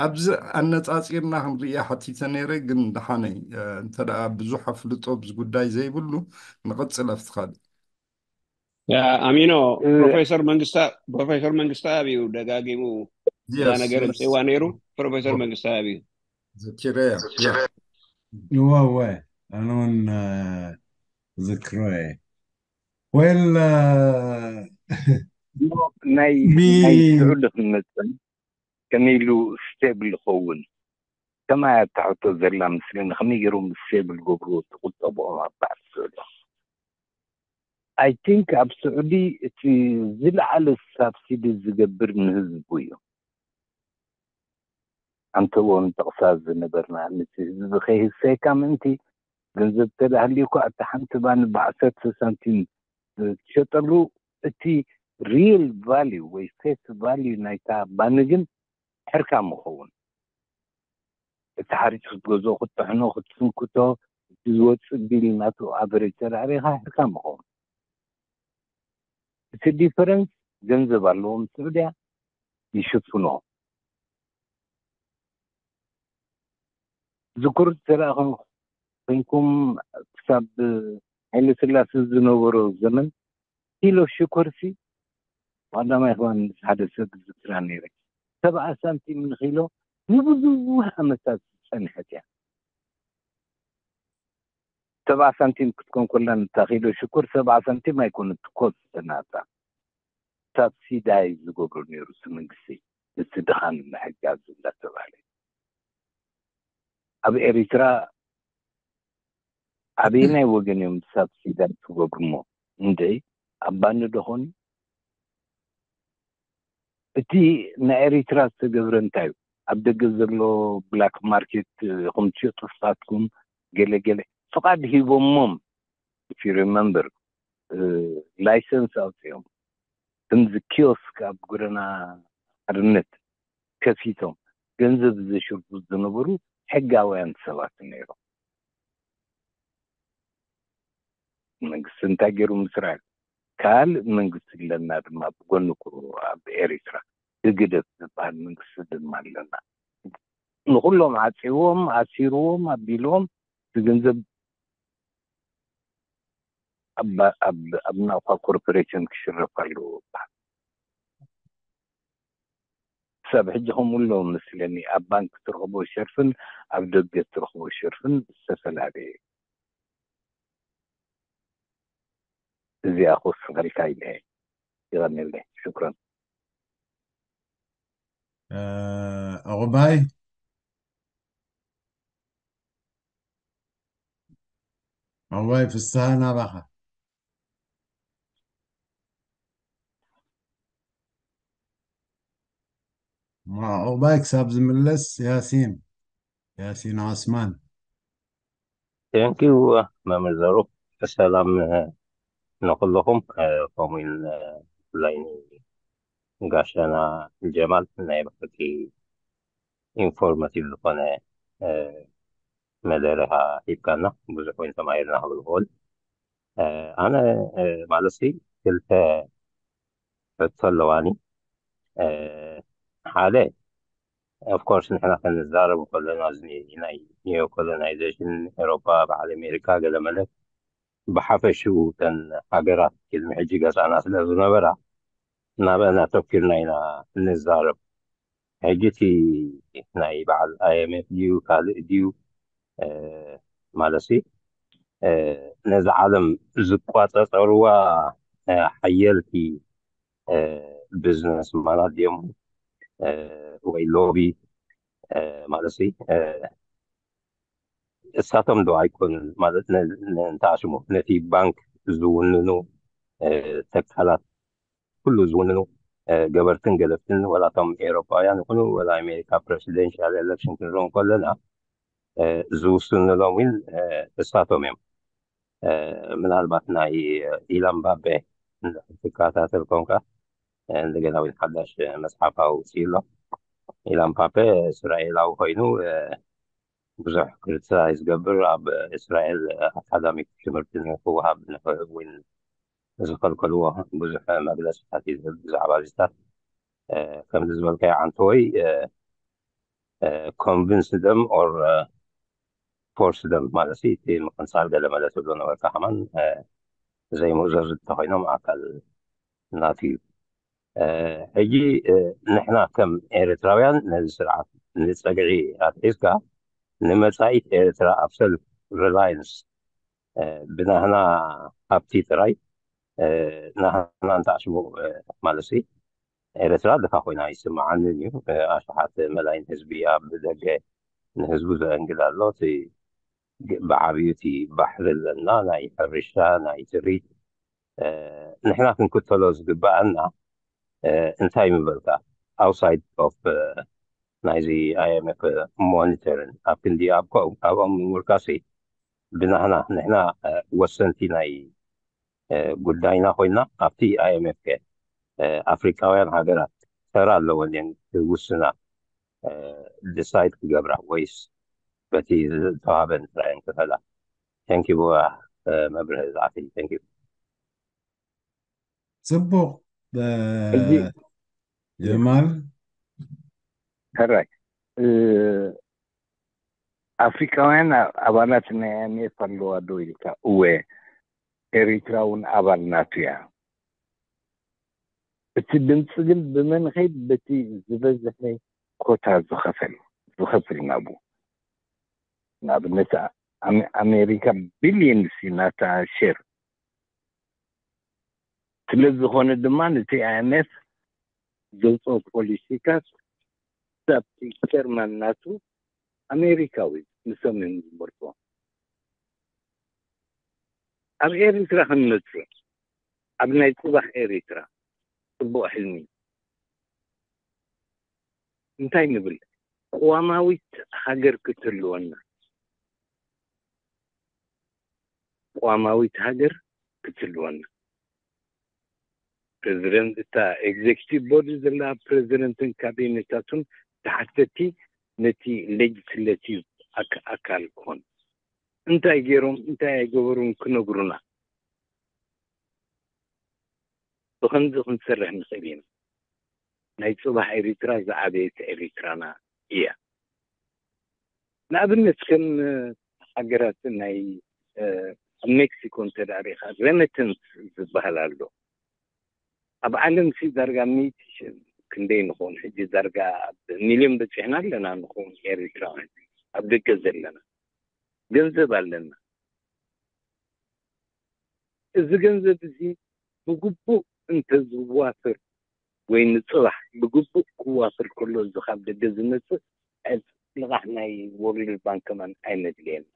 ኣብዚ ኣነፃፂርና ክንርእያ ሓቲተ ነይረ ግን ደሓነይ እንተ ብዙሕ ኣፍልጦ ኣብዚ ጉዳይ ዘይብሉ ንቐፅል ኣብቲ ካልእ ኣሚኖ ፕሮፌሰር መንግስታ ፕሮፌሰር መንግስታ ኣብዩ ደጋጊሙ እዛ ነገር ምፅዋ ነይሩ ፕሮፌሰር መንግስታ ኣብዩ ዘኪረያ እወ እወ ኣነ እውን ዝክሮ እየ ወል ናይ ናይ ስዑዲ ክንመፅን ከመይ ኢሉ ስቴብል ይኸውን ከማይ ኣታሕቶ ዘላ ምስለኒ ከመይ ገይሮም ስቴብል ገብርዎ ዝቁጠብኦም ኣባዕቲ ስዑዲ I think ኣብ ስዑዲ እቲ ዝለዓለ ሳብሲዲ ዝገብር ንህዝቡ እዩ ኣንተዎ ንጠቕሳ ዝነበርና ነቲ ህዝቢ ከይህሰየካ ምእንቲ ገንዘብ ተዳህልዩ እኳ እታ ሓንቲ ባኒ ብዓሰርተ ሳንቲም ትሸጠሉ እቲ real value ወይ face value ናይታ ባኒ ግን ሕርካ ምኸውን እቲ ሓሪጭ ክትገዝኦ ክትጥሕኖ ክትስንክቶ እቲ ዝወፅእ ቢል ናቱ average ተዳዕሪኻ ሕርካ ምኸውን እቲ difference ገንዘብ ኣለዎም ስዑድያ ይሽፍኖ ዝኩር ተደኣ ኮንኩም ክሳብ ሃይለ ስላሴ ዝነበሮ ዘመን ኪሎ ሽኮርሲ ቀዳማይ ክባን ምስ ሓደ ሰብ ዝዝክራ ነይረ ሰብዓ ሳንቲም ንኪሎ ንብዙሕ ዓመታት ዝፀንሐት እያ ሰብዓ ሳንቲም ክትኮን ኮላ ንታ ኪሎ ሽኮር ሰብዓ ሳንቲም ኣይኮነትን ኮስት ናታ ሳብሲዳይዝ ዝገብሮ ነይሩ እቲ መንግስቲ ነቲ ድኻ ንምሕጋዝ እንዳተባህለ ኣብ ኤሪትራ ኣበየናይ ወገን እዮም ሳብሲዳይዝ ክገብሩ እሞ እንድዒ ኣብ ባኒ ዶ ኾን እቲ ናይ ኤሪትራ ዝተገብረ እንታይ እዩ ኣብ ደገ ዘሎ ብላክ ማርኬት ኹም ትሸጡ ስኻትኩም ገለ ገለ ፍቓድ ሂቦሞም if you remember license ኣውፅኦም ከምዚ ኪዮስክ ኣብ ጎደና ሓርነት ከፊቶም ገንዘብ ዘሽርፉ ዝነበሩ ሕጋውያን ሰባት ነይሮም መንግስቲ እንታይ ገይሩ ምስራቅ ካልእ መንግስቲ ኣለና ድማ ብጎኒ ኩሩ ኣብ ኤሪትራ ህግደፍ ዝበሃል መንግስቲ ድማ ኣለና ንኩሎም ዓፂዎም ኣሲርዎም ኣቢልዎም እቲ ገንዘብ ኣብ ናቕፋ ኮርፖሬሽን ክሽረፍ ኣለዎ ይበሃል ክሳብ ሕጂ ከምኡ ኣለዎ መስለኒ ኣብ ባንክ ትረኽቦ ሸርፍን ኣብ ደገ ትረኽቦ ሸርፍን ዝተፈላለየ እዚኣ ክወስኸልካ ኢለ የቐንየለይ ሽክረን ዕቑባይ ዕቑባይ ፍስሃ ናባኻ ዕቑባይ ክሳብ ዝምለስ ያሲን ያሲን ዑስማን። Thank you መምህር ዘሩ። ሰላም ንኩልኹም፣ ከምኡውን ብፍላይ ንጋሻና ጀማል ናይ ብሓቂ ኢንፎርማቲቭ ዝኾነ መደረኻ ሂብካና፣ ብዙሕ እውን ተማሂርና ክብል ክእል። ኣነ ማለት ክልተ ሕቶ ኣለዋኒ። ሓደ ኦፍኮርስ ንሕና ከንዛረብ ከለና እዚ ናይ ኒዮ ኮሎናይዜሽን ኤሮፓ በዓል ኣሜሪካ ገለመለ ብሓፈሽኡ እተን ሃገራት ቅድሚ ሕጂ ገዛእና ስለ ዝነበራ ናብአን ኣተኪርና ኢና እንዛረብ። ሕጂ እቲ ናይ በዓል ኣይኤምኤፍ ድዩ ካልእ ድዩ ማለት ነዚ ዓለም ዝቋፀፀርዋ ሓየልቲ ቢዝነስ ማናት ድዮም ወይ ሎቢ ማለት እሳቶም ዶ ኣይኮኑን ማለት ንእንተኣሽሙ ነቲ ባንክ ዝውንኑ ተካላት ኩሉ ዝውንኑ ገበርትን ገለፍትን ወላቶም ኤሮፓውያን ይኹኑ ወላ ኣሜሪካ ፕሬሲደንሻል ኤሌክሽን ክንርኢ ከለና ዝውስንሎም እውን እሳቶም እዮም። ምናልባት ናይ ኢላን ባቤ ክትከታተል ኮንካ እንደገና እውን ሓዳሽ መፅሓፍ ኣውፅኡ ኣሎ። ኢላን ባቤ እስራኤላዊ ኮይኑ ብዙሕ ክሪቲሳይዝ ዝገብር ኣብ እስራኤል ኣካዳሚክ ትምህርቲ ንክወሃብ እውን ዝኸልከልዎ ብዙሕ መግለፅታት እዩ ዝህብ ብዛዕባ እዚታት። ከምዚ ዝበልካዮ ዓንተወይ ኮንቪንስ ደም ኦር ፎርስ ደም ማለት እቲ ምቅንፃል ገለ መለ ትብሎ ነበርካ ከማን ዘይምእዘዙ እንተኮይኖም ኣካል ናቱ እዩ። ሕጂ ንሕና ከም ኤርትራውያን ነዚ ስርዓት ንፀግዒ ኣትሒዝካ ንመፃኢት ኤርትራ ኣብ ሰልፍ ሪላየንስ ብናህና ሃብቲ ጥራይ ናህና እንተኣሽሙ ማለት ኤርትራ ድኻ ኮይና ይስምዓንን እዩ። ኣሽሓት መላይን ህዝቢ ኣብ ደገ ንህዝቡ ዘእንግድ ኣሎ። እቲ ብዓብዩ እቲ ባሕሪ ኣለና፣ ናይ ሕርሻ፣ ናይ ትርኢት። ንሕና ክንክተሎ ዝግበኣና እንታይ ምበልካ ኣውትሳይድ ኦፍ ናይዚ ኣይኤምኤፍ ሞኒተርን ኣብ ክንዲ ኣብኦም ምምርካሲ ብናህና ንሕና ወሰንቲ ናይ ጉዳይና ኮይና ኣብቲ ኣይኤምኤፍ ከ ኣፍሪቃውያን ሃገራት ተራ ኣለወን እየን ክውስና ዲሳይድ ክገብራ ወይስ በቲ ዝተዋህበን ጥራየን ክፈላ? ተንኪቡ መብርህ ዝዓፊ ተንኪቡ ጽቡቕ ጀማል ሕራይ ኣፍሪካውያን ኣባላት ናይ ኣምኤፍ ኣለዋ ዶ ኢልካ? እወ፣ ኤሪትራ እውን ኣባል ናቱ እያ። እቲ ድምፂ ግን ብመን ኸይድ? በቲ ዝበዝሐ ኮታ ዝኸፈል ዝኸፍል ናቡ። ንኣብነት ኣሜሪካ ቢልየንስ ናታ ሼር ስለ ዝኾነ ድማ ነቲ ኣይኤምኤፍ ዘውፅኦ ፖሊሲታት ኣብቲ ቸርማን ናቱ ኣሜሪካዊ ንሶም እዮም ዝመርፅዎ። ኣብ ኤሪትራ ክንመፅእ ኣብ ናይ ፅባሕ ኤሪትራ ፅቡቅ ሕልሚ እንታይ ንብል? ቅዋማዊት ሃገር ክትህልወና ቅዋማዊት ሃገር ክትህልወና ፕሬዚደንት እታ ኤግዜክቲቭ ቦዲ ዘላ ፕሬዚደንትን ካቢኔታቱን ተሓተቲ ነቲ ሌጅስሌቲቭ ኣካል ክኾኑ እንታይ ገይሮም እንታይ ኣይገበሩን ክነግሩና ብኸምዚ ክንሰርሕ ንኽእል ኢና። ናይ ፅባሕ ኤሪትራ ዝዓበየት ኤሪትራና እያ። ንኣብነት ከም ሃገራት ናይ ኣብ ሜክሲኮ እንተዳሪኻ ሬሚተንስ ዝበሃል ኣሎ። ኣብ ዓለም ሲ ዳርጋ ሚእቲ ክንደይ ንኸውን ሕጂ ዳርጋ ሚልዮን በፂሕና ኣለና ንኸውን ኤሪትራውያን ኣብ ደገ ዘለና ገንዘብ ኣለና። እዚ ገንዘብ እዚ ብግቡእ እንተዝዋፍር ወይ ንፅባሕ ብግቡእ ክዋፍር ከሎ እዚ ካብ ደገ ዝመፅእ ልቓሕ ናይ ወርልድ ባንክ ከማን ኣይመድልየና።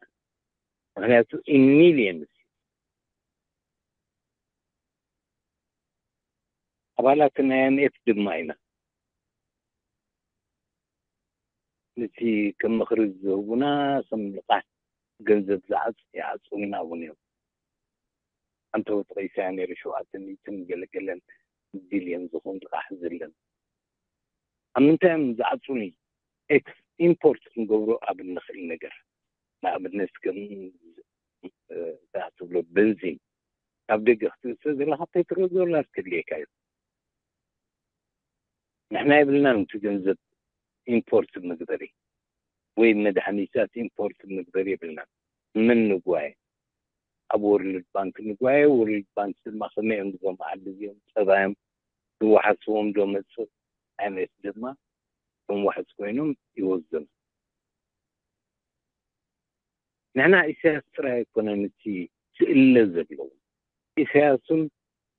ምክንያቱ ኢን ሚልየንስ ኣባላት ናይ ኣይኤምኤፍ ድማ ኢና። ነቲ ከም ምኽሪ ዝህቡና፣ ከም ልቓሕ ገንዘብ ዝዓጽ ይዓጽውና እውን እዮም። ኣንተወት ቀይሳያ ነይሩ ሸውዓተ ሚእትን ገለገለን ቢልዮን ዝኾን ልቓሕ ዝለን። ኣብ ምንታይ እዮም ዝዓጹኒ? ኤክስ ኢምፖርት ክንገብሮ ኣብ እንኽእል ነገር፣ ንኣብነት ከም እ፣ እታ ትብሎ በንዚን ካብ ደገ ክትእሰ ዘለካ ፔትሮ ዶላር ክድልየካ እዩ። ንሕና የብልናን እቲ ገንዘብ ኢምፖርት ምግበሪ ወይ መድሓኒታት ኢምፖርት ምግበሪ የብልናን። መን ንጓየ? ኣብ ወርልድ ባንክ ንጓየ። ወርልድ ባንክ ድማ ከመይ እዮም እዞም ዓዲ እዚኦም ጸባዮም ዝወሓስዎም ዶ መጽእ? ኣይነት ድማ ከም ዋሕስ ኮይኖም ይወዘኑ። ንሕና ኢሳያስ ጥራይ ኣይኮነን እቲ ስእለ ዘለዎ። ኢሳያስን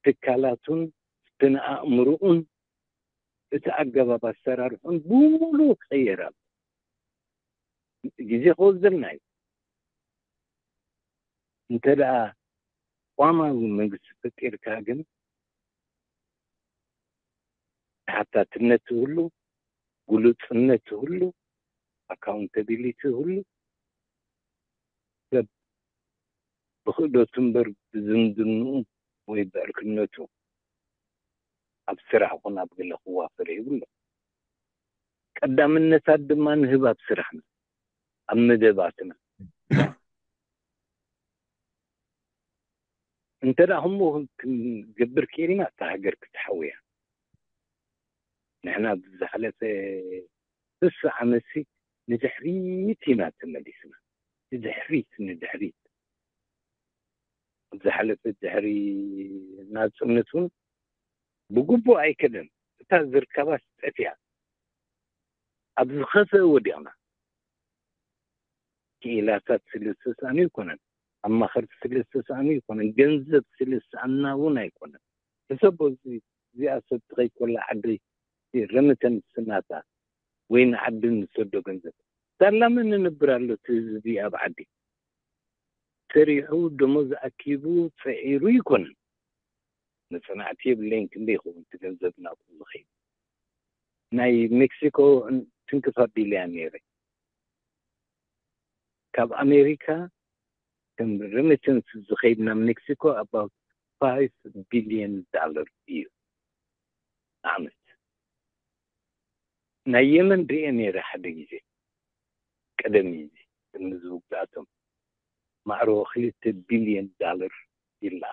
ትካላቱን ስነ ኣእምሮኡን እቲ ኣገባብ ኣሰራርሑን ብሙሉኡ ክቕየር ኣሎ። ግዜ ክወስደልና እዩ። እንተ ደኣ ቅዋማዊ መንግስቲ ፈጢርካ ግን ተሓታትነት ትህሉ፣ ግሉጽነት ትህሉ፣ ኣካውንታቢሊቲ ትህሉ፣ ሰብ ብክእለቱ እምበር ብዝምድንኡ ወይ ብዕርክነቱ ኣብ ስራሕ ኹን ኣብ ገለ ክዋፈር የብሉ። ቀዳምነታት ድማ ንህብ ኣብ ስራሕና፣ ኣብ መደባትና። እንተ ደኣ ከምኡ ክንገብር ክኢልና እታ ሃገር ክትሓውያ። ንሕና ብዝሓለፈ ስሳ ዓመትሲ ንድሕሪት ኢና ተመሊስና። ንድሕሪት፣ ንድሕሪት። ኣብ ዝሓለፈ ድሕሪ ናጽነት እውን ብግቡእ ኣይከደን። እታ ዝርከባ ጠፊኣ። ኣብ ዝኸፍአ ወዲቕና። ክኢላታት ስለ ዝተሳእኑ ኣይኮነን። ኣማኸርቲ ስለ ዝተሳእኑ ኣይኮነን። ገንዘብ ስለ ዝተሳእና እውን ኣይኮነን። ሕሰቦ፣ እዚ፣ እዚኣ ሰብ ትኸይድ ኮላ ዓዲ ረመተንስ ናታ ወይ ንዓዲ ንሰዶ ገንዘብ። ሳላ መን ንነብር ኣሎ እቲ ህዝቢ ኣብ ዓዲ? ሰሪሑ ደሞዝ ኣኪቡ ጽዒሩ ኣይኮነን። መጽናዕቲ የብለይን ክንደይ ይኸውን እቲ ገንዘብ ናብኡ ዝኸይድ። ናይ ሜክሲኮ ን-፣ ትንክፍ ኣቢለያ ነይረ። ካብ ኣሜሪካ ከም ሬሚተንስ ዝኸይድ ናብ ሜክሲኮ about five billion dollar እዩ ንዓመት። ናይ የመን ርእየ ነይረ ሓደ ግዜ፣ ቀደም እዩ እዚ፣ ቅድሚ እዚ ውግኣቶም። ማዕሮ ክልተ ቢልዮን ዳለር ይላ።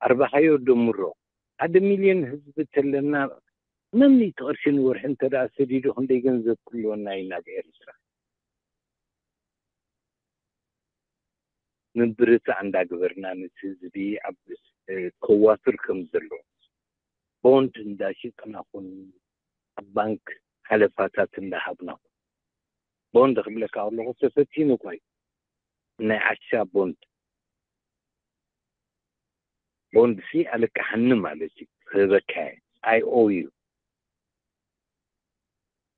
ኣርባሓዮ ደምሮ። ሓደ ሚልዮን ህዝቢ ተለና፣ መን እዩ እቲ ቅርሺ ንወርሒ እንተ ደኣ ሰዲዱ ክንደይ ገንዘብ ክህልወና እዩ ናብ ኤርትራ? ምብርታዕ እንዳገበርና ነቲ ህዝቢ ኣብ፣ እ፣ ከዋፍር ከም ዘሎ፣ ቦንድ እንዳሽጥና ኹን ኣብ ባንክ ሓለፋታት እንዳሃብና ኹን። ቦንድ ክብለካ ከለኹ ተፈቲኑ እኳ እዩ። ናይ ዓሻ ቦንድ። ቦንድ ሲ ኣለቃሓኒ ማለት እዩ። ክህበካ እየ። I owe you።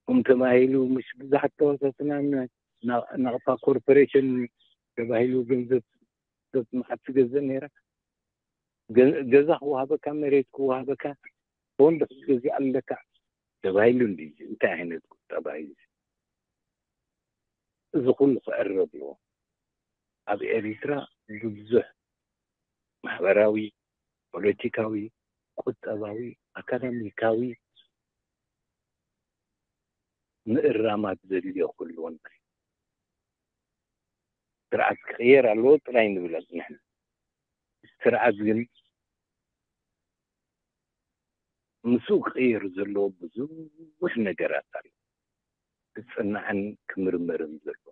ከምኡ ተባሂሉ፣ ምሽ ብዙሓት ተዋሳስና ን-፣ ና-፣ ናቕፋ ኮርፖሬሽን ተባሂሉ ገንዘብ ሰብ መዓት ትገዝእ ነይራ። ገ-፣ ገዛ ክወሃበካ፣ መሬት ክወሃበካ፣ ቦንድ ክትገዝእ ኣለካ ተባሂሉ እንድዩ። እንታይ ዓይነት ቁጠባ እዩ እዚ? እዚ ኩሉ ክዕረ ኣለዎ። ኣብ ኤሪትራ ብዙሕ ማሕበራዊ፣ ፖለቲካዊ፣ ቁጠባዊ፣ ኣካዳሚካዊ ምእራማት ዘድልዮ ክህልወና እዩ። ስርዓት ክቕየር ኣለዎ ጥራይ ንብል ንሕና። ስርዓት ግን ምስኡ ክቕየር ዘለዎ ብዙሕ ነገራት ኣሎ። ክጽናዕን ክምርመርን ዘሎ።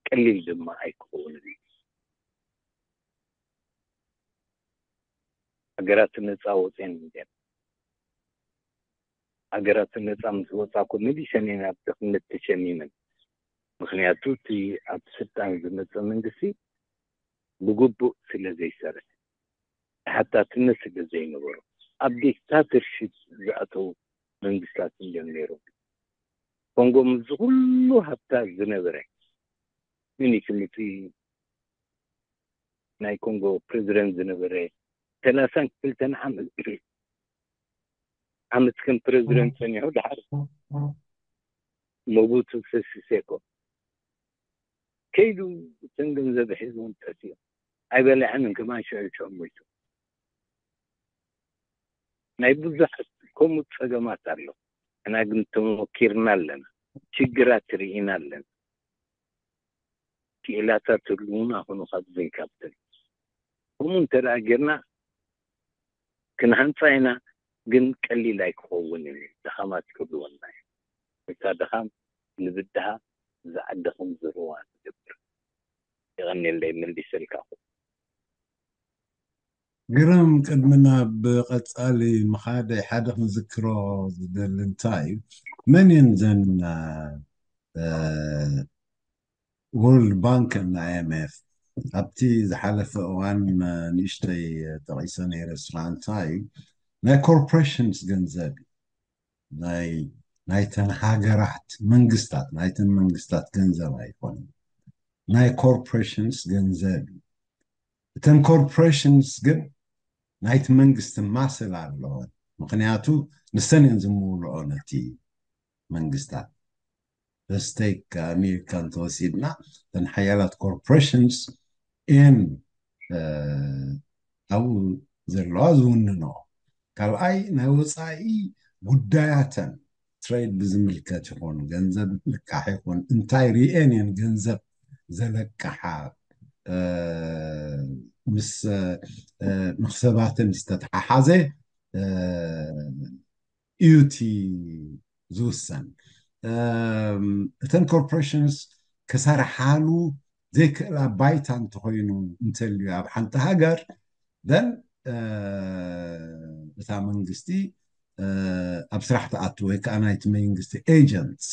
ቀሊል ድማ ኣይክኸውንን እዩ። ሃገራት ነጻ ወጽየን እንድየን። ሃገራት ነጻ ምስ ወጻ እኮ መሊሰን እየን ኣብ ድኽነት ተሸሚመን። ምኽንያቱ እቲ ኣብ ስልጣን ዝመጸ መንግስቲ ብግቡእ ስለ ዘይሰርሕ፣ ተሓታትነት ስለ ዘይነበሮ፣ ኣብ ዲክታተርሺፕ ዝኣተዉ መንግስታት እዮም ነይሮም። ኮንጎ ምስዚ ኩሉ ሃብታ ዝነበረ፣ ሚኒክ ምስ ናይ ኮንጎ ፕሬዚደንት ዝነበረ ሰላሳን ክልተን ዓመት፣ ዓመት ከም ፕሬዚደንት ጸኒሑ፣ ድሓር ሞቡቱ ሰሲሴኮ ከይዱ እተን ገንዘብ ሒዙ ጠፊኡ። ኣይበልዐንን፣ ከማን ሽዑ ሽዑ ሞይቱ። ናይ ብዙሓት ከምኡ ጸገማት ኣሎ። እና ግን ተመኪርና ኣለና፣ ሽግራት ርኢና ኣለና። ክኢላታት ህልውና ኹኑ ካብዝን ካብትን። ከምኡ እንተ ደኣ ጌርና ክንሃንጻ ኢና፣ ግን ቀሊል ኣይክኸውን እዩ። ድኻማት ክህልወና እዩ። እታ ድኻም ንብድሃ ዝዓዲ ከም ዝህዋ ትገብር። የቐንየለይ፣ መሊሰልካ። ግርም፣ ቅድሚ ናብ ቀጻሊ ምኻደይ ሓደ ክዝክሮ ዝደሊ እንታይ እዩ፣ መን እየን ዘን ወርልድ ባንክ እና ኣይኤምኤፍ ኣብቲ ዝሓለፈ እዋን ንእሽተይ ጠቒሰ ነይረ። ስራ እንታይ እዩ፣ ናይ ኮርፖሬሽንስ ገንዘብ እዩ። ናይ ናይተን ሃገራት መንግስታት፣ ናይተን መንግስታት ገንዘብ ኣይኮነን፣ ናይ ኮርፖሬሽንስ ገንዘብ እዩ። እተን ኮርፖሬሽንስ ግን ናይቲ መንግስቲ ማስል ኣለወን። ምክንያቱ ንሰን እየን ዝምውልኦ ነቲ መንግስታት። በስተይ ኣሜሪካ እንተወሲድና፣ እተን ሓያላት ኮርፖሬሽንስ እየን ኣብኡ ዘለዋ ዝውንኖ። ካልኣይ ናይ ወፃኢ ጉዳያተን ትሬድ ብዝምልከት ይኹን፣ ገንዘብ ምልቃሕ ይኹን፣ እንታይ ርኤን እየን ገንዘብ ዘለቅሓ፣ ምስ መክሰባተን ዝተተሓሓዘ እዩ እቲ ዝውሰን። እተን ኮርፖሬሽንስ ክሰርሓሉ ዘይክእላ ባይታ እንተኮይኑ እንተልዩ ኣብ ሓንቲ ሃገር፣ then እታ መንግስቲ ኣብ ስራሕ ትኣቱ ወይ ከዓ ናይቲ መንግስቲ ኤጀንትስ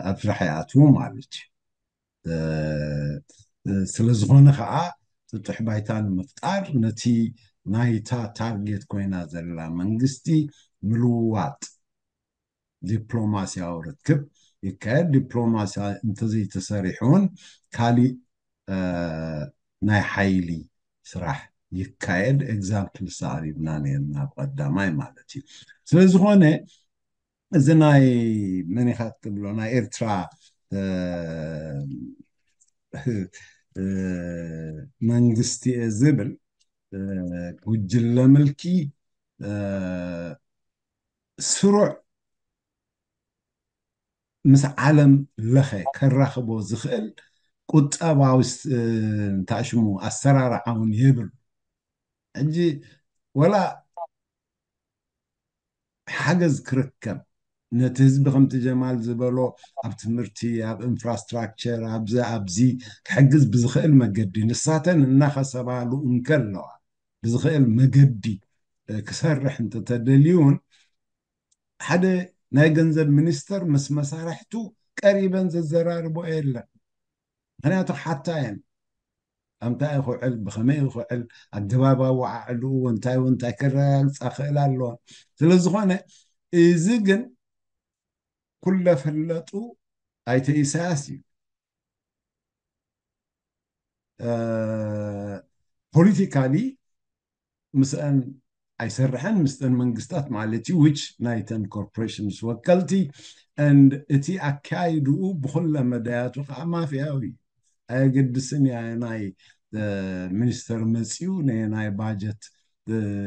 ኣብ ስራሕ ይኣትዉ ማለት እዩ። ስለዝኾነ ከዓ ጥጡሕ ባይታ ንምፍጣር ነቲ ናይታ ታርጌት ኮይና ዘላ መንግስቲ ምልዋጥ ዲፕሎማሲያዊ ርክብ ይካየድ። ዲፕሎማሲ እንተዘይተሰሪሑ እውን ካሊእ ናይ ሓይሊ ስራሕ ይካየድ። ኤግዛምፕል ኣቕሪብና ነርና ኣብ ቀዳማይ ማለት እዩ። ስለዝኾነ እዚ ናይ መን ኢኻ ትብሎ ናይ ኤርትራ መንግስቲ እየ ዝብል ጉጅለ ምልኪ ስሩዕ ምስ ዓለም ለኸ ከራኽቦ ዝኽእል ቁጠባዊ እንታይ ሽሙ ኣሰራርዓ እውን የብሉ። ሕጂ ወላ ሓገዝ ክርከብ ነቲ ህዝቢ ከምቲ ጀማል ዝበሎ ኣብ ትምህርቲ፣ ኣብ ኢንፍራስትራክቸር፣ ኣብዚ ኣብዚ ክሕግዝ ብዝኽእል መገዲ ንሳተን እናኸሰባሉ እንከለዋ ብዝኽእል መገዲ ክሰርሕ እንተተደልዩን ሓደ ናይ ገንዘብ ሚኒስተር ምስ መሳርሕቱ ቀሪበን ዘዘራርቦ የለን። ምክንያቱ ሓታ እየን ኣምታይ ክውዕል፣ ብኸመይ ክውዕል፣ ኣገባብ ኣወዓዕልኡ እንታይ እንታይ ከረጋግፃ ክእል ኣለዋ። ስለዝኾነ እዚ ግን ኩለ ፈለጡ ኣይተ ኢሳያስ እዩ። ፖለቲካሊ ምስአን ኣይሰርሐን፣ ምስጠን መንግስታት ማለት እዩ፣ which ናይተን ኮርፖሬሽንስ ወከልቲ። And እቲ ኣካይድኡ ብኩለ መዳያቱ ከዓ ማፍያዊ እዩ። ኣየገድስን እያ ናይ ሚኒስተር መፅዩ ናይ ባጀት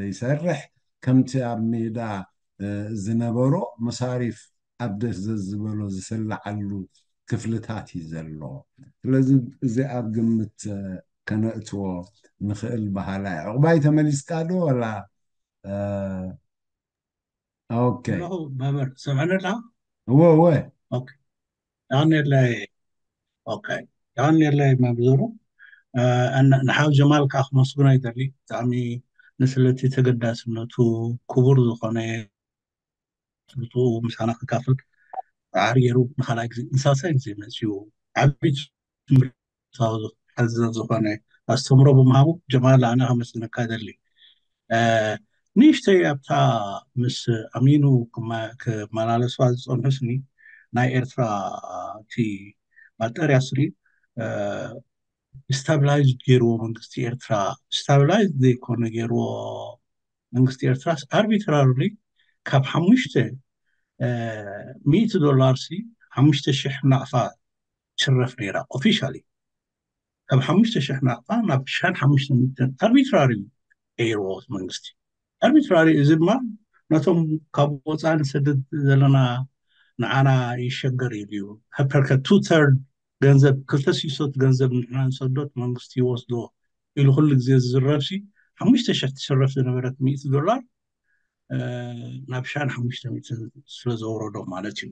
ይሰርሕ ከምቲ ኣብ ሜዳ ዝነበሮ መሳሪፍ ኣብ ደስ ዝበሎ ዝስለዓሉ ክፍልታት እዩ ዘሎ። ስለዚ እዚ ኣብ ግምት ከነእትዎ ንኽእል በሃላይ። ዕቑባይ ተመሊስካ ዶ ወላ? ኦኬ። ኣለኹ መምህር፣ ሰምዐኒ ኣለኻ? እወ እወ። ኦኬ። የቐንየለይ። ኦኬ። የቐንየለይ መምህሩ። ንሓው ጀማል ከዓ ክመስግኖ ይደሊ። ብጣዕሚ ንስለቲ ተገዳስነቱ ክቡር ዝኾነ ትምህርቱ ምሳና ክካፈል ፃዕሪ ገይሩ ንካልኣይ ግዜ ንሳልሳይ ግዜ መፅዩ ዓብዪ ትምህርታዊ ዝሓዘ ዝኾነ ኣስተምሮ ብምሃቡ ጀማል ኣነ ከመስግነካ ይደሊ። ንእሽተይ ኣብታ ምስ ኣሚኑ ክመላለስዋ ዝፀንሑ ስኒ ናይ ኤርትራ እቲ ማጠርያ ስኒ ስታብላይዝ ገይርዎ መንግስቲ ኤርትራ፣ ስታብላይዝ ዘይኮነ ገይርዎ መንግስቲ ኤርትራስ ኣርቢትራሪ ካብ ሓሙሽተ ሚእቲ ዶላር ሲ ሓሙሽተ ሽሕ ናቕፋ ትሽረፍ ነይራ officially። ካብ ሓሙሽተ ሽሕ ናቕፋ ናብ ሻን ሓሙሽተ ሚእትን ኣርቢትራሪ ቀይርዎ መንግስቲ። ኣርቢትራሪ እዚ ድማ ነቶም ካብ ወፃኢ ንሰድድ ዘለና ንዓና ይሸገር ኢሉ እዩ። ሀፐርከ two third ገንዘብ ክልተ ሲሶት ገንዘብ ንሕና ንሰዶት መንግስቲ ይወስዶ ኢሉ ኩሉ ግዜ ዝዝረብ ሲ ሓሙሽተ ሽሕ ትሽረፍ ዝነበረት ሚእቲ ዶላር ናብ ሻን ሓሙሽተ ሚእትን ስለ ዘውረዶ ማለት እዩ።